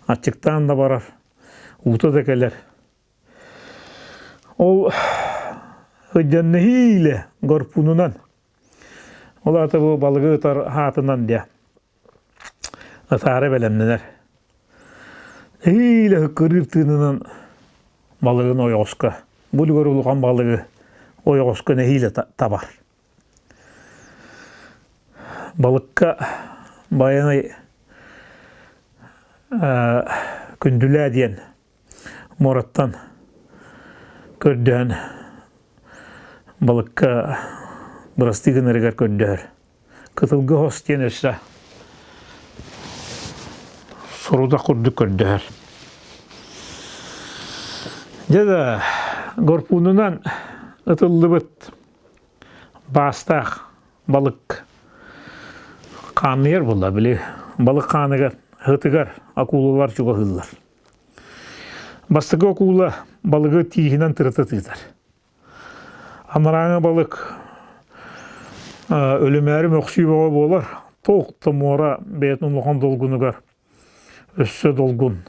Аччыктаан да барар, уута да кэлэр. Ол ыйданнаһиилэ горпунунан, ол аата бу балыгы ытар хаатынан диэ, ытаары бэлэмнэнэр. Нэһиилэ ыккырыыр тыынынан балыгын ойоҕоско, бу үлүгэр улахан балыгы ойоҕоско нэһиилэ табар. Балыкка Байанай күндүлээ диэн муораттан көрдөһөн балыкка бырастыы гынарыгар көрдөһөр. Кытылгы хос диэн өссө сорудах курдук көрдөһөр. Дьэ да, горпуунунан ытыллыбыт баастаах балык. Хаанныйар буолла, били балык хааныгар, һытыгар акулалар чугаһыыллар. Бастакы акула балыгы тииһинэн тырыта тыытар. Анарааҥы балык өлүмээри мөхсүү бөҕө буолар. Туох да муора бэйэтин улахан долгунугар өссө долгун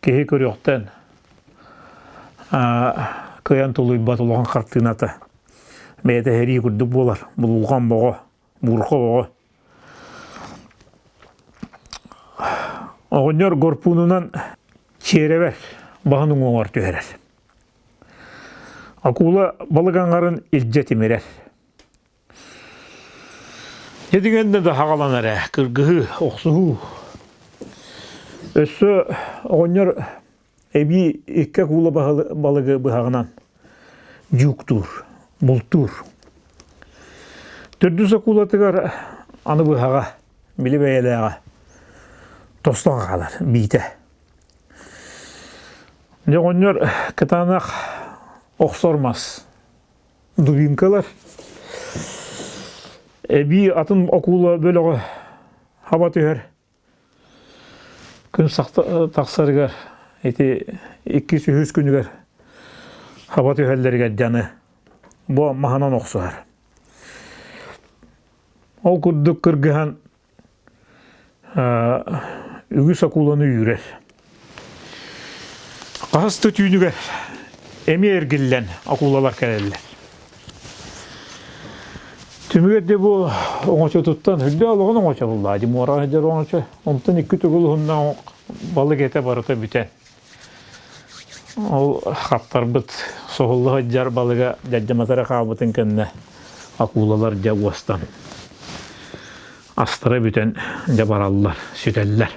киһи көрүөхтэн кыайан тулуйбат улахан хартыыната бэйэтэ сэрии курдук буолар булулҕан боҕо буурха боҕо оҕонньор горпуунунан чиэрэбэр баһын уҥуоҕар түһэрэр акула балык аҥарын илдьэ тимирэр Дьэ да хаҕаланар ээ, кыргыһыы, охсуһуу. Өссө оҕонньор эбии икки акула балыгы быһаҕынан дьууктуур, бултуур. Төрдүс акулатыгар аны быһаҕа, били бэйэлээҕэ тостон хаалар биитэ. Дьэ оҕонньор кытаанах охсор мас дубинкалар эбии атын акула бөлөҕө хаба түһэр күн тахсарыгар ити иккис үһүс күнүгэр хаба түһэллэригэр дьаны бу маһынан охсуһар ол курдук кыргыһан үгүс акуланы үүрэр. Хаһыс да түүнүгэр эмиэ эргиллэн акулалар кэлэллэр. Түмүгэр де бу оҥочотуттан үрдэ олоҕун оҥочо буллаа ди муораҕа сылдьар оҥочо. Онтон икки төгүл уһуннаах балык этэ барыта бүтэн. Ол хаптарбыт соһулла сылдьар балыга дьадьаматара хаалбытын кэннэ акулалар дьэ уостан астара бүтэн дьэ бараллар, сүтэллэр.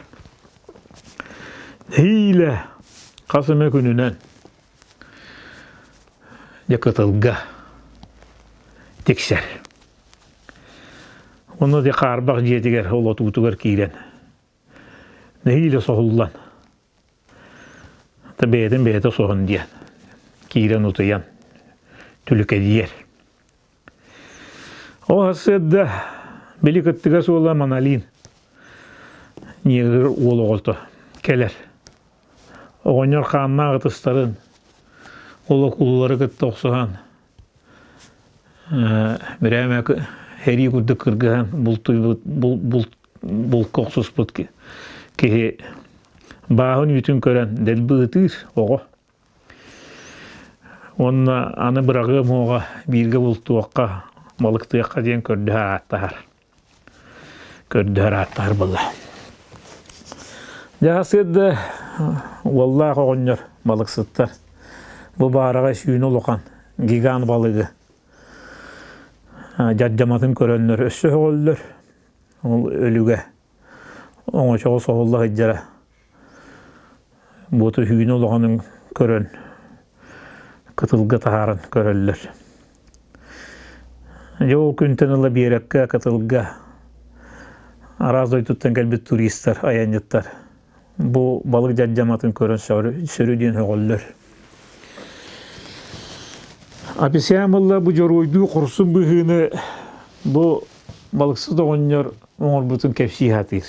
Нэһиилэ хас эмэ күнүнэн дьэ кытылга тиксэр. Онно дьэ хаарбах дьиэтигэр ол отуутугар киирэн нэһиилэ соһуллан бэйэтин бэйэтэ соһун диэн киирэн утуйан түлүкэдийэр. Ол сарсыарда били кыттыгас уола Маналин негр уол оҕото кэлэр. Оҕонньор хааннаах ытыстарын олокуллары кытта охсуһан бирээмэ сэрии курдук кыргыһан бултуйбут булка охсуспут киһи бааһын үүтүн көрөн дэлби ытыыр оҕо. Уонна аны быраҕыам уоҕа бииргэ бултуохха, балыктыахха диэн көрдөһө ааттаһар. Көрдөһөр ааттаһар буолла. Дьэ сарсыарда уоллаах оҕонньор балыксыттар бу баараҕай сүүнэ улахан гигант балыгы дьардьаматын көрөннөр өссө сөҕөллөр. Ол өлүгэ оҥочоҕо соһулла сылдьара буоту сүүнэ улаханын көрөн кытылга таһааран көрөллөр. Дьэ ол күнтэн ыла биэрэккэ, кытылга араас дойдуттан кэлбит туристар, айанньыттар бу балык дьардьаматын көрөн сөрү диэн сөҕөллөр. Аписиан ылла бу дьоруойдуу хорсун быһыыны бу балыксыт оҕонньор оҥорбутун кэпсии сатыыр.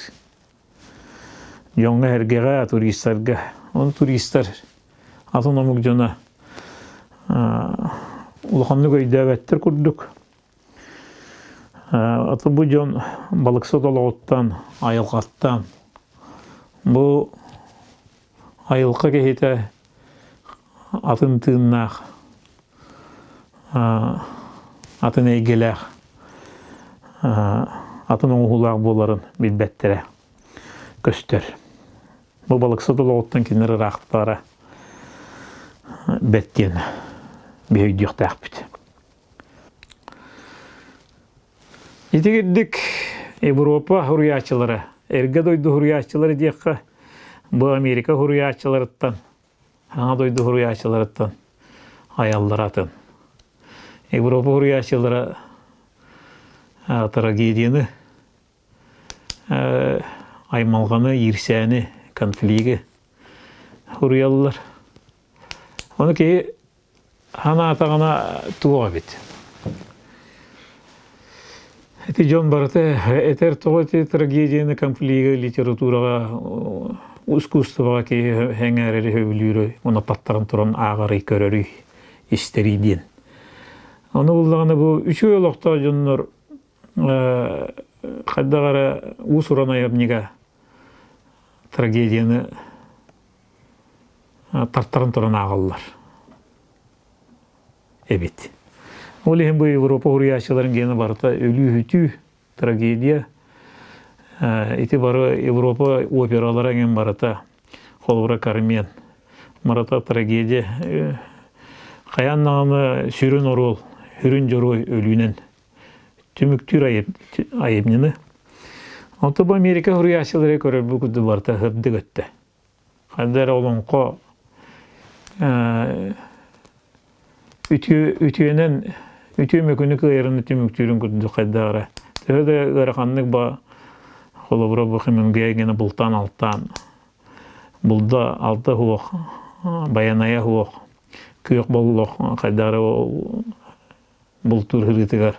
Дьоҥҥо-сэргэҕэ, туристарга. Ону туристар атын омук дьоно улаханнык өйдөөбөттөр курдук. Аты бу дьон балыксыт олоҕуттан, айылҕаттан бу айылҕа киһитэ атын тыыннаах, атын эйгэлээх, атын оҥоһуулаах буоларын билбэттэрэ көстөр. Бу балыксыт олоҕуттан кинилэр ыраахтара бэрт диэн биһи өйдүөхтээхпит. Итигирдик Европа суруйааччылара, эргэ дойду суруйааччылара диэххэ, бу Америка суруйааччыларыттан, саҥа дойду суруйааччыларыттан айаллара атын. Европа суруйааччылара трагедияны, аймалҕаны, иирсээни, конфлигы суруйаллар. Ону киһи Санаатаҕына туох эбит. Ити дьон барыта этэр тоҕо ити трагедияны, конфлигы литератураҕа, искусствоҕа киһи сэҥээрэр сөбүлүүрүй, уонна таттаран туран ааҕарый, көрөрүй, истэрий диэн. Ону буллаҕына бу үчүгэй олохтоох дьоннор хайдах эрэ уус-уран айымньыга трагедияны тартаран туран ааҕаллар эбит. Ол иһин бу Европа уруйааччыларын гена барыта өлүү-сүтүү, трагедия. Ити бары Европа опералара эҥин барыта, холобура Кармен, барыта трагедия. Хайаан даҕаны сүрүн оруол, сүрүн дьоруой өлүүнэн түмүктүүр айымньыны. Онто бу Америка суруйааччылары көрөрбүт курдук барыта сырдык өттө. Ханна эрэ олоҥхо үтүө үтүөнэн үтүө мөкүнү кыайарын түмүктүүрүн курдук хайдах эрэ. Төһө да ыараханнык ба холобура бу Хемингуэй гына бултаан алтаан булда алта суох байанайа суох күөх боллох хайдах эрэ бултуур сырыытыгар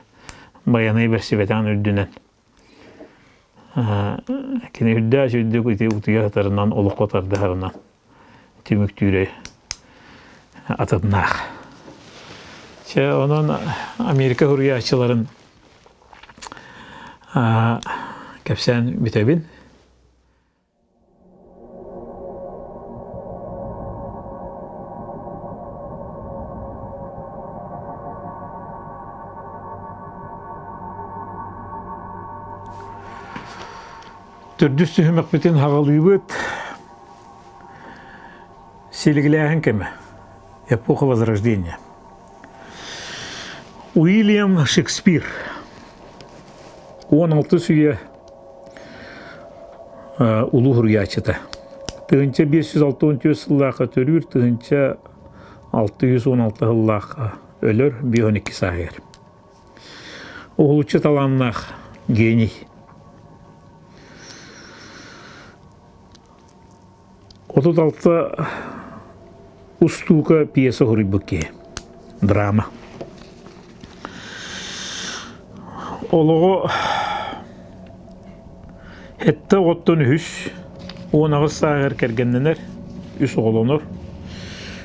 байанай бэрсибэтэҕин үрдүнэн Кини үрдээх үрдүк ити утуйа сытарынан олоххо тардыһарынан түмүктүүрэ атыннаах. Чэ, онон Америка суруйааччыларын кэпсээн бүтэбин. Төрдүс түһүмэхпитин хаҕалыыбыт. Силигилээһин кэмэ. Эпоха Возрождения. Уильям Шекспир. 16 үйэ улуу суруйааччыта. 1564 сыллаахха төрүүр, 1616 сыллаахха өлөр, 52 сааһыгар. Уһулуччу талааннаах гений. 36 устуука пьеса суруйбут киһи. Драма. Олоҕо сэттэ оҕоттон үһүс, 18 сааһыгар кэргэннэнэр, үс оҕолонор.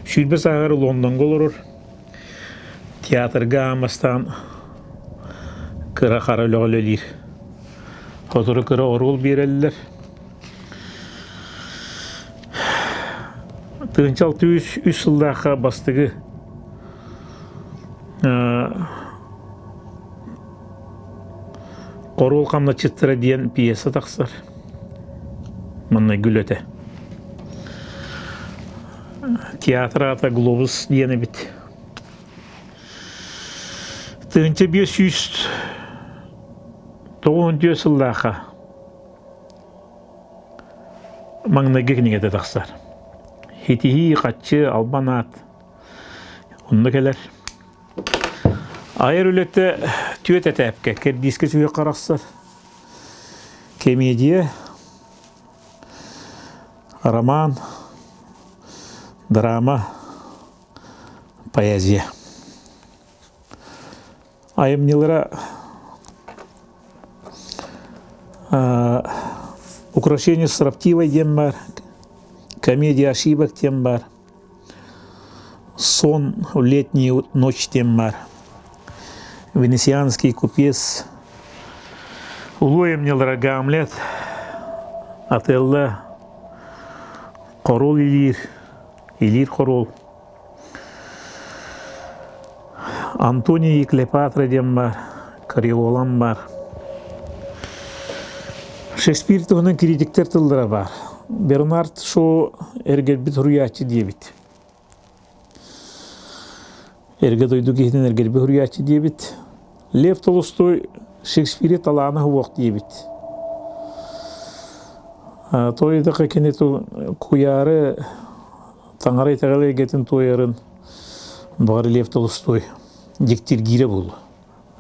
20 сааһыгар Лондоҥҥа олорор. Театрга аан бастаан кыра-хара үлэҕэ үлэлиир. Сотору кыра оруол биэрэллэр. 1603 сыллаахха бастакы Хоруол хамначчыттара диэн пьеса тахсар. Манна үлэтэ. Театр аата Глобус диэн эбит. 1594 сыллаахха маҥнайгы кинигэтэ тахсар. Хитиһии, хаччы, албан аат онно кэлэр. Айар үлэтэ түөт этээпкэ, кэрдиискэ сүһүөххэ арахсар. Комедия, роман, драма, поэзия. Айымньылара «Украшение строптивой» диэн баар, «Комедия ошибок» диэн баар, «Сон в летнюю ночь» диэн баар, «Венецианский купец», Улуу айымньылара «Гамлет», «Отелло», «Хоруол илиир», «Илиир хоруол», Антоний и Клеопатра диэн баар, Кориолан баар. Шекспир туһунан критиктэр тыллара баар. Бернард Шоу эргэрбит суруйааччы диэбит. Эргэ дойду киһитин эргэрбит суруйааччы диэбит. Лев Толстой Шекспири талаана суох диэбит. Тоойдохо кини куйаары таҥара итэҕэл эйгэтин туойарын баҕар Лев Толстой дьиктиргиирэ буолуо,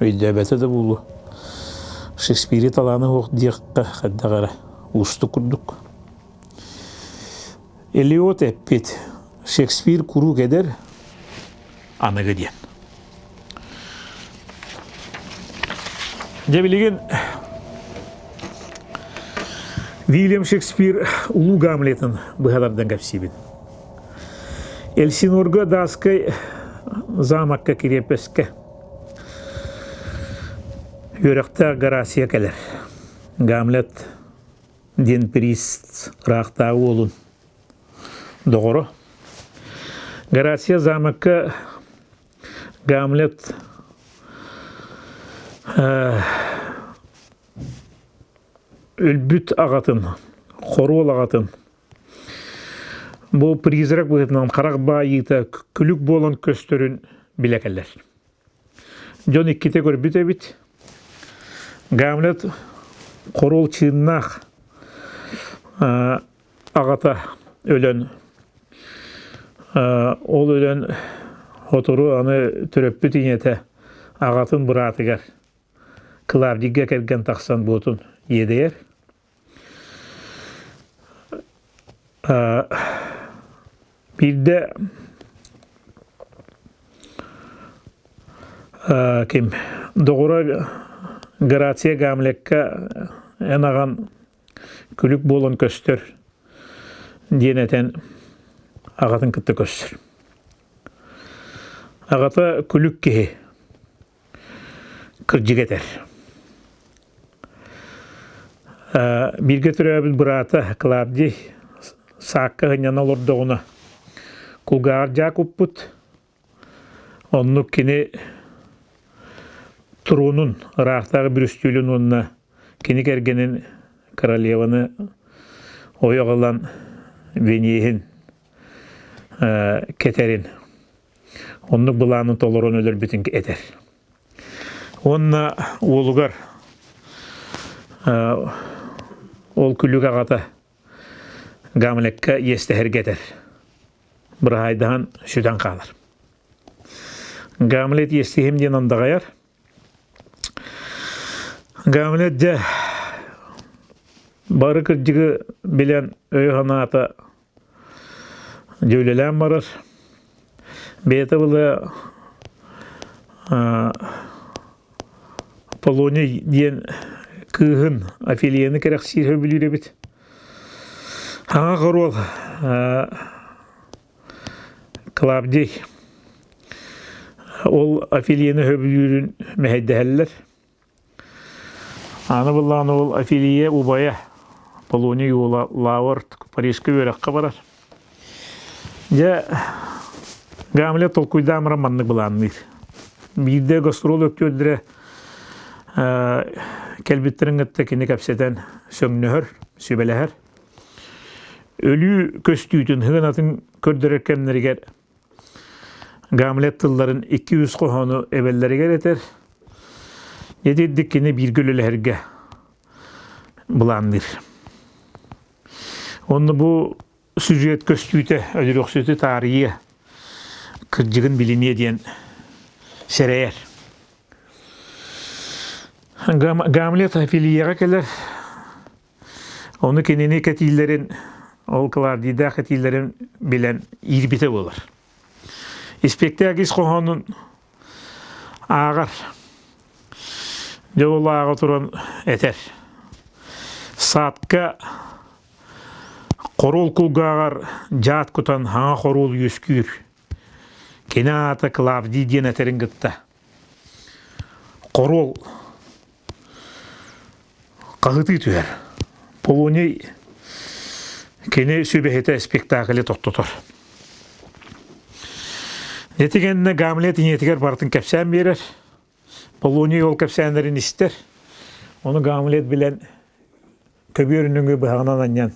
өйдөөбөтө да буолуо. Шекспири талаана суох диэххэ хайдах эрэ уустук курдук. Элиот эппит Шекспир куруук эдэр, аныгы диэн. Дьэ билигин Вильям Шекспир Улуу Гамлетын быһалардан кэпсиибин. Эльсинорга Дааскай замокка кириэппэскэ үөрэхтээх Горация кэлэр. Гамлет диэн прист ыраахтааҕы уолун доҕоро. Горация замокка Гамлет өлбүт аҕатын, хоруол аҕатын бу призрак быһыытынан харах баайыыта күлүк буолан көстөрүн билэ кэлэр. Дьон иккитэ көрбүт эбит. Гамлет хоруол чыыннаах аҕата өлөн ол өлөн сотору аны төрөппүт ийэтэ аҕатын быраатыгар Клавдийга кэргэн тахсан буотун иэдэйэр. Биирдэ ким доҕоро Грация Гамлекка эн аҕан күлүк буолан көстөр диэн этэн аҕатын кытта көрсөр. Аҕата күлүк киһи кырдьык этэр. Бииргэ төрөөбүт быраата Клавдий саакка сынньана олордоҕуна кулгааҕар дьаа куппут. Оннук кини тронун, ыраахтааҕы бүрүстүөлүн уонна кини кэргэнин королеваны ойох ылан венеһин кэтэрин оннук былаанын толорон өлөрбүтүн этэр. Уонна уолугар ол күлүк аҕата Гамлекка иэстэһэргэ этэр. Быраһаайдаһан сүтэн хаалар. Гамлет иэстиһим диэн андаҕайар. Гамлет дьэ бары кырдьыгы билэн өйө-санаата дьүүлэлээн барар. Бэйэтэ была Полоний диэн кыыһын Офелияны кэрэхсиир сөбүлүүр эбит. Хаҥа хоруол Клавдий ол Офелияны сөбүлүүрүн мэһэйдэһэллэр. Аны былаан ол Офелия убайа Полоний уола Лавр Парижка үөрэххэ барар. Дьэ, Гамлет толкуйдаан баран маннык былаанныыр. Биирдэ гастрол өктүөрдэрэ кэлбиттэрин кытта кини кэпсэтэн сөҥнөһөр, сүбэлэһэр. Өлүү көстүүтүн сыанатын көрдөрөр кэмнэригэр Гамлет тылларын 200 хоһоону эбэллэригэр этэр. Итирдик кини бииргэ үлэлэһэргэ былаанныыр. Онно бу сюжет көстүүтэ өлөрөхсүтү таарыйыа, кырдьыгын билиниэ диэн сэрэйэр. Гамлет Офелияҕа кэлэр. Ону кинини кэтииллэрин, ол Клавдийдаах кэтииллэрин билэн иирбитэ буолар. Испэктээк ис хоһоонун ааҕар. Дьэ ол ааҕа туран этэр. Садка хоруол кулгааҕар дьаат кутан хаҥа хоруол үөскүүр. Кини аата Клавдий диэн этэрин кытта. Хоруол хаһытыы түһэр. Полоний кини сүбэһитэ спектаклы тохтотор. Ити кэннэ Гамлет ийэтигэр барытын кэпсээн биэрэр. Полоний ол кэпсээннэрин истэр. Ону Гамлет билэн көбүөр нөҥүө быһаҕынан анньан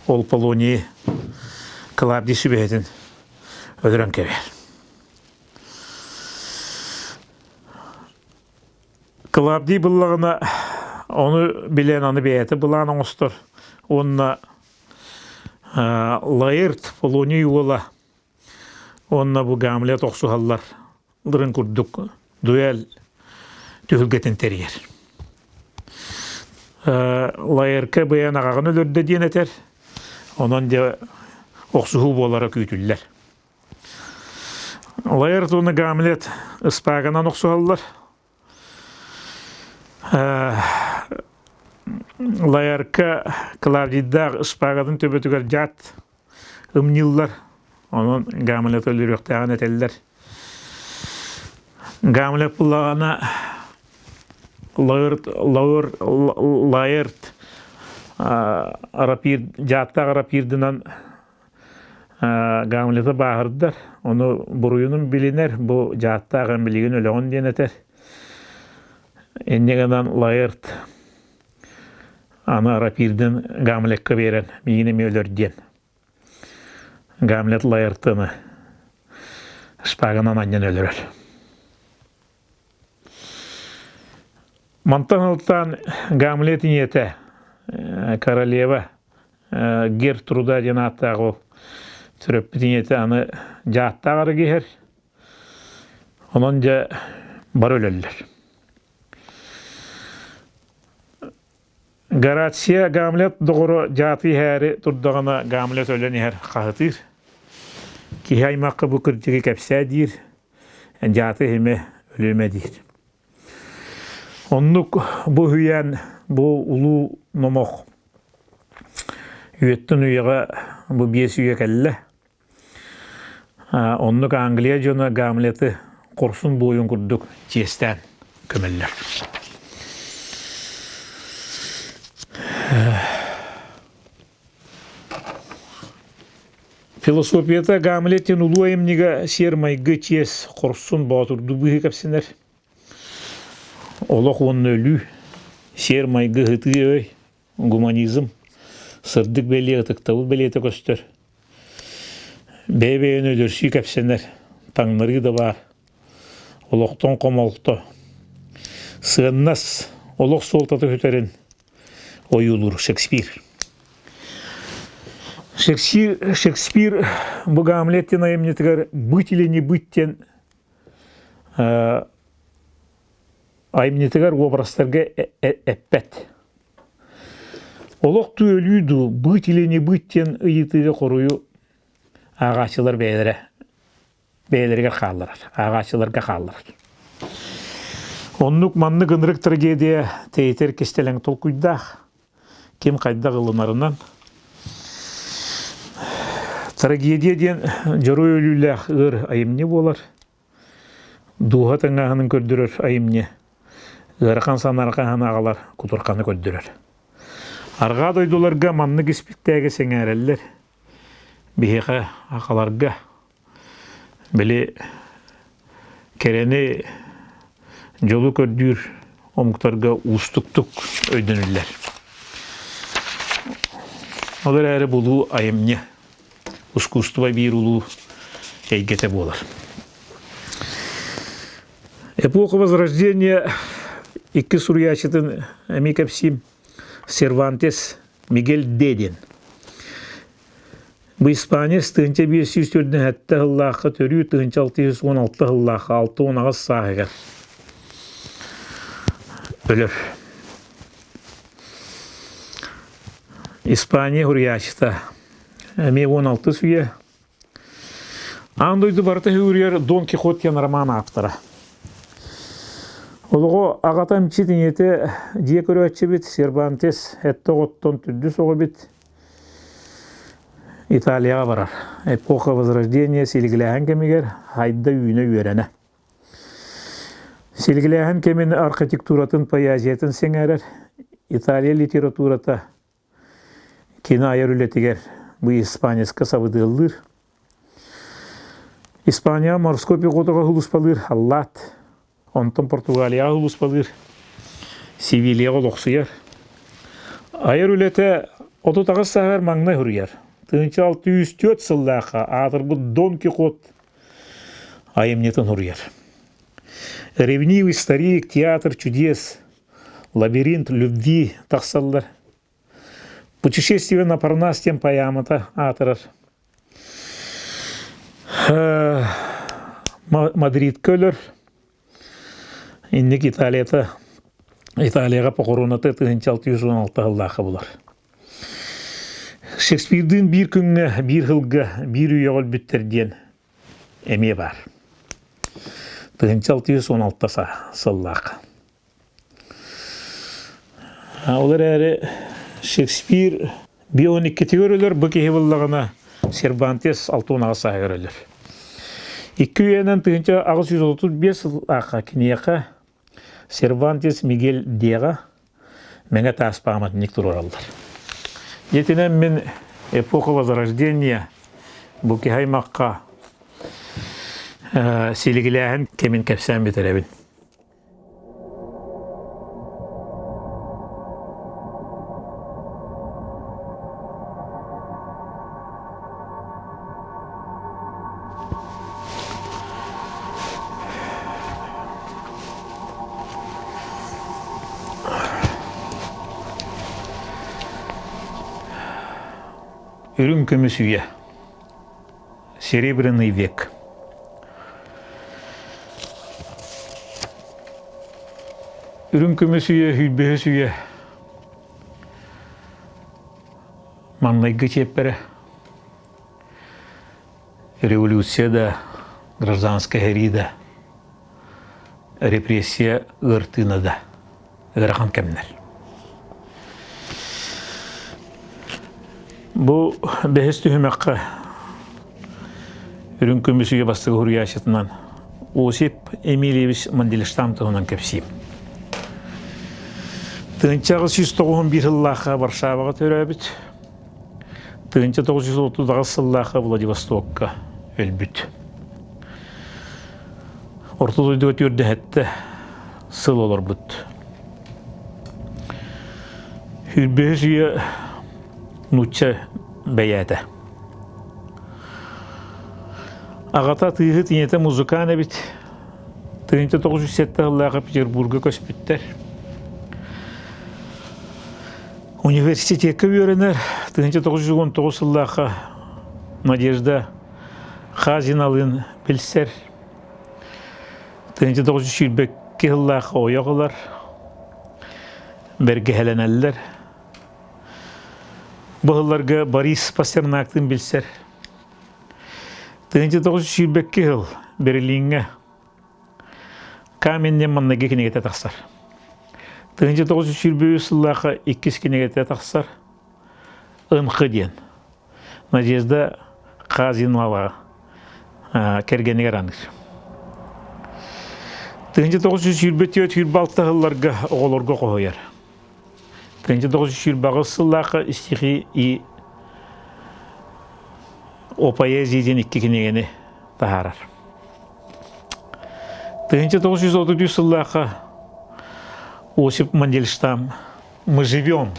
ол Полонийы Клавдий сүбэһитин өлөрөн кэбиһэр. Клавдий буллаҕына ону билэн аны бэйэтэ былаан оҥостор уонна Лаэрт Полоний уола уонна бу Гамлет охсуһаллар лырын курдук дуэль түһүлгэтин тэрийэр. Лаэрка быйан аҕаҕын өлөрдө диэн этэр. Онон дьэ охсуһуу буолара күүтүллэр. Лаэрт уонна Гамлет ыспааганан охсуһаллар. Лаярка Клавдийдаах ыспаагатын төбөтүгэр дьаат ымньыыллар. Онон Гамлет өлөрүөхтээҕин этэллэр. Гамлет буллаҕына Лаэрт, Лаэр, Лаэрт рапир, дьааттаах рапирдынан Гамлеты бааһырдар, ону буруйунун билинэр, бу дьааттаах эн билигин өлөҕүн диэн этэр. Инньэ гынан Лаэрт аны рапирдын Гамлекка биэрэн миигин эмиэ өлөр диэн. Гамлет Лаэртыны шпаганан анньан өлөрөр. Мантан ылтаан Гамлет ийэтэ королева Гертруда диэн ааттаах ол төрөппүт ийэтэ аны дьааттаах арыгы иһэр. Онон дьэ бары өлөллөр. Горация Гамлет доҕоро дьааты иһээри турдаҕына Гамлет өлөн иһэр хаһытыыр. Киһи аймахха бу кырдьыгы кэпсээ диир, дьааты иһимэ өлүмэ диир. Оннук бу үһүйээн, бу улуу номох үйэттэн үйэҕэ бу биэс үйэ кэллэ. Оннук Англия дьоно Гамлеты хорсун буойун курдук чиэстээн көмөллөр. Философията Гамлет диэн улуу айымньыга сиэр-майгы, чиэс, хорсун, боотурдуу быһыы кэпсэнэр. Олох уонна өлүү, сиэр-майгы ыһытыы өй, гуманизм, сырдык бэлиэ, ытыктабыл бэлиэтэ көстөр. Бэйэ-бэйэни өлөрсүү кэпсэнэр, таҥнарыы да баар. Олохтон хомолто. Сыаннас, олох суолтата сүтэрин ойуулуур Шекспир. Шекспир, Шекспир бу Гамлет диэн айымньытыгар «Быть или не быть» диэн айымньытыгар уобарастарга эппэт. Олох дуу өлүү дуу, быть или не быть диэн ыйытыыга хоруйу ааҕааччылар бэйэлэрэ бэйэлэригэр хаалларар, ааҕааччыларга хаалларар. Оннук маннык ынырык трагедия тэйитэр кистэлэҥ толкуйдаах, ким хайдах ылынарынан. Трагедия диэн дьоруой өлүүлээх ыар айымньы буолар. Дууһа тыҥааһынын көрдөрөр айымньы ыарахан санаарҕаһын аҕалар кутурҕаны көрдөрөр. Арҕаа дойдуларга маннык испиктээги сэҥээрэллэр. Биһиэхэ акаларга били кэрэни дьолу көрдүүр омуктарга уустуктук өйдөнүллэр. Ол эрээри булуу айымньы ускуустуба биир улуу эйгэтэ буолар. Эпоха Возрождения икки суруйааччытын эмиэ кэпсиим. Сервантес Мигель Де диэн. Бу Испания 1547 сыллаахха төрүү 1616 сыллаахха 68 сааһыгар өлөр. Испания суруйааччыта эмиэ 16 үйэ Аан дойду барыта үһүгүрүйэр Дон Кихот диэн роман ааптара. Олоҕо аҕата эмчит ийэтэ дьиэ көрөөччүбүт Сервантес этте оҕоттон түрдүс оҕо эбит. Италияҕа барар. Эпоха Возрождения силигилээһин кэмигэр хайда үүнэ үөрэнэ. Силигилээһин кэмин архитектуратын, поэзиятын сэҥээрэр. Италия литературата Кини айар үлэтигэр бу испанецка сабыдыаллыыр. Испанияҕа морской пехотаҕа сулууспалыыр халлаат, онтон Португалияҕа сулууспалыыр, Севильяҕа олохсуйар. Айар үлэтэ 38 сааһыгар маҥнай суруйар. 1604 сыллаахха аатырбыт Дон Кихот айымньытын суруйар. Ревнивый старик, театр чудес, Лабиринт любви тахсаллар. Путешествие на Парнас диэн поэмата аатырар. Мадридка өлөр. Инник Италията Италияҕа похоронаты 1616 сыллаахха булар. Шекспирдыын биир күҥҥэ, биир сылга, биир үйэҕэ өлбүттэр диэн эмиэ баар. 1616 сыллаах. Ол эрээри Шекспир 52-тигэр өлөр, бу киһи буллаҕына Сервантес 68 сааһыгар өлөр. Икки үйэнэн 1835 сыллаахха киниэхэ Сервантес Мигель Диэҕэ Мэҥэ таас пааматынньык туруораллар. Дьиэтинэн мин эпоха Возрождения бу киһи аймахха силигилээһин кэмин кэпсээн бүтэрэбин. Үрүҥ көмүс үйэ. Серебряный век. Үрүҥ көмүс үйэ, сүүрбэһис үйэ. Маҥнайгы чиэппэрэ. Революция да, гражданскай сэрии да, репрессия ыар тыына да ыарахан кэмнэр. Бу бэһис түһүмэххэ үрүҥ көмүс үйэ бастакы суруйааччытынан Осип Эмильевич Мандельштам туһунан кэпсиим. Тыһыынча 891 сыллаахха Варшаваҕа төрөөбүт. 1938 сыллаахха Владивостокка өлбүт. Орто дойдуга түөрдэһэттэ сыл олорбут. Сүүрбэһис үйэ нуучча бэйээтэ. Аҕата тыыһыт ийэтэ музыкант эбит. 1907 сыллаахха Петербурга көспүттэр. Университекка үөрэнэр 1919 сыллаахха Надежда Хазиналыын билсэр. 1922 сыллаахха ойох ылар. Бэргэһэлэнэллэр. Бу сылларга Борис Пастернактыын билсэр. 1922 сыл Берлиҥҥэ Камень диэн манныгы кинигэтэ тахсар. 1923 сыллаахха иккис кинигэтэ тахсар. Ынхы диэн. Надежда Хазинова кэргэнигэр аныыр. 1924 сылларга оҕолорго хоһуйар. 1928 сыллаахха стихи и о поэзии диэн икки кинигэни таһаарар. 1933 сыллаахха Осип Мандельштам «Мы живем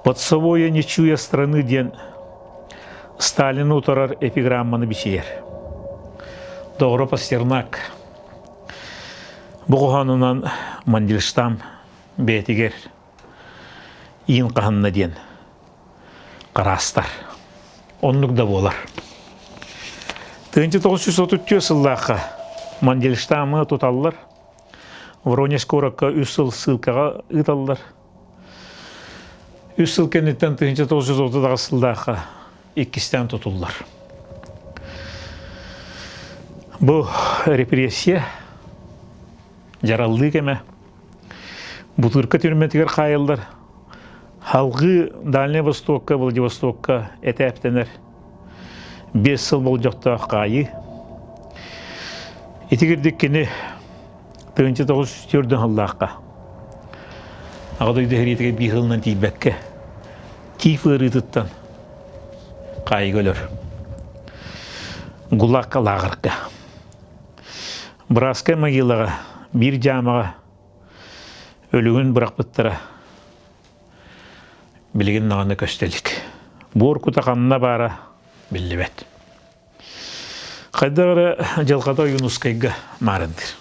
под собой не чуя страны» диэн Сталины утарар эпиграмманы бичийэр. Доҕоро Пастернак бу хоһоонунан Мандельштам бэйэтигэр иин хаһынна диэн хараастар. Оннук да буолар. 1934 сыллаахха Мандельштамы туталлар. Воронеж куоракка үс сыл ссылкаҕа ыыталлар. Үс сыл кэнниттэн 1938 сыллаахха иккистээн тутуллар. Бу репрессия дьараллыы кэмэ Бутырка түрмэтигэр хаайыллар. Халгыы Дальнай Востокка, Владивостокка этээптэнэр. Биэс сыл болдьохтоох хаайыы. Итигирдик кини 1904 сыллаахха Аҕа дойду сэриитигэр биир сылынан тиийбэккэ тиф ыарыытыттан хаайыыга өлөр. ГУЛАГка лааҕырга. Братскай могилаҕа биир дьаамаҕа өлүгүн бырахпыттара билигин даҕаны көстө илик. Буор кута ханна баара биллибэт. Хайдах эрэ дьылҕата Ойуунускайга маарындыыр.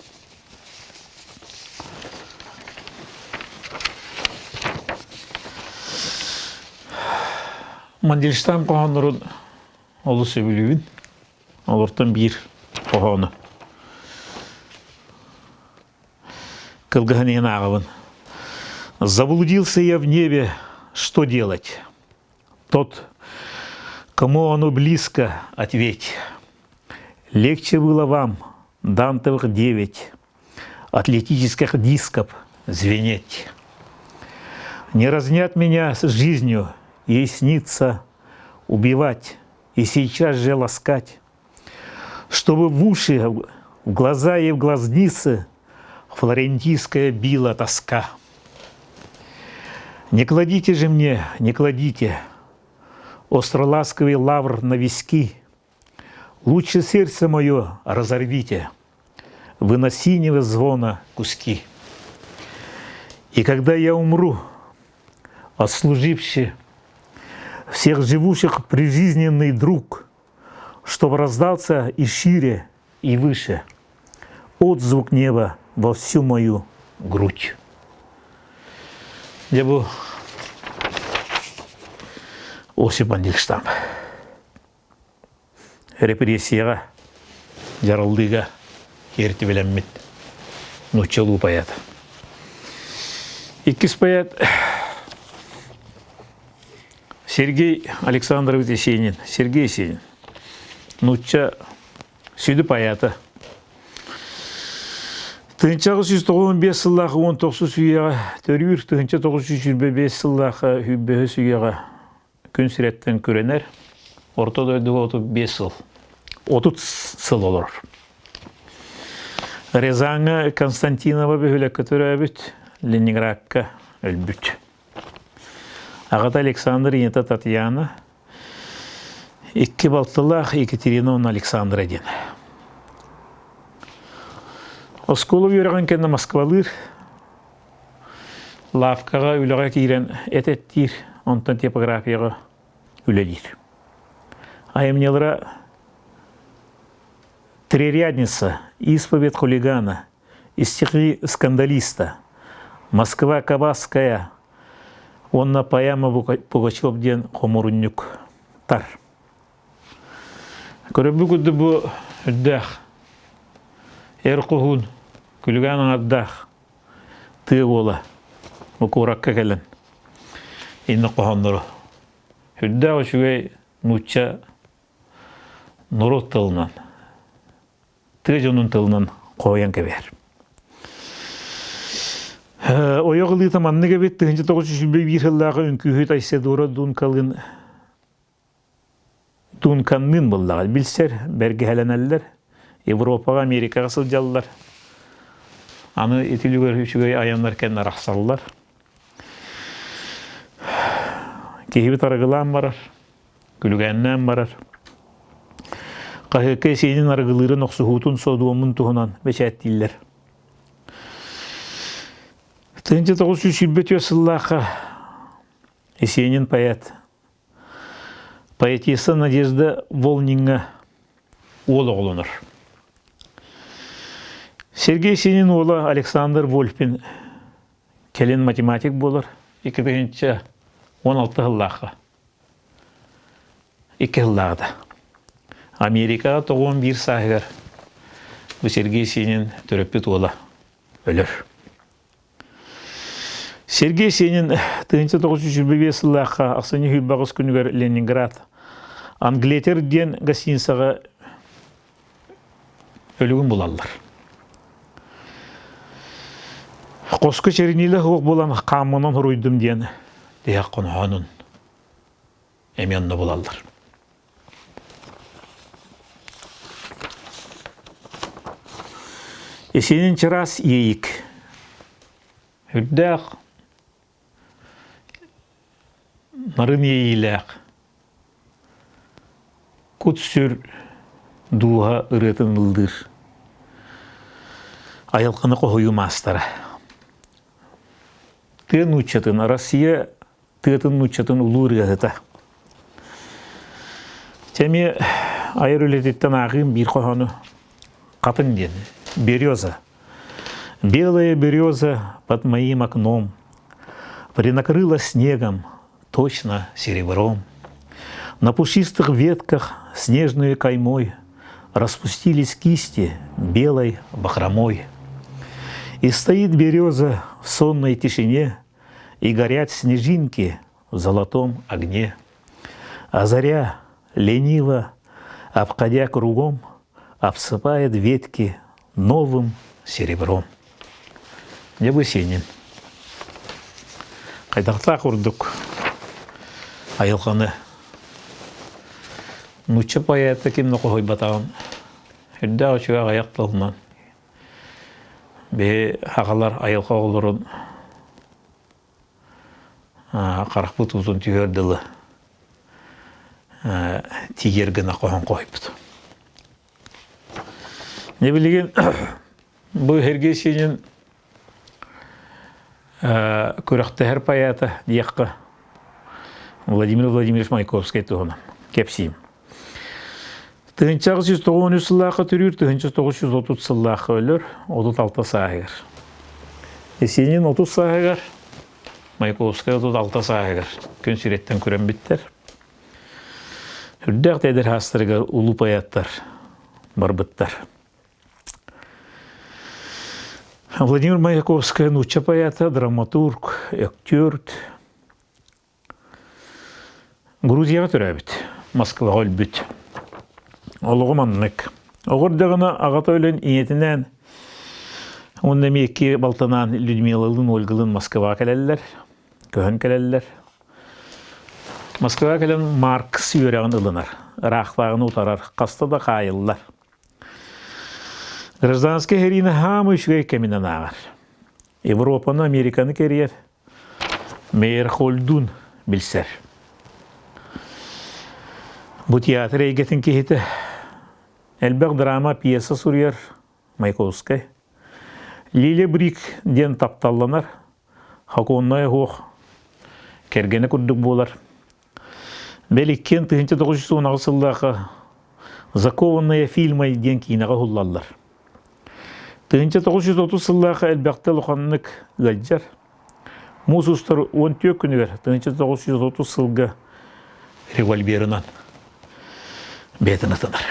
Мандельштам хоһооннорун олус сөбүлүүбүн. Олортон биир хоһоону. Кылгаһын иһин ааҕабын. Заблудился я в небе, что делать? Тот, кому оно близко, ответь. Легче было вам, Дантовых девять, атлетических дисков звенеть. Не разнят меня с жизнью, ей снится убивать и сейчас же ласкать, чтобы в уши, в глаза и в глазницы флорентийская била тоска. Не кладите же мне, не кладите остроласковый лавр на виски, Лучше сердце мое разорвите, вы на синего звона куски. И когда я умру, отслуживши всех живущих прижизненный друг, чтоб раздался и шире, и выше отзвук неба во всю мою грудь. Дьэ бу Осип Мандельштам. Репрессияҕа, дьараллыыга киэртибэлэммит нууччалыы поэт. Иккис поэт Сергей Александрович Есенин. Сергей Есенин. Нуучча сүдү поэта. 1995 сыллаах 19 үйэҕэ төрүүр, 1925 сыллаах 25 үйэҕэ күн сирэттэн күрэнэр, орто дойдуга 35 сыл, 30 сыл олорор. Рязаҥҥа Константинова бөһүөлэккэ төрөөбүт, Ленинградка өлбүт. Аҕата Александр, ийэтэ Татьяна, икки балтылаах Екатерина уонна Александра диэн. Оскуола үөрэҕин кэннэ Москвалыыр, Лавкаҕа үлэҕэ киирэн эт эттиир, онтон типографияҕа үлэлиир. Айымньылара «Трирядница», «Исповедь хулигана», «Стихи скандалиста», «Москва Кабасская» уонна поэма Пугачев диэн хомурунньуктар. Көрөбү курдук бу үрдээх эр хоһуун күлүгээн аҥардаах тыа уола бу куоракка кэлэн инник хоһооннору үрдээх үчүгэй нуучча норуот тылынан тыа дьонун тылынан хоһуйан кэбиһэр. Ойох ылыыта маннык эбит 1921 сыллааҕы үҥкүүһүт Айседора Дункалын Дунканныын буоллаҕа билсэр, бэргэһэлэнэллэр, Европаҕа, Америкаҕа сылдьаллар. Аны ити үлүгэр үчүгэй айаннар кэннэ арахсаллар. Киһибит арыгылаан барар, күлүгээннээн барар. Хаһыакка сиэнин арыгылыырын охсуһуутун содуомун туһунан бэчээттииллэр. 1924 сыллаахха Есенин поэт Поэтесса Надежда Волниҥҥа уол оҕолонор. Сергей Синин уола Александр Вольфин кэлин математик буолар. 2016 сыллаахха. Икки сыллааҕыта. Америкаҕа 91 сааһыгар бу Сергей Синин төрөппүт уола өлөр. Сергей Сенин 1925 сыллаахха ахсынньы сүүрбэҕис күнүгэр Ленинград Англетер диэн гостиницаҕа өлүгүн булаллар. Хоско чернилэ суох буолан хааммынан хоруйдум диэн тиһэх хоноһоонун эмиэ онно булаллар. Исинин чараас иэйик. Үрдээх нарын иэйиилээх кут-сүр дууһа ырыатын ыллыыр айылҕаны хоһуйуу маастара. Тыа нууччатын Россия тыатын нууччатын улуу ырыаһыта. Чэ эмиэ айар үлэтиттэн ааҕыым биир хоһоону хатын диэн береза. Белая береза под моим окном принакрыла снегом, точно серебром. На пушистых ветках снежной каймой распустились кисти белой бахромой. И стоит береза в сонной тишине, И горят снежинки в золотом огне. А заря, лениво, обходя кругом, Обсыпает ветки новым серебром. Дьэ бу Сенин. Хайдахтаах курдук айылҕаны нуучча поэта ким да хоһуйбатаҕын үрдээх үчүгэй аҕыйах тылынан биһи аҕалар айылҕа оҕолорун харахпыт уутун түһүөр дылы тиийэр гына хоһон хоһуйбут. Не билигин бу Сергей Синин күрэхтэһэр поэта диэххэ Владимир Владимирович Маяковскай туһунан кэпсиим. 1893 сыллаахха төрүүр, 1930 сыллаахха өлөр, 36 сааһыгар. Есенин 30 сааһыгар, Маяковскай 36 сааһыгар күн сириттэн күрэн бүттэр. Үрдээх да эдэр саастарыгар улуу поэттар барбыттар. Владимир Маяковскай нуучча поэта, драматург, актер, Грузияҕа төрөөбүт, Москваҕа өлбүт. Олоҕум оннук. Оҕо эрдэҕинэ аҕата өлөн ийэтинээн уонна эмиэ икки балтынаан Людмилалыын Ольгалыын Москваҕа кэлэллэр, көһөн кэлэллэр. Москваҕа кэлэн Маркс үөрэҕин ылынар, ыраахтааҕыны утарар, хаста да хаайыллар. Гражданскай сэриини хаамыы үчүгэй кэминэн ааҕар. Европаны, Американы кэрийэр, Мейерхольдуун билсэр. Бу театр эйгэтин киһитэ элбэх драма, пьеса суруйар Маяковскай. Лилия Брик диэн тапталланар, хокуоннай оһуох кэргэнэ курдук буолар. Бэл иккиэн 1918 сыллаахха «Закованная фильмой» диэн киинэҕэ уһуллаллар. 1930 сыллаахха элбэхтэ улаханнык ыалдьар. Муус устар 14 күнүгэр 1930 сылга револьверынан бэйэтин атынар.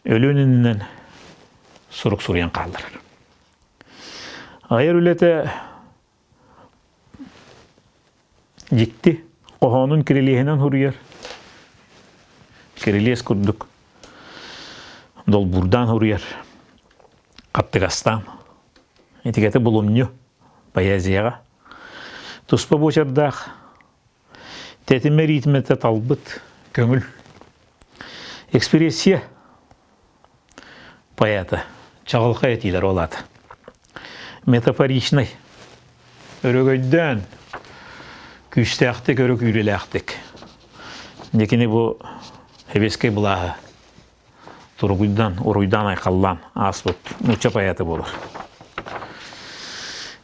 Өлүөн иннинэн сурук суруйан хаалларар. Айар үлэтэ Дьикти, хоһоонун кирилиэһинэн суруйар. Кирилиэс курдук долбуурдаан суруйар. Хаттыгастаан. Этикети булумньу поэзияҕа. Туспа буочардаах тэтимэ ритмэтэ талбыт көҥүл. Экспрессия поэта чаҕылхай этиилэр ол аата метафоричнай өрөгөйдөөн күүстээхтик өрө күүрүүлээхтик дьэ кини бу сэбиэскэй былааһы туругуйдан уруйдаан айхаллаан ааспыт нуучча поэта буолар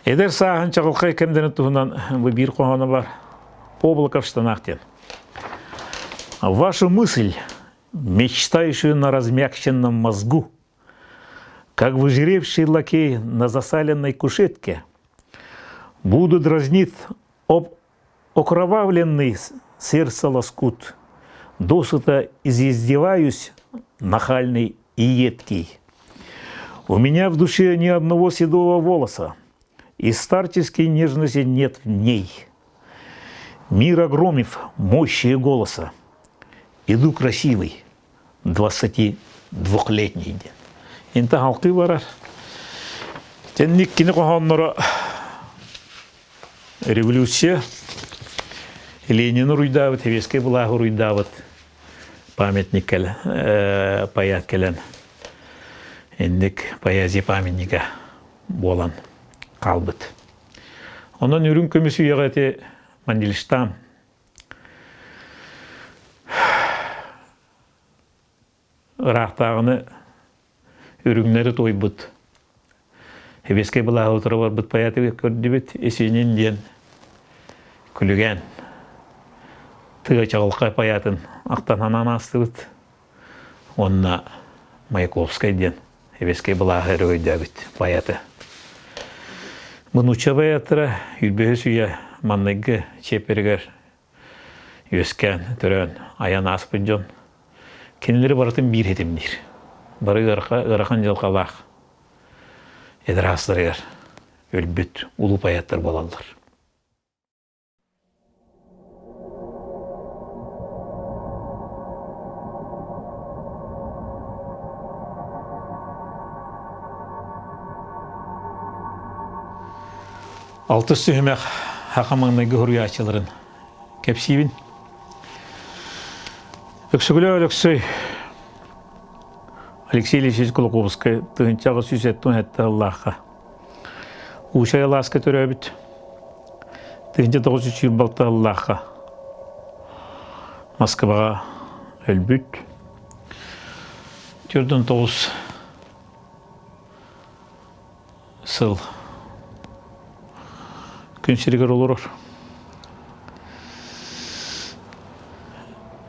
эдэр сааһын чаҕылхай кэмдэрин туһунан бу биир хоһооно бар облако в штанах диэн ваша мысль мечтающую на размягченном мозгу, как выжиревший лакей на засаленной кушетке, буду дразнить об окровавленный сердце лоскут, досыта изъездеваюсь, нахальный и едкий. У меня в душе ни одного седого волоса, и старческой нежности нет в ней. Мир огромив мощи и голоса, Иду красивый, 22-летний диэн. Инта халкыы барар. Тэнник кини хоһоонноро революция Ленин уруйдаабыт, Сэбиэскэй былааһы уруйдаабыт памятник кэлэн, поэт кэлэн инник поэзия памятника буолан хаалбыт. Онон үрүҥ көмүс үйэҕэ ити Мандельштам Ыраахтааҕыны үрүҥнэри туойбут Сэбиэскэй былааһы утары барбыт поэты көрдүбүт Есенин диэн күлүгээн тыа чаҕылхай поэтын ахтан анаан аастыбыт уонна Маяковскай диэн Сэбиэскэй былааһы өрөгөйдөөбүт поэты. Бу нуучча поэттара 25 үйэ манныгы чиэппэригэр үөскээн, төрөөн, айан ааспыт дьон кинилэри барытын биир ситимниир. Бары ыарахан дьылҕалаах эдэр аастарыгар өлбүт улуу поэттар буолаллар. Алтыс түһүмэх саха маҥнайгы суруйааччыларын кэпсиибин. Өксөкүлээх Өлөксөй Алексей Алексеевич Кулаковскай 1877 сыллаахха Уучай алааска төрөөбүт 1926 сыллаахха Москваҕа өлбүт. 49 сыл күн сиригэр олорор.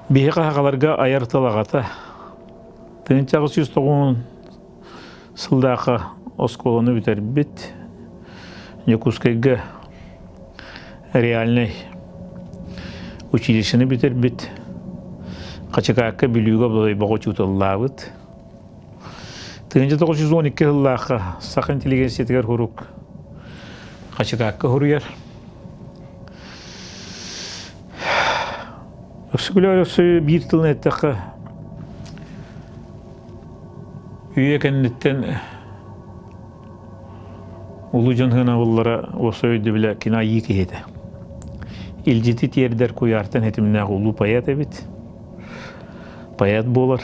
Биһи хаһаҕаларга айар тыл аҕата 1890 сылдаахха оскуоланы бүтэрбит Дьокуускайга реальнай училищены бүтэрбит Хачыкаакка Бүлүүгэ Бодойбоҕо учууталлаабыт 1912 сыллаахха саха интеллигенциятыгар куруук Хачыкаакка суруйар. Өксөкүлээх Өлөксөй биир тылын эттэххэ, үйэ кэнниттэн улуу дьон сыанабыллара уопсай өйдөбүлэ кини айыы киһитэ. Илдьити тиэрдэр куйаартан ситимнээх улуу поэт эбит. Поэт буолар.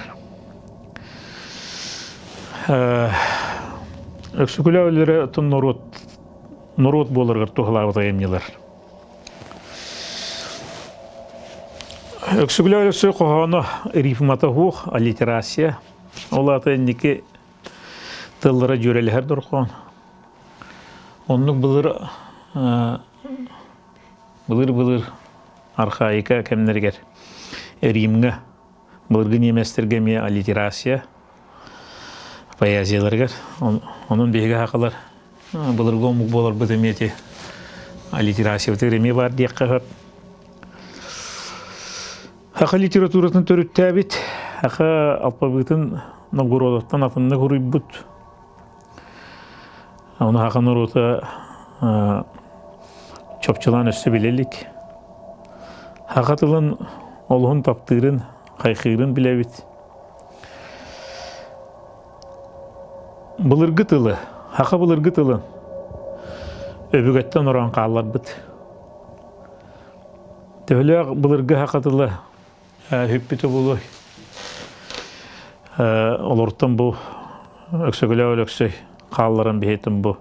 Өксөкүлээх өлөрө оттон норуот норуот буоларыгар туһалаабыт айымньылар. Өксөкүлээх Өлөксөй хоһооно рифмата суох, аллитерация. Ол аата инники тыллара дьүөрэлэһэр дорҕоон. Оннук былыр былыр-былыр архаика кэмнэригэр Римҥэ Былыргы ньиэмэстэргэ эмиэ аллитерация поэзияларыгар. Онон биһиги сахалар былыргы омук буоларбыт эмиэ ити аллитерациябытыгар эмиэ баар диэххэ сөп. Саха литературатын төрүттээбит, саха алпабыытын Новгородоттан атыннык уруйбут. Ону саха норуота чопчулаан өссө билэ илик. Саха тылын олуһун таптыырын, хайхыырын билэбит. Былыргы тылы, саха былыргы тылын өбүгэттэн ороон хаалларбыт. Төһөлөөх былыргы саха тыла Үппүтэ буолуой. Олортон бу Өксөкүлээх Өлөксөй хаалларан биһиэтин бу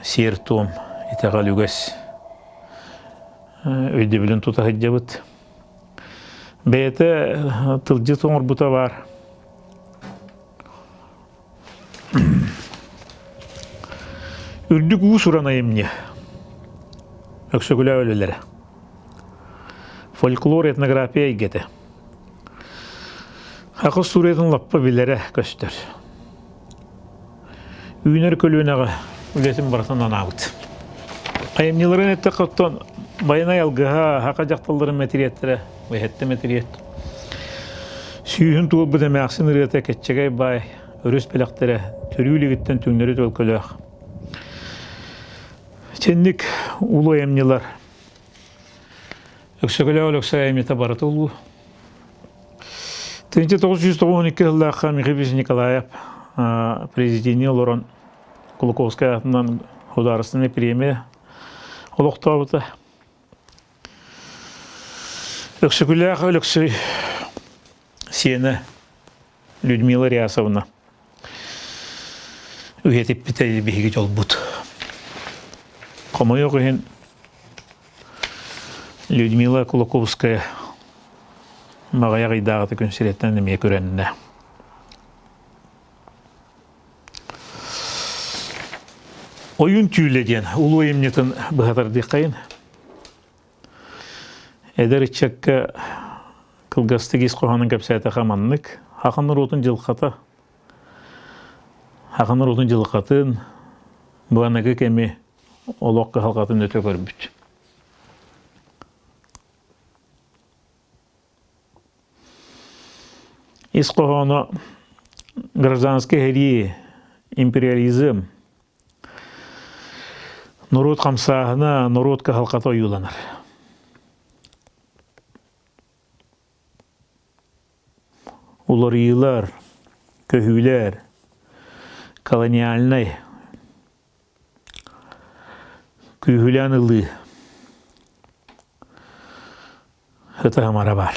сиэр-туом итэҕэл үгэс өйдөбүлүн тута сылдьабыт. Бэйэтэ тылдьыт оҥорбута баар. Үрдүк уус-уран айымньы. Өксөкүлээх үлэлэрэ. Фольклор, этнография эйгэтэ. Саха устуоруйатын лаппа билэрэ көстөр. Үүнэр көлүөнэҕэ үлэтин барытын анаабыт. Айымньыларын эттэххэ оттон Байанай алгыһа, саха дьахталларын мэтириэттэрэ, Эһэттэ мэтириэт. Сүүһүн туолбут эмээхсин ырыата кэччэгэй баай, өрүс бэлэхтэрэ, төрүү илигиттэн түҥнэри төлкөлөөх. Итинник улуу айымньылар. Өксөкүлээх Өлөксөй айымньыта барыта улуу. 1992 сыллаахха Михаил Николаев президении олорон Кулаковскай аатынан художественнай премия олохтообута. Өксөкүлээх Өлөксөй сиэнэ Людмила Рясовна үйэтиппитэ биһиги дьолбут. Хомойуох иһин Людмила Кулаковская маҕайах ыйдааҕыта күн сирэттэн эмиэ күрэннэ. Ойун түүлэ диэн улуу айымньытын быһатардыаххайын. Эдэр ыччакка кылгастык ис хоһоонун кэпсээтэххэ маннык. Саха норуотун дьылҕата, саха норуотун дьылҕатын бу аныгы кэми олох кыһалҕатын өтө көрбүт. Ис хоһооно гражданскай сэрии, империализм, норуот хамсааһына, норуот кыһалҕата ойууланар. Уларыйыылар, көһүүлэр, колониальнай. Күүһүлээн ылыы ытаһымара баар.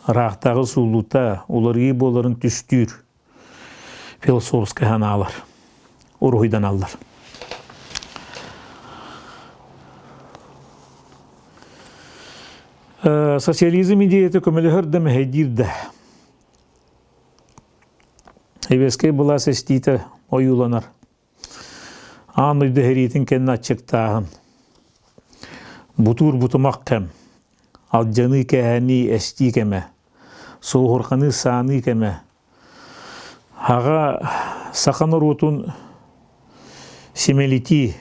Ыраахтааҕы сууллуута уларыйыы буоларын түстүүр философскай санаалар уруһуйданаллар. Социализм идеята көмөлөһөр да мэһэйдиир да. Сэбиэскэй былаас эстиитэ ойууланар. Аан дойду сэриитин кэннэ аччыктааһын, бутуур бутумах кэм, алдьаныы-кээһэнии эстии кэмэ, суоһурҕаныы сааныы кэмэ, аҕа саха норуотун симэлитии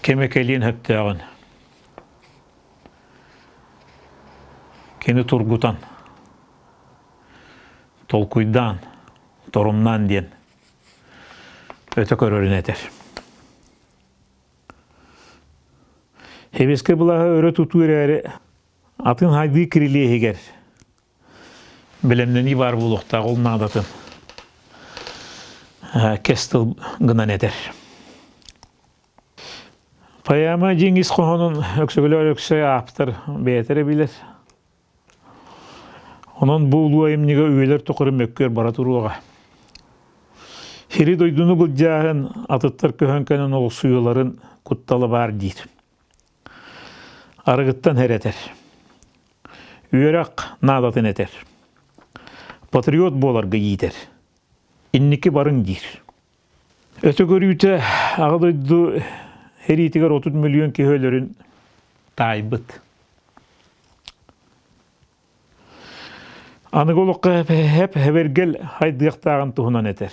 кэмэ кэлиэн сөптөөҕүн кини тургутан, толкуйдаан торумнаан диэн өтө көрөрүн этэр. Сэбиэскэй былааһы өрө тутуу эрээри атын хайдыы кирилиэһигэр бэлэмнэнии баар буолуохтаах ол наадатын кэс тыл гынан этэр. Поэма дьиҥ ис хоһоонун Өксөкүлээх Өлөксөй ааптар бэйэтэ эрэ билэр. Онон бу улуу айымньыга үйэлэр тухары мөккүөр бара туруоҕа. Сири-дойдуну былдьааһын, атыттар көһөн кэлэн олохсуйууларын куттала баар диир. Арыгыттан эрэтэр. Үөрэх наадатын этэр. Патриот буоларга иитэр. Инники барыҥ диир. Өтө көрүүтэ Аҕа дойду сэриитигэр 30 миллион киһи өлөрүн таайбыт. Аныгы олоххо хэп-хэбэргэл хайдыахтааҕын туһунан этэр.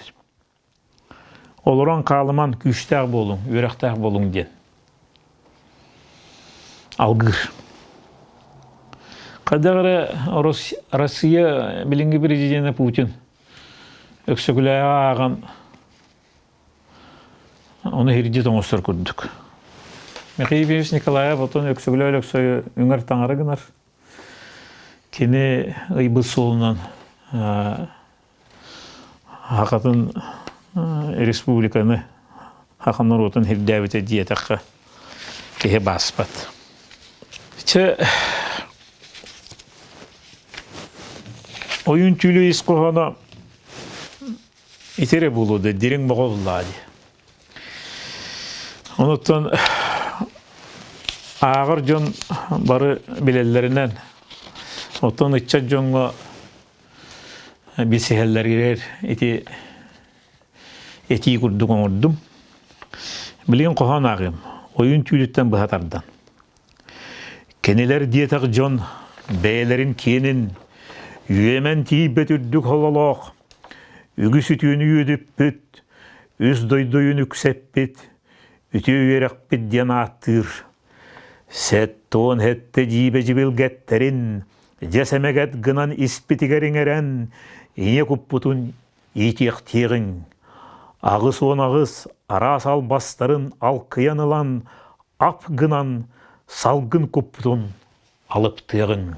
Олорон хаалыман күүстээх буолуҥ, үөрэхтээх буолуҥ диэн. Алгыыр. Хайдах эрэ Россия билиҥҥи президенэ Путин Өксөкүлээҕи ааҕан ону иһирдьит оҥостор курдук. Михаил Ефимович Николаев отон Өксөкүлээх Өлөксөйү үҥэр таҥара гынар. Кини ыйбыт суолунан Хахатын республиканы хаха норуотун ирдээбитэ диэтэххэ киһи бааспат. Чэ ойуун түүлү ис хоһооно ити эрэ буолуо да дириҥ боҕо буллаа дии. Онуттан ааҕар дьон бары билэллэринэн, оттон ыччат дьоҥҥо билсиһэллэригэр ити этии курдук оҥордум. Билигин хоһоон ааҕыам. Ойуун түүлүттэн быһа тардан. Кинилэр диэтэх дьон бэйэлэрин киэнин үөмэн тиийбэт үрдүк хололоох, үгүс үтүөнү үөдүппүт, үс дойдуйун үксэппит, үтүө үөрэхпит диэн ааттыыр. Сэттуон сэттэ дьиибэ дьибилгэттэрин дьэ сэмэгэт гынан испитигэр иҥэрэн, ийэ куппутун иитиэхтиэҕиҥ. 88 араас албастарын алкыйан ылан, ап гынан салгын куппутун алыптыаҕыҥ.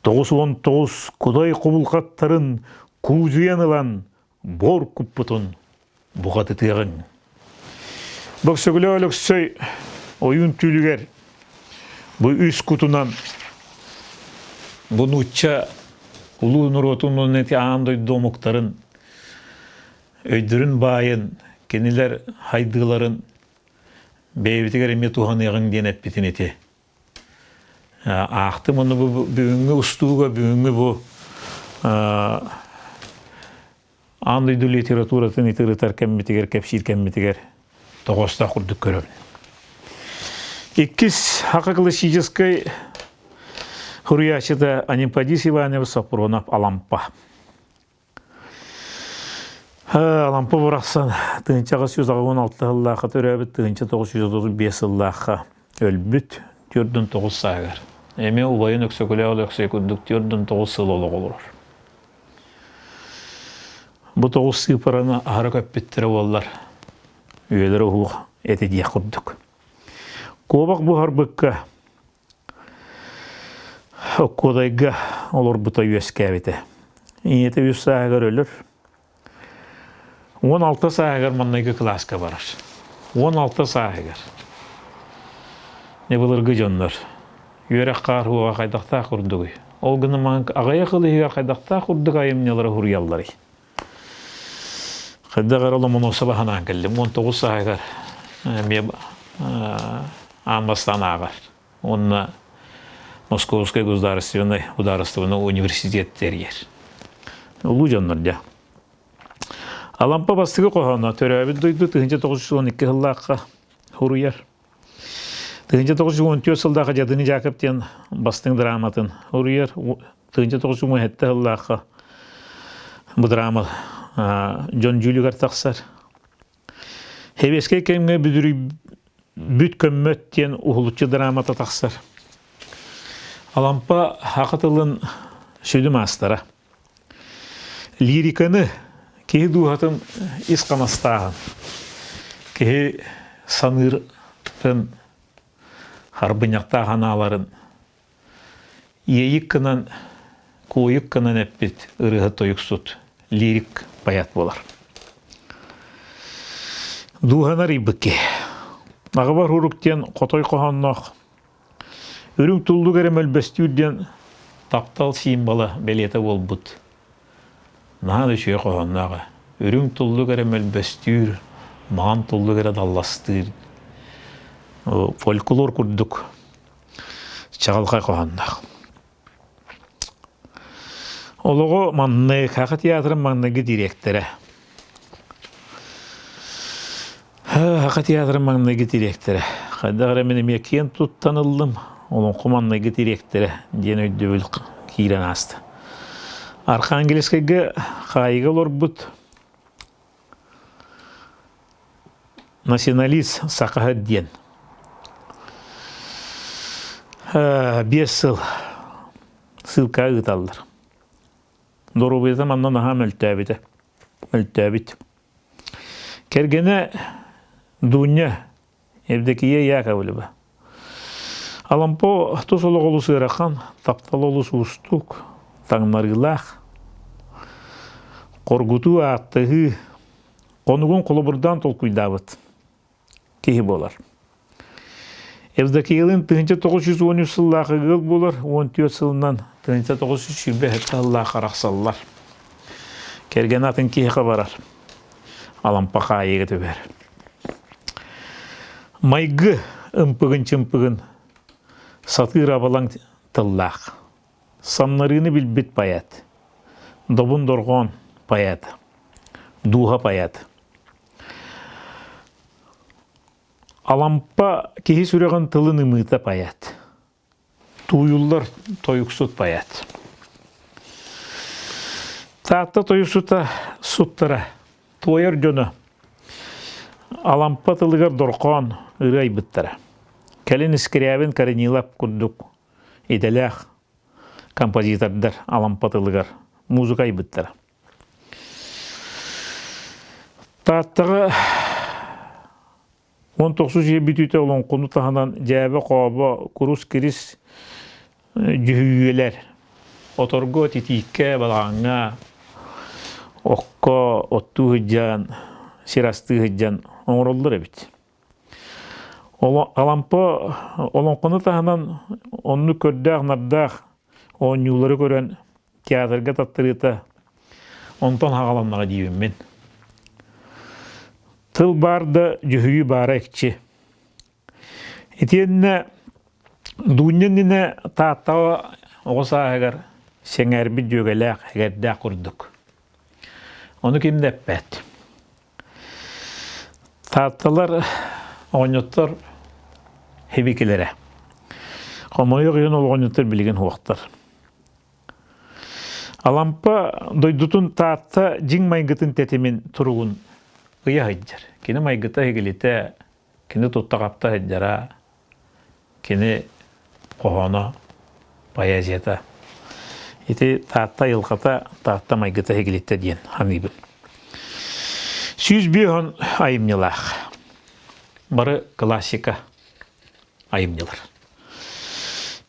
99 кудай кубулҕаттарын куудьуйан ылан, буор куппутун буҕатытыаҕыҥ. Бөксөкүлэ Өлөксөй ойуун түүлүгэр бу үс кутунан бу нуучча улуу норуотун уонна ити аан дойду омуктарын өйдөрүн баайын, кинилэр хайдыыларын бэйэбитигэр эмиэ туһаныаҕыҥ диэн эппитин ити. Аахтым уонна бу бүгүҥҥү устууга бүгүҥҥү бу аан дойду литературатын ытырытар кэммитигэр, кэпсиир кэммитигэр тоҕоостоох курдук көрөбүн. Иккис саха классическай суруйааччыта Анемподист Иванович Сопронов Алампа. Алампа барахсан 1986 сыллаахха төрөөбүт 1935 сыллаахха өлбүт 49 сааһыгар. Эмиэ убайын Өксөкүлээх Өлөксөй курдук 49 сыл олох олорор. Бу тоҕус сыыппараны аһара көппүттэрэ буоллар, үйэлэрэ уһуох этэ диэх курдук. Куобах буһарбыкка Оккуодайга олорбута үөскээбитэ. Ийэтэ үс сааһыгар өлөр. 16 сааһыгар маннайгы кылааска барар. 16 сааһыгар. Не былыргы дьоннор. Үөрэх хаар уоҕа хайдахтаах курдугуй? Ол гынан аҕыйах ыл иһигэр хайдахтаах курдук айымньылары суруйалларый? Хайдах эрэ Ломоносова санаан кэллим. 19 сааһыгар эмиэ аан бастаан ааҕар. Уонна Московскай государственный судаарыстыбаннай университет тэрийэр. Улуу дьоннор дьэ. Алампа бастакы хоһооно төрөөбүт дойду 1912 сыллаахха суруйар. 1914 сыллаахха Дьадыны Дьаакып диэн бастыҥ драматын суруйар. 1917 сыллаахха бу драма дьон дьүүлүгэр тахсар. Сэбиэскэй кэмҥэ бүдүрүйбүт көммөт диэн уһулуччу драмата тахсар. Алампа саха тылын сүдү маастара. Лириканы киһи дууһатын ис хамастааһын, киһи саныырын, харбынньахтаах анааларын иэйик гынан, куойук гынан эппит ырыаһыт тойуксут, лирик поэт буолар. Дууһаны арыйбыт киһи. Аҕабар урук диэн хотой хоһоонноох Үрүҥ туллук эрэ мөлбөстүүр диэн таптал символа бэлиэтэ буолбут. Наһаа да үчүгэй хоһоонноох ээ. Үрүҥ туллук эрэ мөлбөстүүр, маҥан туллук эрэ далластыыр. Фольклор курдук чаҕылхай хоһоонноох. Олоҕу маннык Саха театрын маҥнайгы дириэктэрэ. Саха театрын маҥнайгы дириэктэрэ. Хайдах эрэ мин эмиэ киэн туттан ыллым. Олоҥхо маҥнайгы дириэктэрэ диэн өйдөбүл киирэн ааста. Архангельскайга хаайыыга олорбут Националист сахаһыт диэн 5 сыл ссылка ыыталлар. Доруобуйата манна наһаа мөлтөөбүтэ. Мөлтөөбүт. Кэргэнэ Дуня Евдокия Яковлева. Алампо тус олох олус ыарахан, таптал олус уустук, таҥнарыылаах. Хоргутуу, ааттаһыы, Онугун холобурдаан толкуйдаабыт киһи буолар. Евдокиялыын 1913 сыллаах ыал буолар, 14 сылынан 1927 сыллаах арахсаллар. Кэргэн атын киһиэхэ барар. Алампа хаайыыга түбэр. Майгы ымпыгын-чымпыгын сатыыр абалаҥ тыллаах. Самнарыыны билбит поэт. Добун дорҕоон поэт. Дууһа поэт. Алампа киһи сүрэҕин тылын ымыыта поэт. Тууйуллар тойуксут поэт. Таатта тойуксута суттара, туойар дьоно Алампа тылыгар дорҕоон ырыа айбыттара. Кэлин Скрябин Корнилов курдук идэлээх композитордар Алампа тылыгар музыка айбыттара. Тааттаҕа 19 үйэ бүтүүтэ олоҥхону таһынан дьээбэ-хообо, курус-кирис дьүһүйүүлэр оторго, титииккэ, балаҕаҥҥа, окко оттуу сылдьан, сир астыы сылдьан оҥороллор эбит. Алампа олоҥхону таһынан оннук көрдөөх-нардаах оонньуулары көрөн театрга таттарыыта онтон хаҕаланнаҕа диибин мин. Тыл баар да дьүһүйүү баара экчи. Итиэннэ Дуунньа иннинэ Тааттаҕа оҕо сааһыгар сэҥээрбит дьүөгэлээх, эгэрдээх курдук. Ону ким да эппэт. Таатталар оҕонньоттор хибикилэрэ. Хомойуох иһин ол оҕонньоттор билигин суохтар. Алампа дойдутун Таатта дьиҥ майгытын тэтимин туругун ыйа сылдьар. Кини майгыта эһигилитэ, кини тутта-хапта сылдьара, Кини хоһооно, поэзията ити Таатта айылҕата, Таатта майгыта иһигилиттэ диэн саныыбын. 105 айымньылаах. Бары классика айымньылар.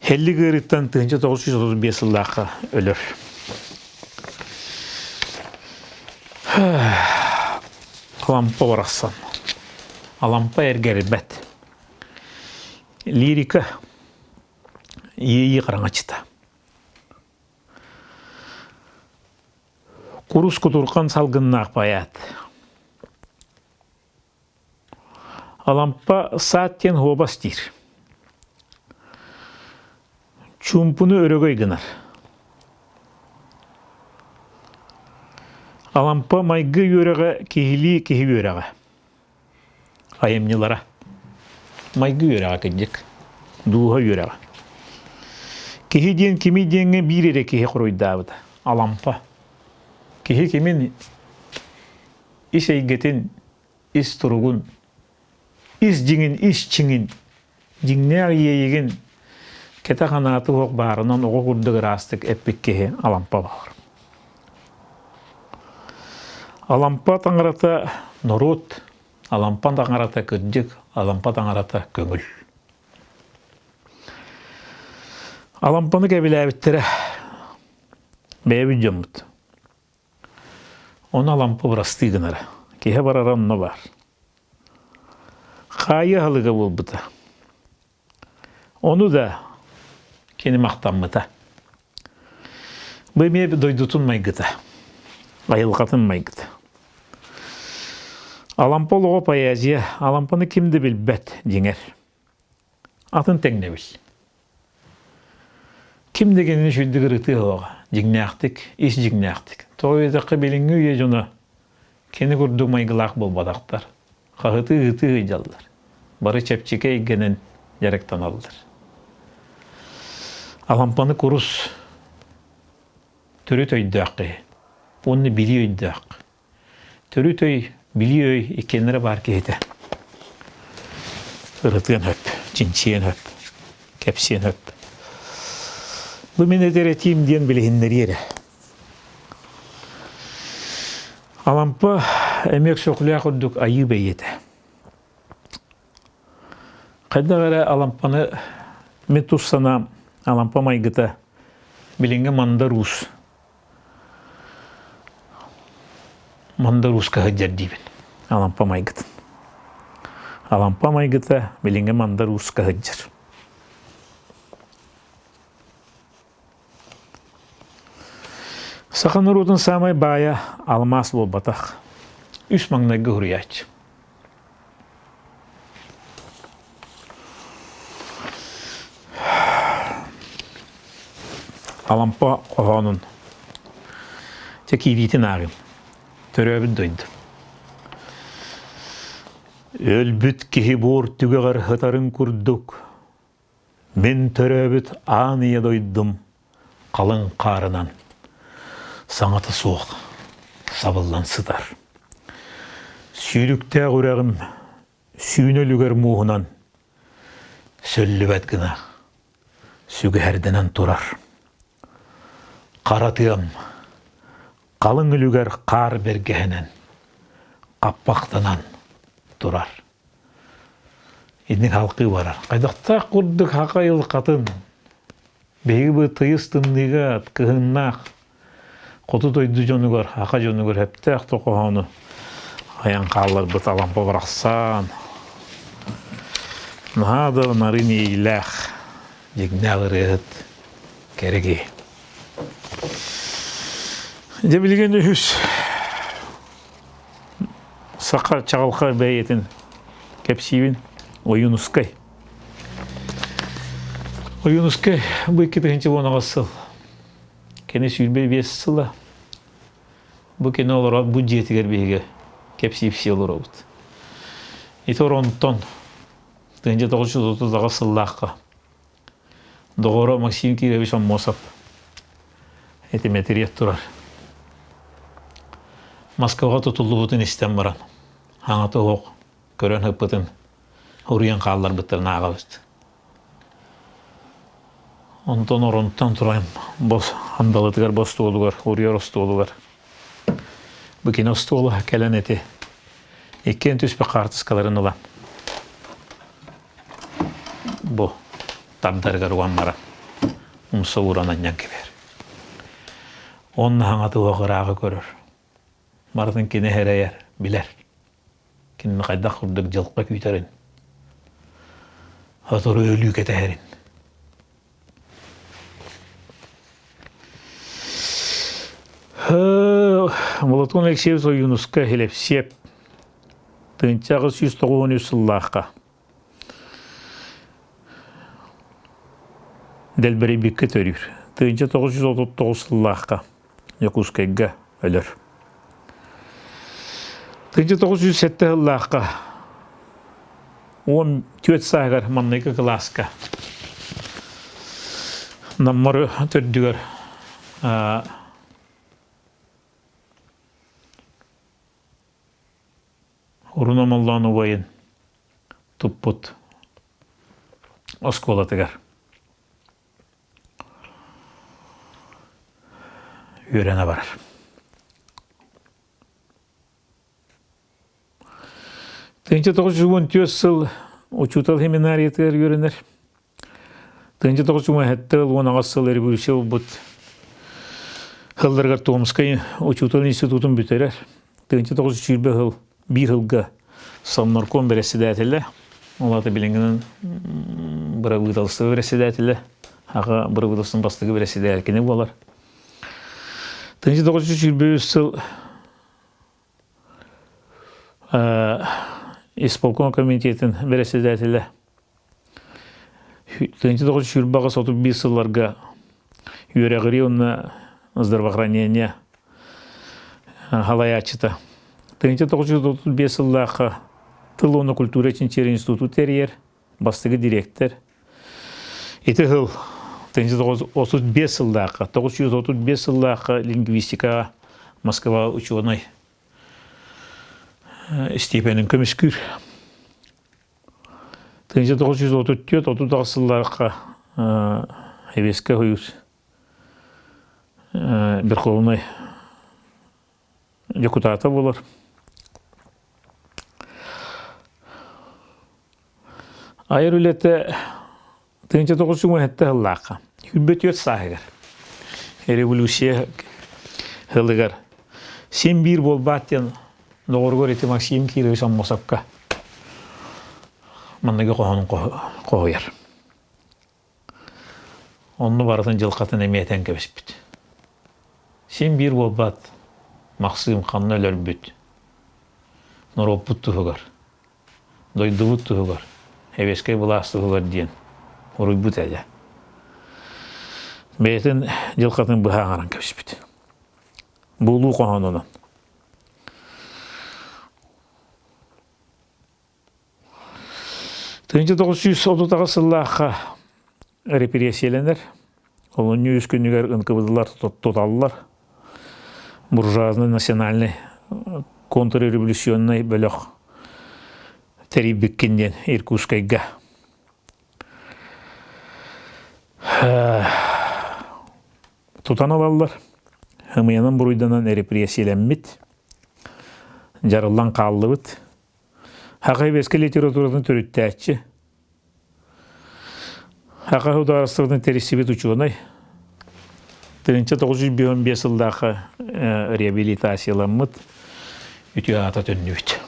Хеллик ыарыыттан 1935 сыллаахха өлөр. Алампа барахсан. Алампа эргэрбэт. Лирика иэйии хараҥаччыта. Курус кутурҕан салгыннаах поэт. Алампа саат диэн хуобас диир. Чуумпуну өрөгөй гынар. Алампа майгы үөрэҕэ киһилии киһи үөрэҕэ. Айымньылара. Майгы үөрэҕэ кырдьык. Дууһа үөрэҕэ. Киһи диэн кими диэҥҥэ биир эрэ киһи хоруйдаабыта. Алампа. Киһи кимин ис эйгэтин, ис туругун, ис дьиҥин, ис чиҥин, дьиҥнээх иэйигин кэтэх анааты уһук баарынан оҕо курдук ыраастык эппит киһи Алампа баҕар. Алампа таҥарата норуот, Алампа таҥарата кырдьык, Алампа таҥарата көҥүл. Алампаны кэбилээбиттэрэ бэйэбит дьоммут. Ону Алампа бырастыы гынара. Киһи барара онно баар. Хаайыы аһылыга буолбута. Ону да кини махтаммыта. Бу эмиэ дойдутун майгыта, айылҕатын майгыта. Алампа олоҕо поэзия, Алампаны ким да билбэт, дьиҥэр. Атын тэҥнэбил. Ким да кинини үчүгдүк ырытыа суоҕа, дьиҥнээхтик, ис дьиҥнээхтик. Тоҕо диэтэххэ, билиҥҥи үйэ дьоно кини курдук майгылаах буолбатахтар. Хаһытыы-ыһытыы сылдьаллар. Бары чэпчэки эйгэнэн дьарыктаналлар. Алампаны курус төрүт өйдөөх киһи уонна билии өйдөөх. Төрүт өй, билии өй иккиэннэрэ баар киһитэ. Ырытыан сөп, чинчийэн сөп, кэпсиэн сөп. Бу мин этэр этиим диэн билиһиннэриэ эрэ. Алампа эмиэ өксөкүлээх курдук айыы бэйиэтэ. Хайдах эрэ Алампаны мин тус санаам Алампа майгыта билиҥҥи Мандар Уус Мандар Ууска сылдьар диибин. Алампа майгытын. Алампа майгыта билиҥҥи Мандар Ууска сылдьар. Саха норуотун саамай баайа алмаас буолбатах. Үс маҥнайгы суруйааччы. Алампа хоһоонун дьэ киириитин ааҕыым. Төрөөбүт дойду. Өлбүт киһи буор түгэҕэр сытарын курдук, мин төрөөбүт аан ийэ дойдум халыҥ хаарынан саҥата суох сабыллан сытар. Сүүрүктээх үрэҕим сүүнэ үлүгэр мууһунан сөллүбэт гына сүгэһэрдэнэн турар. Хара тыам халыҥ үлүгэр хаар бэргэһэнэн хаппахтанан турар. Инник халкыы барар. Хайдахтаах курдук хака айылҕатын биһиги бу тыйыс тымныыга кыһыннаах хоту дойду дьонугар, аха дьонугар сөптөөх тохоһоону айан хаалларбыт Алампа барахсан. Наһаа да нарын иэйиилээх, дьиҥнээх ырыаһыт кэрэ киһи. Дьэ билигин үһүс саха чаҕылхай бэйэтин кэпсиибин Ойуунускай. Ойуунускай бу 2018 сыл Кини 25 сыла бу кини олорор бу дьиэтигэр биһиги кэпсиипсии олоробут. Ити оронтон 1938 сыллаахха доҕоро Максим Кирович Аммосов ити мэтириэт турар. Москваҕа тутуллубутун истэн баран, хаҥата оһох көрөн ыппытын уруйан хаалларбыттарын ааҕабыт. Онтон оронтон туран бос хандалытыгар бостуолугар, уруйар остуолугар бу кини остуола кэлэн эти иккиэн түспүт хаартыскаларын ылан бу тардарыгар уган баран умса ууран анньан кэбиһэр. Онно хаҥатыга ырааҕы көрөр. Барытын кини эрэйэр, билэр. Кинини хайдах курдук дьылҕа күүтэрин, сотору өлүү кэтэһэрин. Платон Алексеевич Ойуунускай Хилэпсиэп 1893 сыллаахха Дэлбэрийбиккэ төрүүр. 1939 сыллаахха Дьокуускайга өлөр. 1907 сыллаахха 14 сааһыгар маҥнайгы кылааска Наммары төрдүгэр Урун Омоллоон убайын туппут оскуолатыгар үөрэнэ барар. 1914 сыл учуутал семинариятыгар үөрэнэр. 1917 18 сыл революция буолбут сылларыгар Томскай учуутал институтун бүтэрэр. 1920 сыл биир сылга Совнарком бэрэссэдээтэлэ, ол аата билиҥҥинэн бырабыыталыстыба бэрэссэдээтэлэ, аҕа бырабыыталыстыбатын бастакы бэрэссэдээтэл кини буолар. 1923 сыл исполком комитетин бэрэссэдээтэлэ 1928 сылларга үөрэҕирии уонна здравоохранение халайааччыта. 1935 сыллаахха тыл уонна культура чинчийэр институт тэрийэр бастакы дириэктэр. Ити сыл 1935 сыллаахха 935 сыллаахха лингвистикаҕа Москва учуонай степенин көмүскүүр. 1934-38 сылларга Сэбиэскэй Союз Верховнай дьокутаата буолар. Айар үлэтэ 1917 сыллаахха 24 сааһыгар революция сылыгар син биир буолбаат диэн доҕоругар ити Максим Кирович Аммосовка манныгы хоһоонун хоһуйар. Онно барытын дьылҕатын эмиэ этэн кэбиспит. Син биир буолбат Махсыым ханна өлөрбүт норуоппут туһугар, дойдубут туһугар, сэбиэскэй былаас туһугар диэн уруйбут этэ. Бэйэтин дьылҕатын быһа аҥаран кэбиспит. Буолуу хоһоонунан. 1938 сыллаахха репрессиялэнэр. Олунньу үс күнүгэр НКВДлар туталлар. Буржуазный национальный контрреволюционный бөлөх тэрийбиккин диэн Иркутскайга. Тутан ылаллар. Ымыйанан буруйданан репрессиялэммит. Дьарыллан хааллыбыт. Саха сэбиэскэй литературатын төрүттээччи, Саха судаарыстыбатын тэрийсибит учуонай, 1955 сыллаахха реабилитацияламмыт үтүө аата төннүбүт.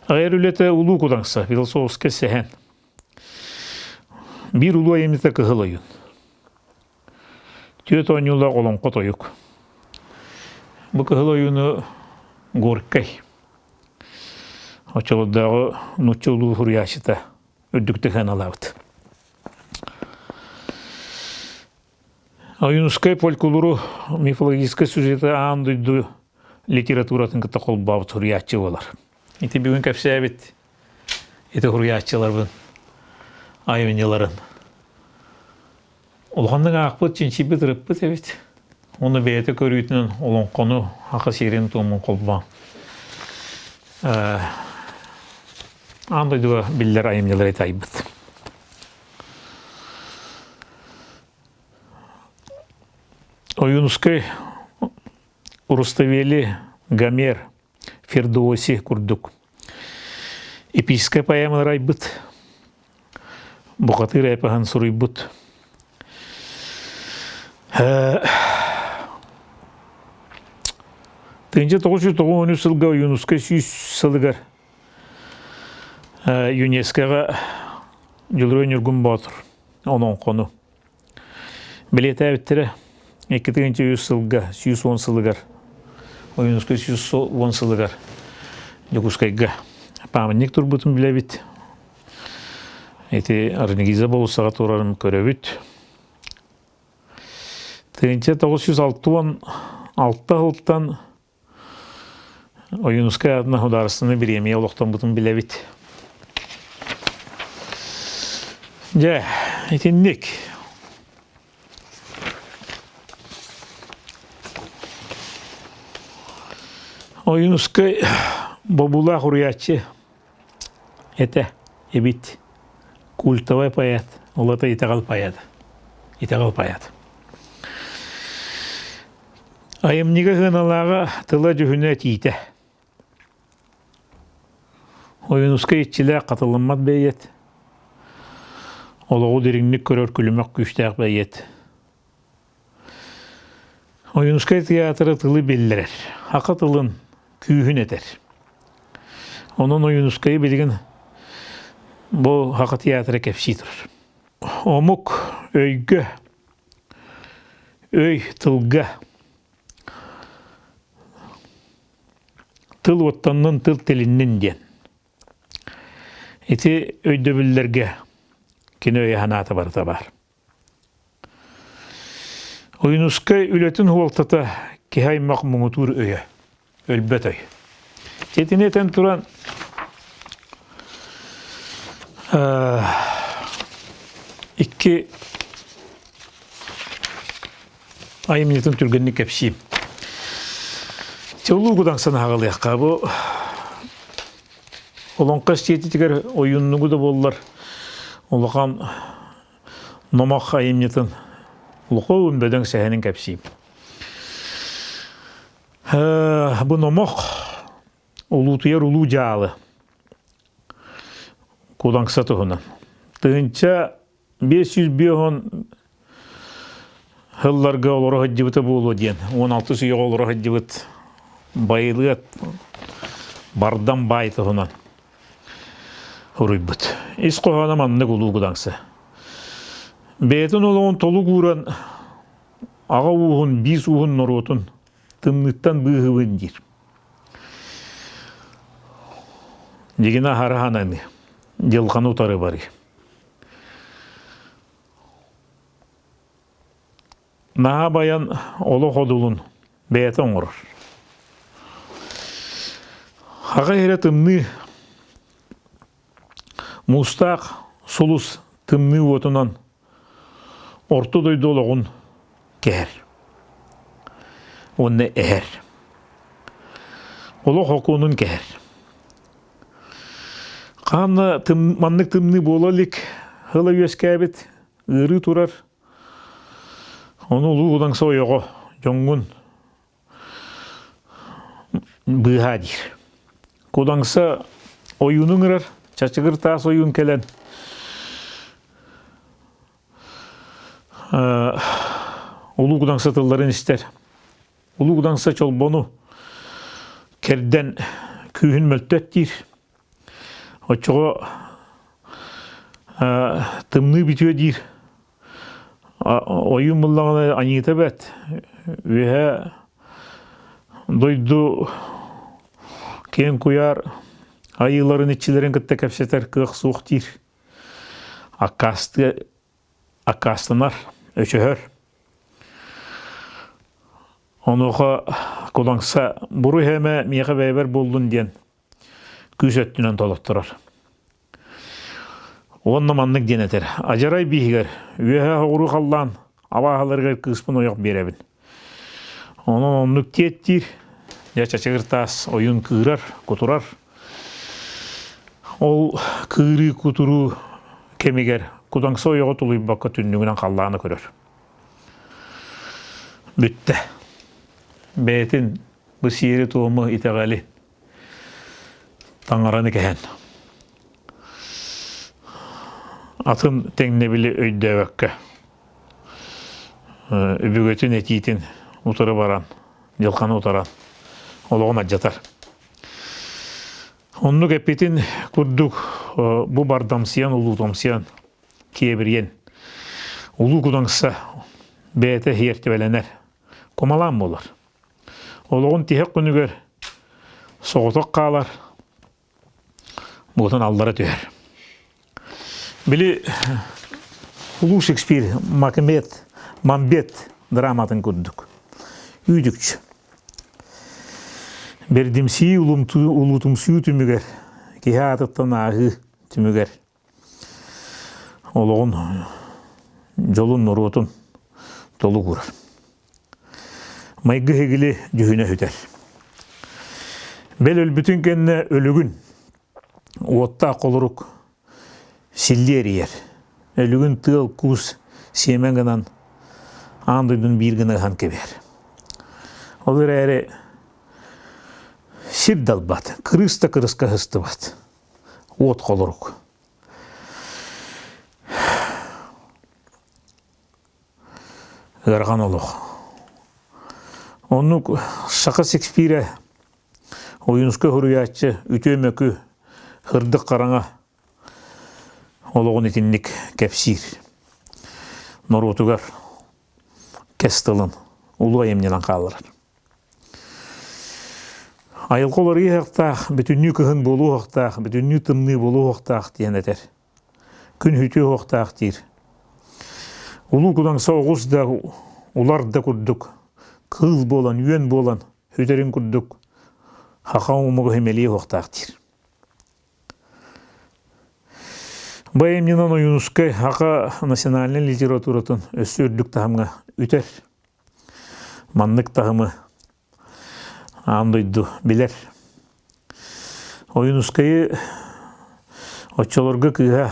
Айар үлэтэ Улуу Кудаҥса, философскай сэһэн. Биир улуу айымньыта Кыһыл ойуун. Түөрт оонньуулаах олоҥхо тойук. Бу кыһыл ойууну Горькай оччолордооҕу нуучча улуу суруйааччыта үрдүктүк сыаналаабыт. Ойуунускай фольклору мифологическай сюжеты аан дойду литературатын кытта холбообут суруйааччы буолар. Ити бүгүн кэпсээбит ити суруйааччыларбын айымньыларын Улаханнык аахпыт, чинчийбит, ырыппыт эбит. Уонна бэйэтэ көрүүтүнэн олоҥхону саха сиэрин-туомун холбоон аан дойдуга биллэр айымньылары айбыт. Ойуунускай Руставели, Гомер, Фердоси курдук эпическэй поэмалары айбыт, бухатыыр эпоһын суруйбут. 1993 сылга Ойуунускай сүүс сылыгар ЮНЕСКО-ҕа Дьулуруй Ньургун Боотур олоҥхону бэлиэтээбиттэрэ. 2003 сылга 110 сылыгар Ойуунускай 110 сылыгар Дьокуускайга памятник турбутун билэбит. Ити Арнегиза болуссаҕа турарын көрөбүт. 1966 сылтан Ойуунускай аатынан судаарыстыбаннай бириэмийэ олохтоммутун билэбит. Дьэ, итинник. Ойуунускай бобуулаах уруйааччы этэ эбит. Культовай поэт, ол это итэҕэл поэт. Итэҕэл поэт. Айымньыга сыаналааҕа тыла дьүһүнэ этиитэ. Ойуунускай иччилээх хатыламмат бэйиэт. Олоҕу дириҥник көрөр күлүмэх күүстээх бэйиэт. Ойуунускай театра тылы биллэрэр, саха тылын күүһүн этэр. Онон Ойуунускайы билигин бу саха театра кэпсии турар. Омук өйгө, өй тылга тыл уоттаннын, тыл тилиннин диэн. Ити өйдөбүллэргэ кини өйө-санаата барыта баар. Ойуунускай үлэтин суолтата киһи аймах муҥутуур өйө, өлбөт өй. Итини этэн туран икки айымньытын түргэнник кэпсиим. Улуу Кудаҥсан аҕалыахха бу Олоҥхо истиэтитигэр ойууннугу да буоллар улахан номох айымньытын Лукоун бөдөҥ сэһэнин кэпсиим. Бу номох улуутуйар улуу дьаалы Кулаҥса туһунан. 1550 сылларга олоро сылдьыбыта буолуо диэн 16 үйэҕэ олоро сылдьыбыт байылыат бардам баай туһунан суруйбут. Ис хоһооно маннык улуу кудаҥса. Бэйэтин олоҕун толук ууран аҕа ууһун, биис ууһун норуотун тымныыттан быыһыбын диир. Дьигинэ аһара хананы, дьылҕаны утары барыы. Наһаа байан олох одулун бэйэтэ оҥорор. Аҕа иһэрэ тымныы муустаах сулус тымныы уотунан орто дойду олоҕун кэһэр уонна эһэр. Олох окуонун кэһэр. Хаанна маннык тымныы буола илик ыла үөскээбит ыарыы турар. Ону улуу Кудаҥса ойоҕо дьоҥҥун быыһаа диир. Кудаҥса ойууну ыҥырар, чачыгыр таас ойуун кэлэн Улуу Кудаҥса тылларын истэр. Улуу Кудаҥса чолбону кэрдэн күүһүн мөлтөт диир. Оччоҕо тымныы бүтүө диир. Ойуун буллаҕына аньыыта бэрт. Үөһэ дойду киэҥ куйаар айыыларын иччилэрин кытта кэпсэтэр кыах суох диир. Аккаастыа аккаастанар, өчөһөр. Онуоха Кулаҥса буруй эмэ миэхэ бэйэбэр буоллун диэн күүс өттүнэн толотторор. Уонна маннык диэн этэр. Адьарай бииһигэр үөһэ оҕуруу халлаан абааһыларыгар кыыспын ойох биэрэбин. Онон оннук тиэттиир. Дьэ чачыгыр таас ойун кыырар, кутурар. Ол кыырыы кутуруу кэмигэр Кудаҥса ойоҕо тулуйбакка түннүгүнэн халлааны көрөр. Бүттэ. Бэйэтин бу сиэри-туому итэҕэли таҥараны кэһэн атын тэҥнэбили өйдөөбөккө өбүгэтин этиитин утары баран дьылҕаны утаран. Олоҕун алдьатар. Оннук эппитин курдук бу бардамсыйан, улуутумсуйан, киэбириэн улуу кудаҥса бэйэтэ иһиэртибэлэнэр, кумалаан буолар. Олоҕун тиһэх күнүгэр соҕотох хаалар, буотун аллара түһэр. Били улуу Шекспир Макмет, Мамбет драматын курдук. Үүдүкчү. Бэрдимсии улуутумсуйуу түмүгэр, киһи аатыттан ааһыы түмүгэр олоҕун, дьолун, норуотун толук уурар. Майгы-сигили дьүһүнэ сүтэр. Бэл өлбүтүн кэннэ өлүгүн уоттаах холорук силлиэ эрийэр. Өлүгүн тыал-куус сиэмэ гынан аан дойдуну биир гына ыһан кэбиһэр. Ол эрээри сир далбат, кырыыс да кырыска сыстыбат. Уот холорук. Ыарахан олох. Оннук саха Шекспирэ Ойуунускай суруйааччы үтүө мөкү сырдык хараҥа олоҕун итинник кэпсиир. Норуотугар кэс тылын улуу айымньынан хаалларар. Айылҕа уларыйыахтаах, бүтүннүү кыһын буолуохтаах, бүтүннүү тымныы буолуохтаах диэн этэр. Күн үтүө уохтаах диир. Улуу Кудаҥса оҕус да, улар да курдук, кыыл буолан, үөн буолан сүтэрин курдук саха омугу симэлийэ уохтаах диир. Бу айымньынан Ойуунускай саха национальнай литературатын өссө үрдүк таһымҥа үтэр. Маннык таһымы аан дойду билэр. Ойуунускайы оччолорго кыыһа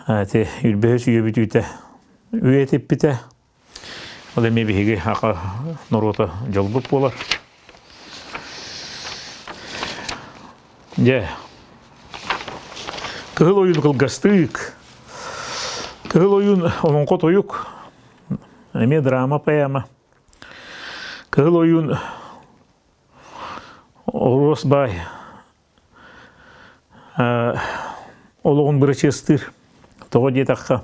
ити Үрбэһис үйэ бүтүүтэ үйэтиппитэ. Ол эмиэ биһиги аха норуота дьолбут буолар. Дьэ, Кыһыл ойуун кылгастык. Кыһыл ойуун олоҥхо тойук. Эмиэ драма поэма. Кыһыл ойуун Оруос баай олоҕун бырачыастыыр. Тоҕо диэтэххэ,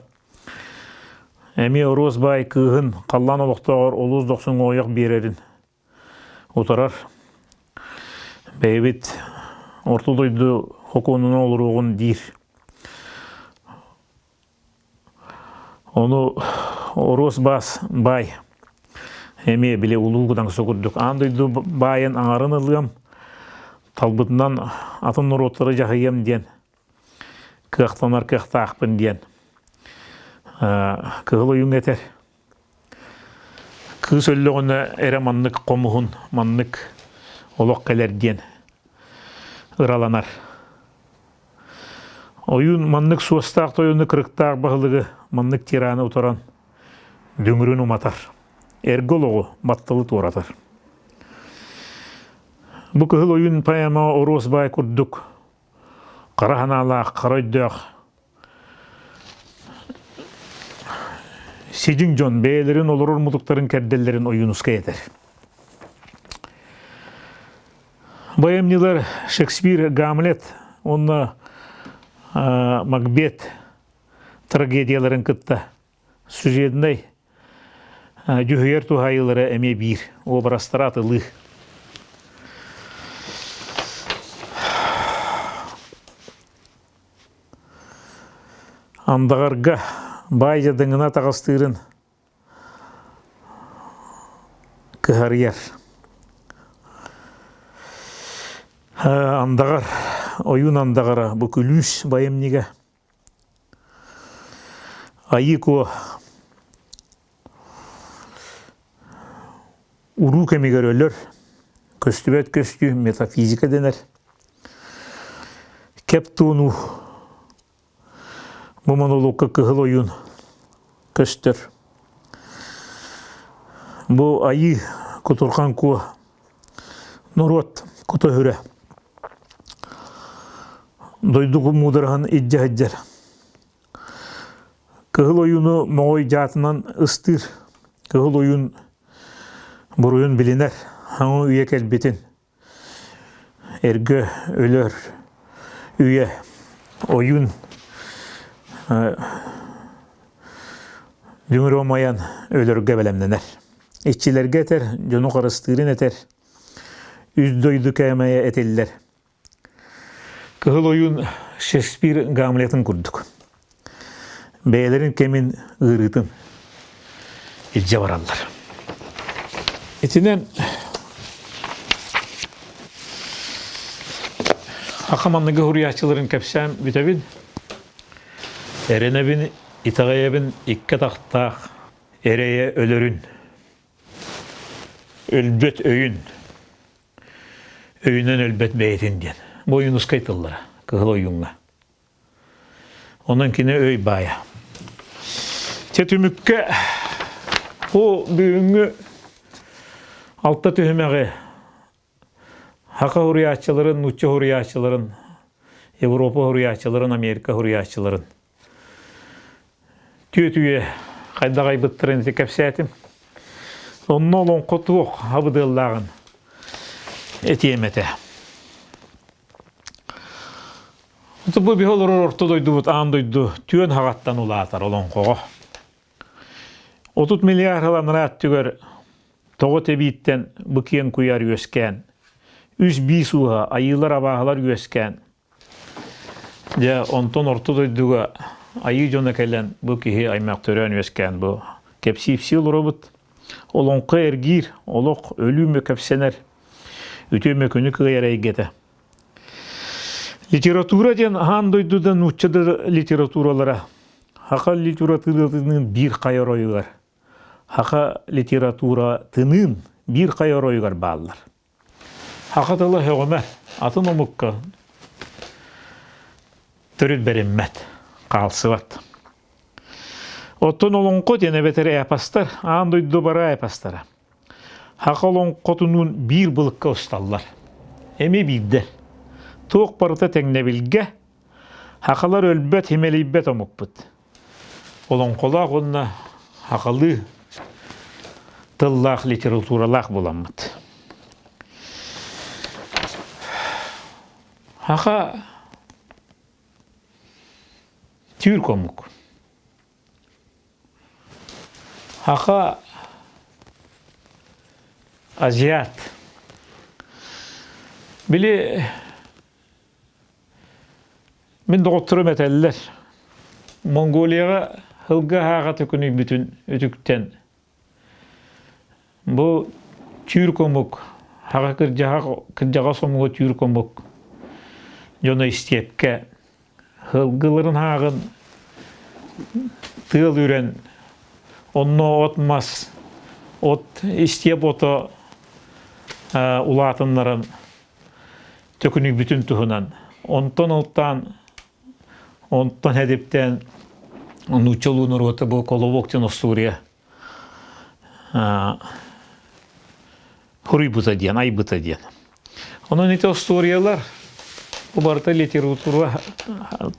эмиэ Оруос баай кыыһын халлаан олохтооҕор олус дохсун ойох биэрэрин утарар. Бэйэбит орто дойду хокуонунан олоруоҕун диир. Ону Оруос Баас баай эмиэ били улуу кудаҥса курдук аан дойду баайын аҥарын ылыам, талбытынан атын норуоттары дьаһайыам диэн кыахтанар кыахтаахпын диэн кыһыл ойууҥҥа этэр. Кыыс өллөҕүнэ эрэ маннык хомуһун, маннык олох кэлэр диэн ыраланар. Ойуун маннык суостаах тойону кырыктаах баһылыгы маннык тираны утаран дүҥүрүн уматар, эргэ олоҕу батталы туоратар. Бу Кыһыл ойуун поэма Оруос баай курдук хара санаалаах, хара өйдөөх сидьиҥ дьон бэйэлэрин олорор мутуктарын кэрдэллэрин Ойуунускай этэр. Бу айымньылар Шекспир Гамлет уонна Макбет трагедияларын кытта сюжетнай дьүһүйэр туһаайыылара эмиэ биир, уобарастара атылыы. Андаҕарга баай дьадыҥына таҕыстыырын кыһарыйар. Андаҕар, ойуун андаҕара бу күлүүс байымньыга. Айыы Куо уруу кэмигэр өлөр, көстүбэт көстүү метафизика дэнэр. Кэп туонуу Бу монолуокка кыһыл ойуун көстөр. Бу айыы кутурҕан куо норуот кута сүрэ. Дойду муудараһын илдьэ сылдьар. Кыһыл ойууну моҕой дьаатынан ыстыыр. Кыһыл ойуун буруйун билинэр. Хаҥа үйэ кэлбитин эргэ өлөр үйэ ойуун дүҥүр омойон өлөргө бэлэмнэнэр. Иччилэргэ этэр, дьону харыстыырын этэр, үс дойду кээмэйэ этиллэр. Кыһыл ойуун Шекспир Гамлетын курдук. Бэйэлэрин кэмин ыарыытын илдьэ бараллар. Итинэн Аха манныгы суруйааччыларын кэпсээн бүтэбин. Эрэнэбин, итэҕэйэбин икки атахтаах эрэйэ өлөрүн, өлбөт өйүн Өйүнэн өлбөт бэйэтин диэн. Бу Ойуунускай тыллара, Кыһыл Ойууҥҥа. Онон кини өй баайа. Чэ түмүккэ бу бүгүҥҥү алта түһүмэҕи саха суруйааччыларын, нуучча суруйааччыларын, Европа суруйааччыларын, Америка суруйааччыларын Түөтүйэ хайдах айбыттарын ити кэпсээтим. Онно олоҥхо туох абыдыаллааҕын этиэм этэ. Бу биһи олорор орто дойдубут аан дойду түөн хаҕаттан улаатар олоҥхоҕо. 30 миллиард сыл анараа өттүгэр тоҕо тэбииттэн бу киэҥ куйаар үөскээн, үс биис ууһа айыылар-абааһылар үөскээн, Дьэ, онтон орто дойдуга айыы дьоно кэлэн бу киһи аймах төрөөн үөскээн бу кэпсиипсии олоробут. Олоҥхо эргиир, олох өлүү кэпсэнэр, үтүө мөкүнү кыайар эйгэтэ. Литература диэн аан дойду да нуучча да литературалара саха литературатыныын биир хайа оройугар, саха литературатыныын биир хайа оройугар бааллар. Саха тыла сөҕүмэр, атын омукка төрүт бэриммэт, хаалсыбат. Оттон олоҥхо диэн эбэтэр эпостар, аан дойду бары эпостара. Саха олоҥхотунуун биир былыкка усталлар. Эмиэ биирдэр. Туох барыта тэҥнэбилгэ, сахалар өлбөт, химэлийбэт омукпут. Олоҥхолоох уонна сахалыы тыллаах литературалаах буоламмыт. Саха түүрк омук. Саха азиат. Били Мин доҕотторум этэллэр, Монголияҕа сылгы аһааҕа төкүнүйбүтүн үтүктэн, бу түүрк омук, хаҕа кырдьаҕас омуга түүрк омук дьоно истиэпкэ сылгыларын ааҕын тыал үрэн, онно от-мас, от истиэп ото улаатыннаран төкүнүйбүтүн туһунан. Онтон ылтаан, онтон хэдиптээн нууччалыы норуота бу Колобок диэн остуоруйа хуруйбута диэн, айбыта диэн. Онон ити остуоруйалар бу барыта литература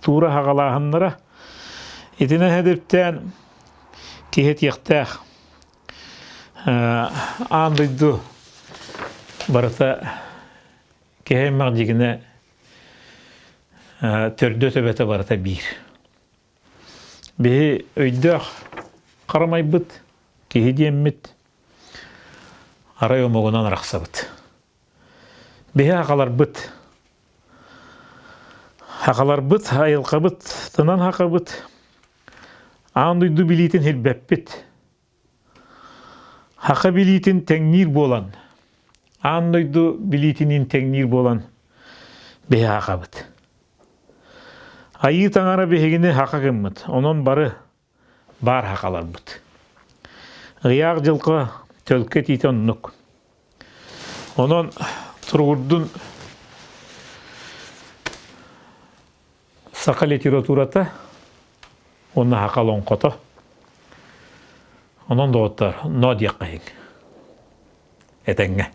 туура хаҕалааһыннара итинэн хэдиптээн киһи этиэхтээх Аан дойду барыта киһи аймах дьигинэ төрдө-төбөтө барыта биир. Биһи өйдөөх харамайбыт, киһи диэммит, арай омугунан арахсабыт. Биһи аҕаларбыт, аҕаларбыт айылҕабыт тынан хахабыт, аан дойду билиитин билбэппит. Саха билиитин тэҥниир буолан, аан дойду билиитиниин тэҥниир буолан биһи сахабыт. Айыы таҥара биһигини саха гыммыт, онон бары баар сахаларбыт. Ыйаах дьылҕа төлкө этиитэ оннук. Онон туругурдун Саха литературата уонна саха олоҥхото. Онон доҕоттор, ноо диэххэ иһиҥ. Этэҥҥэ.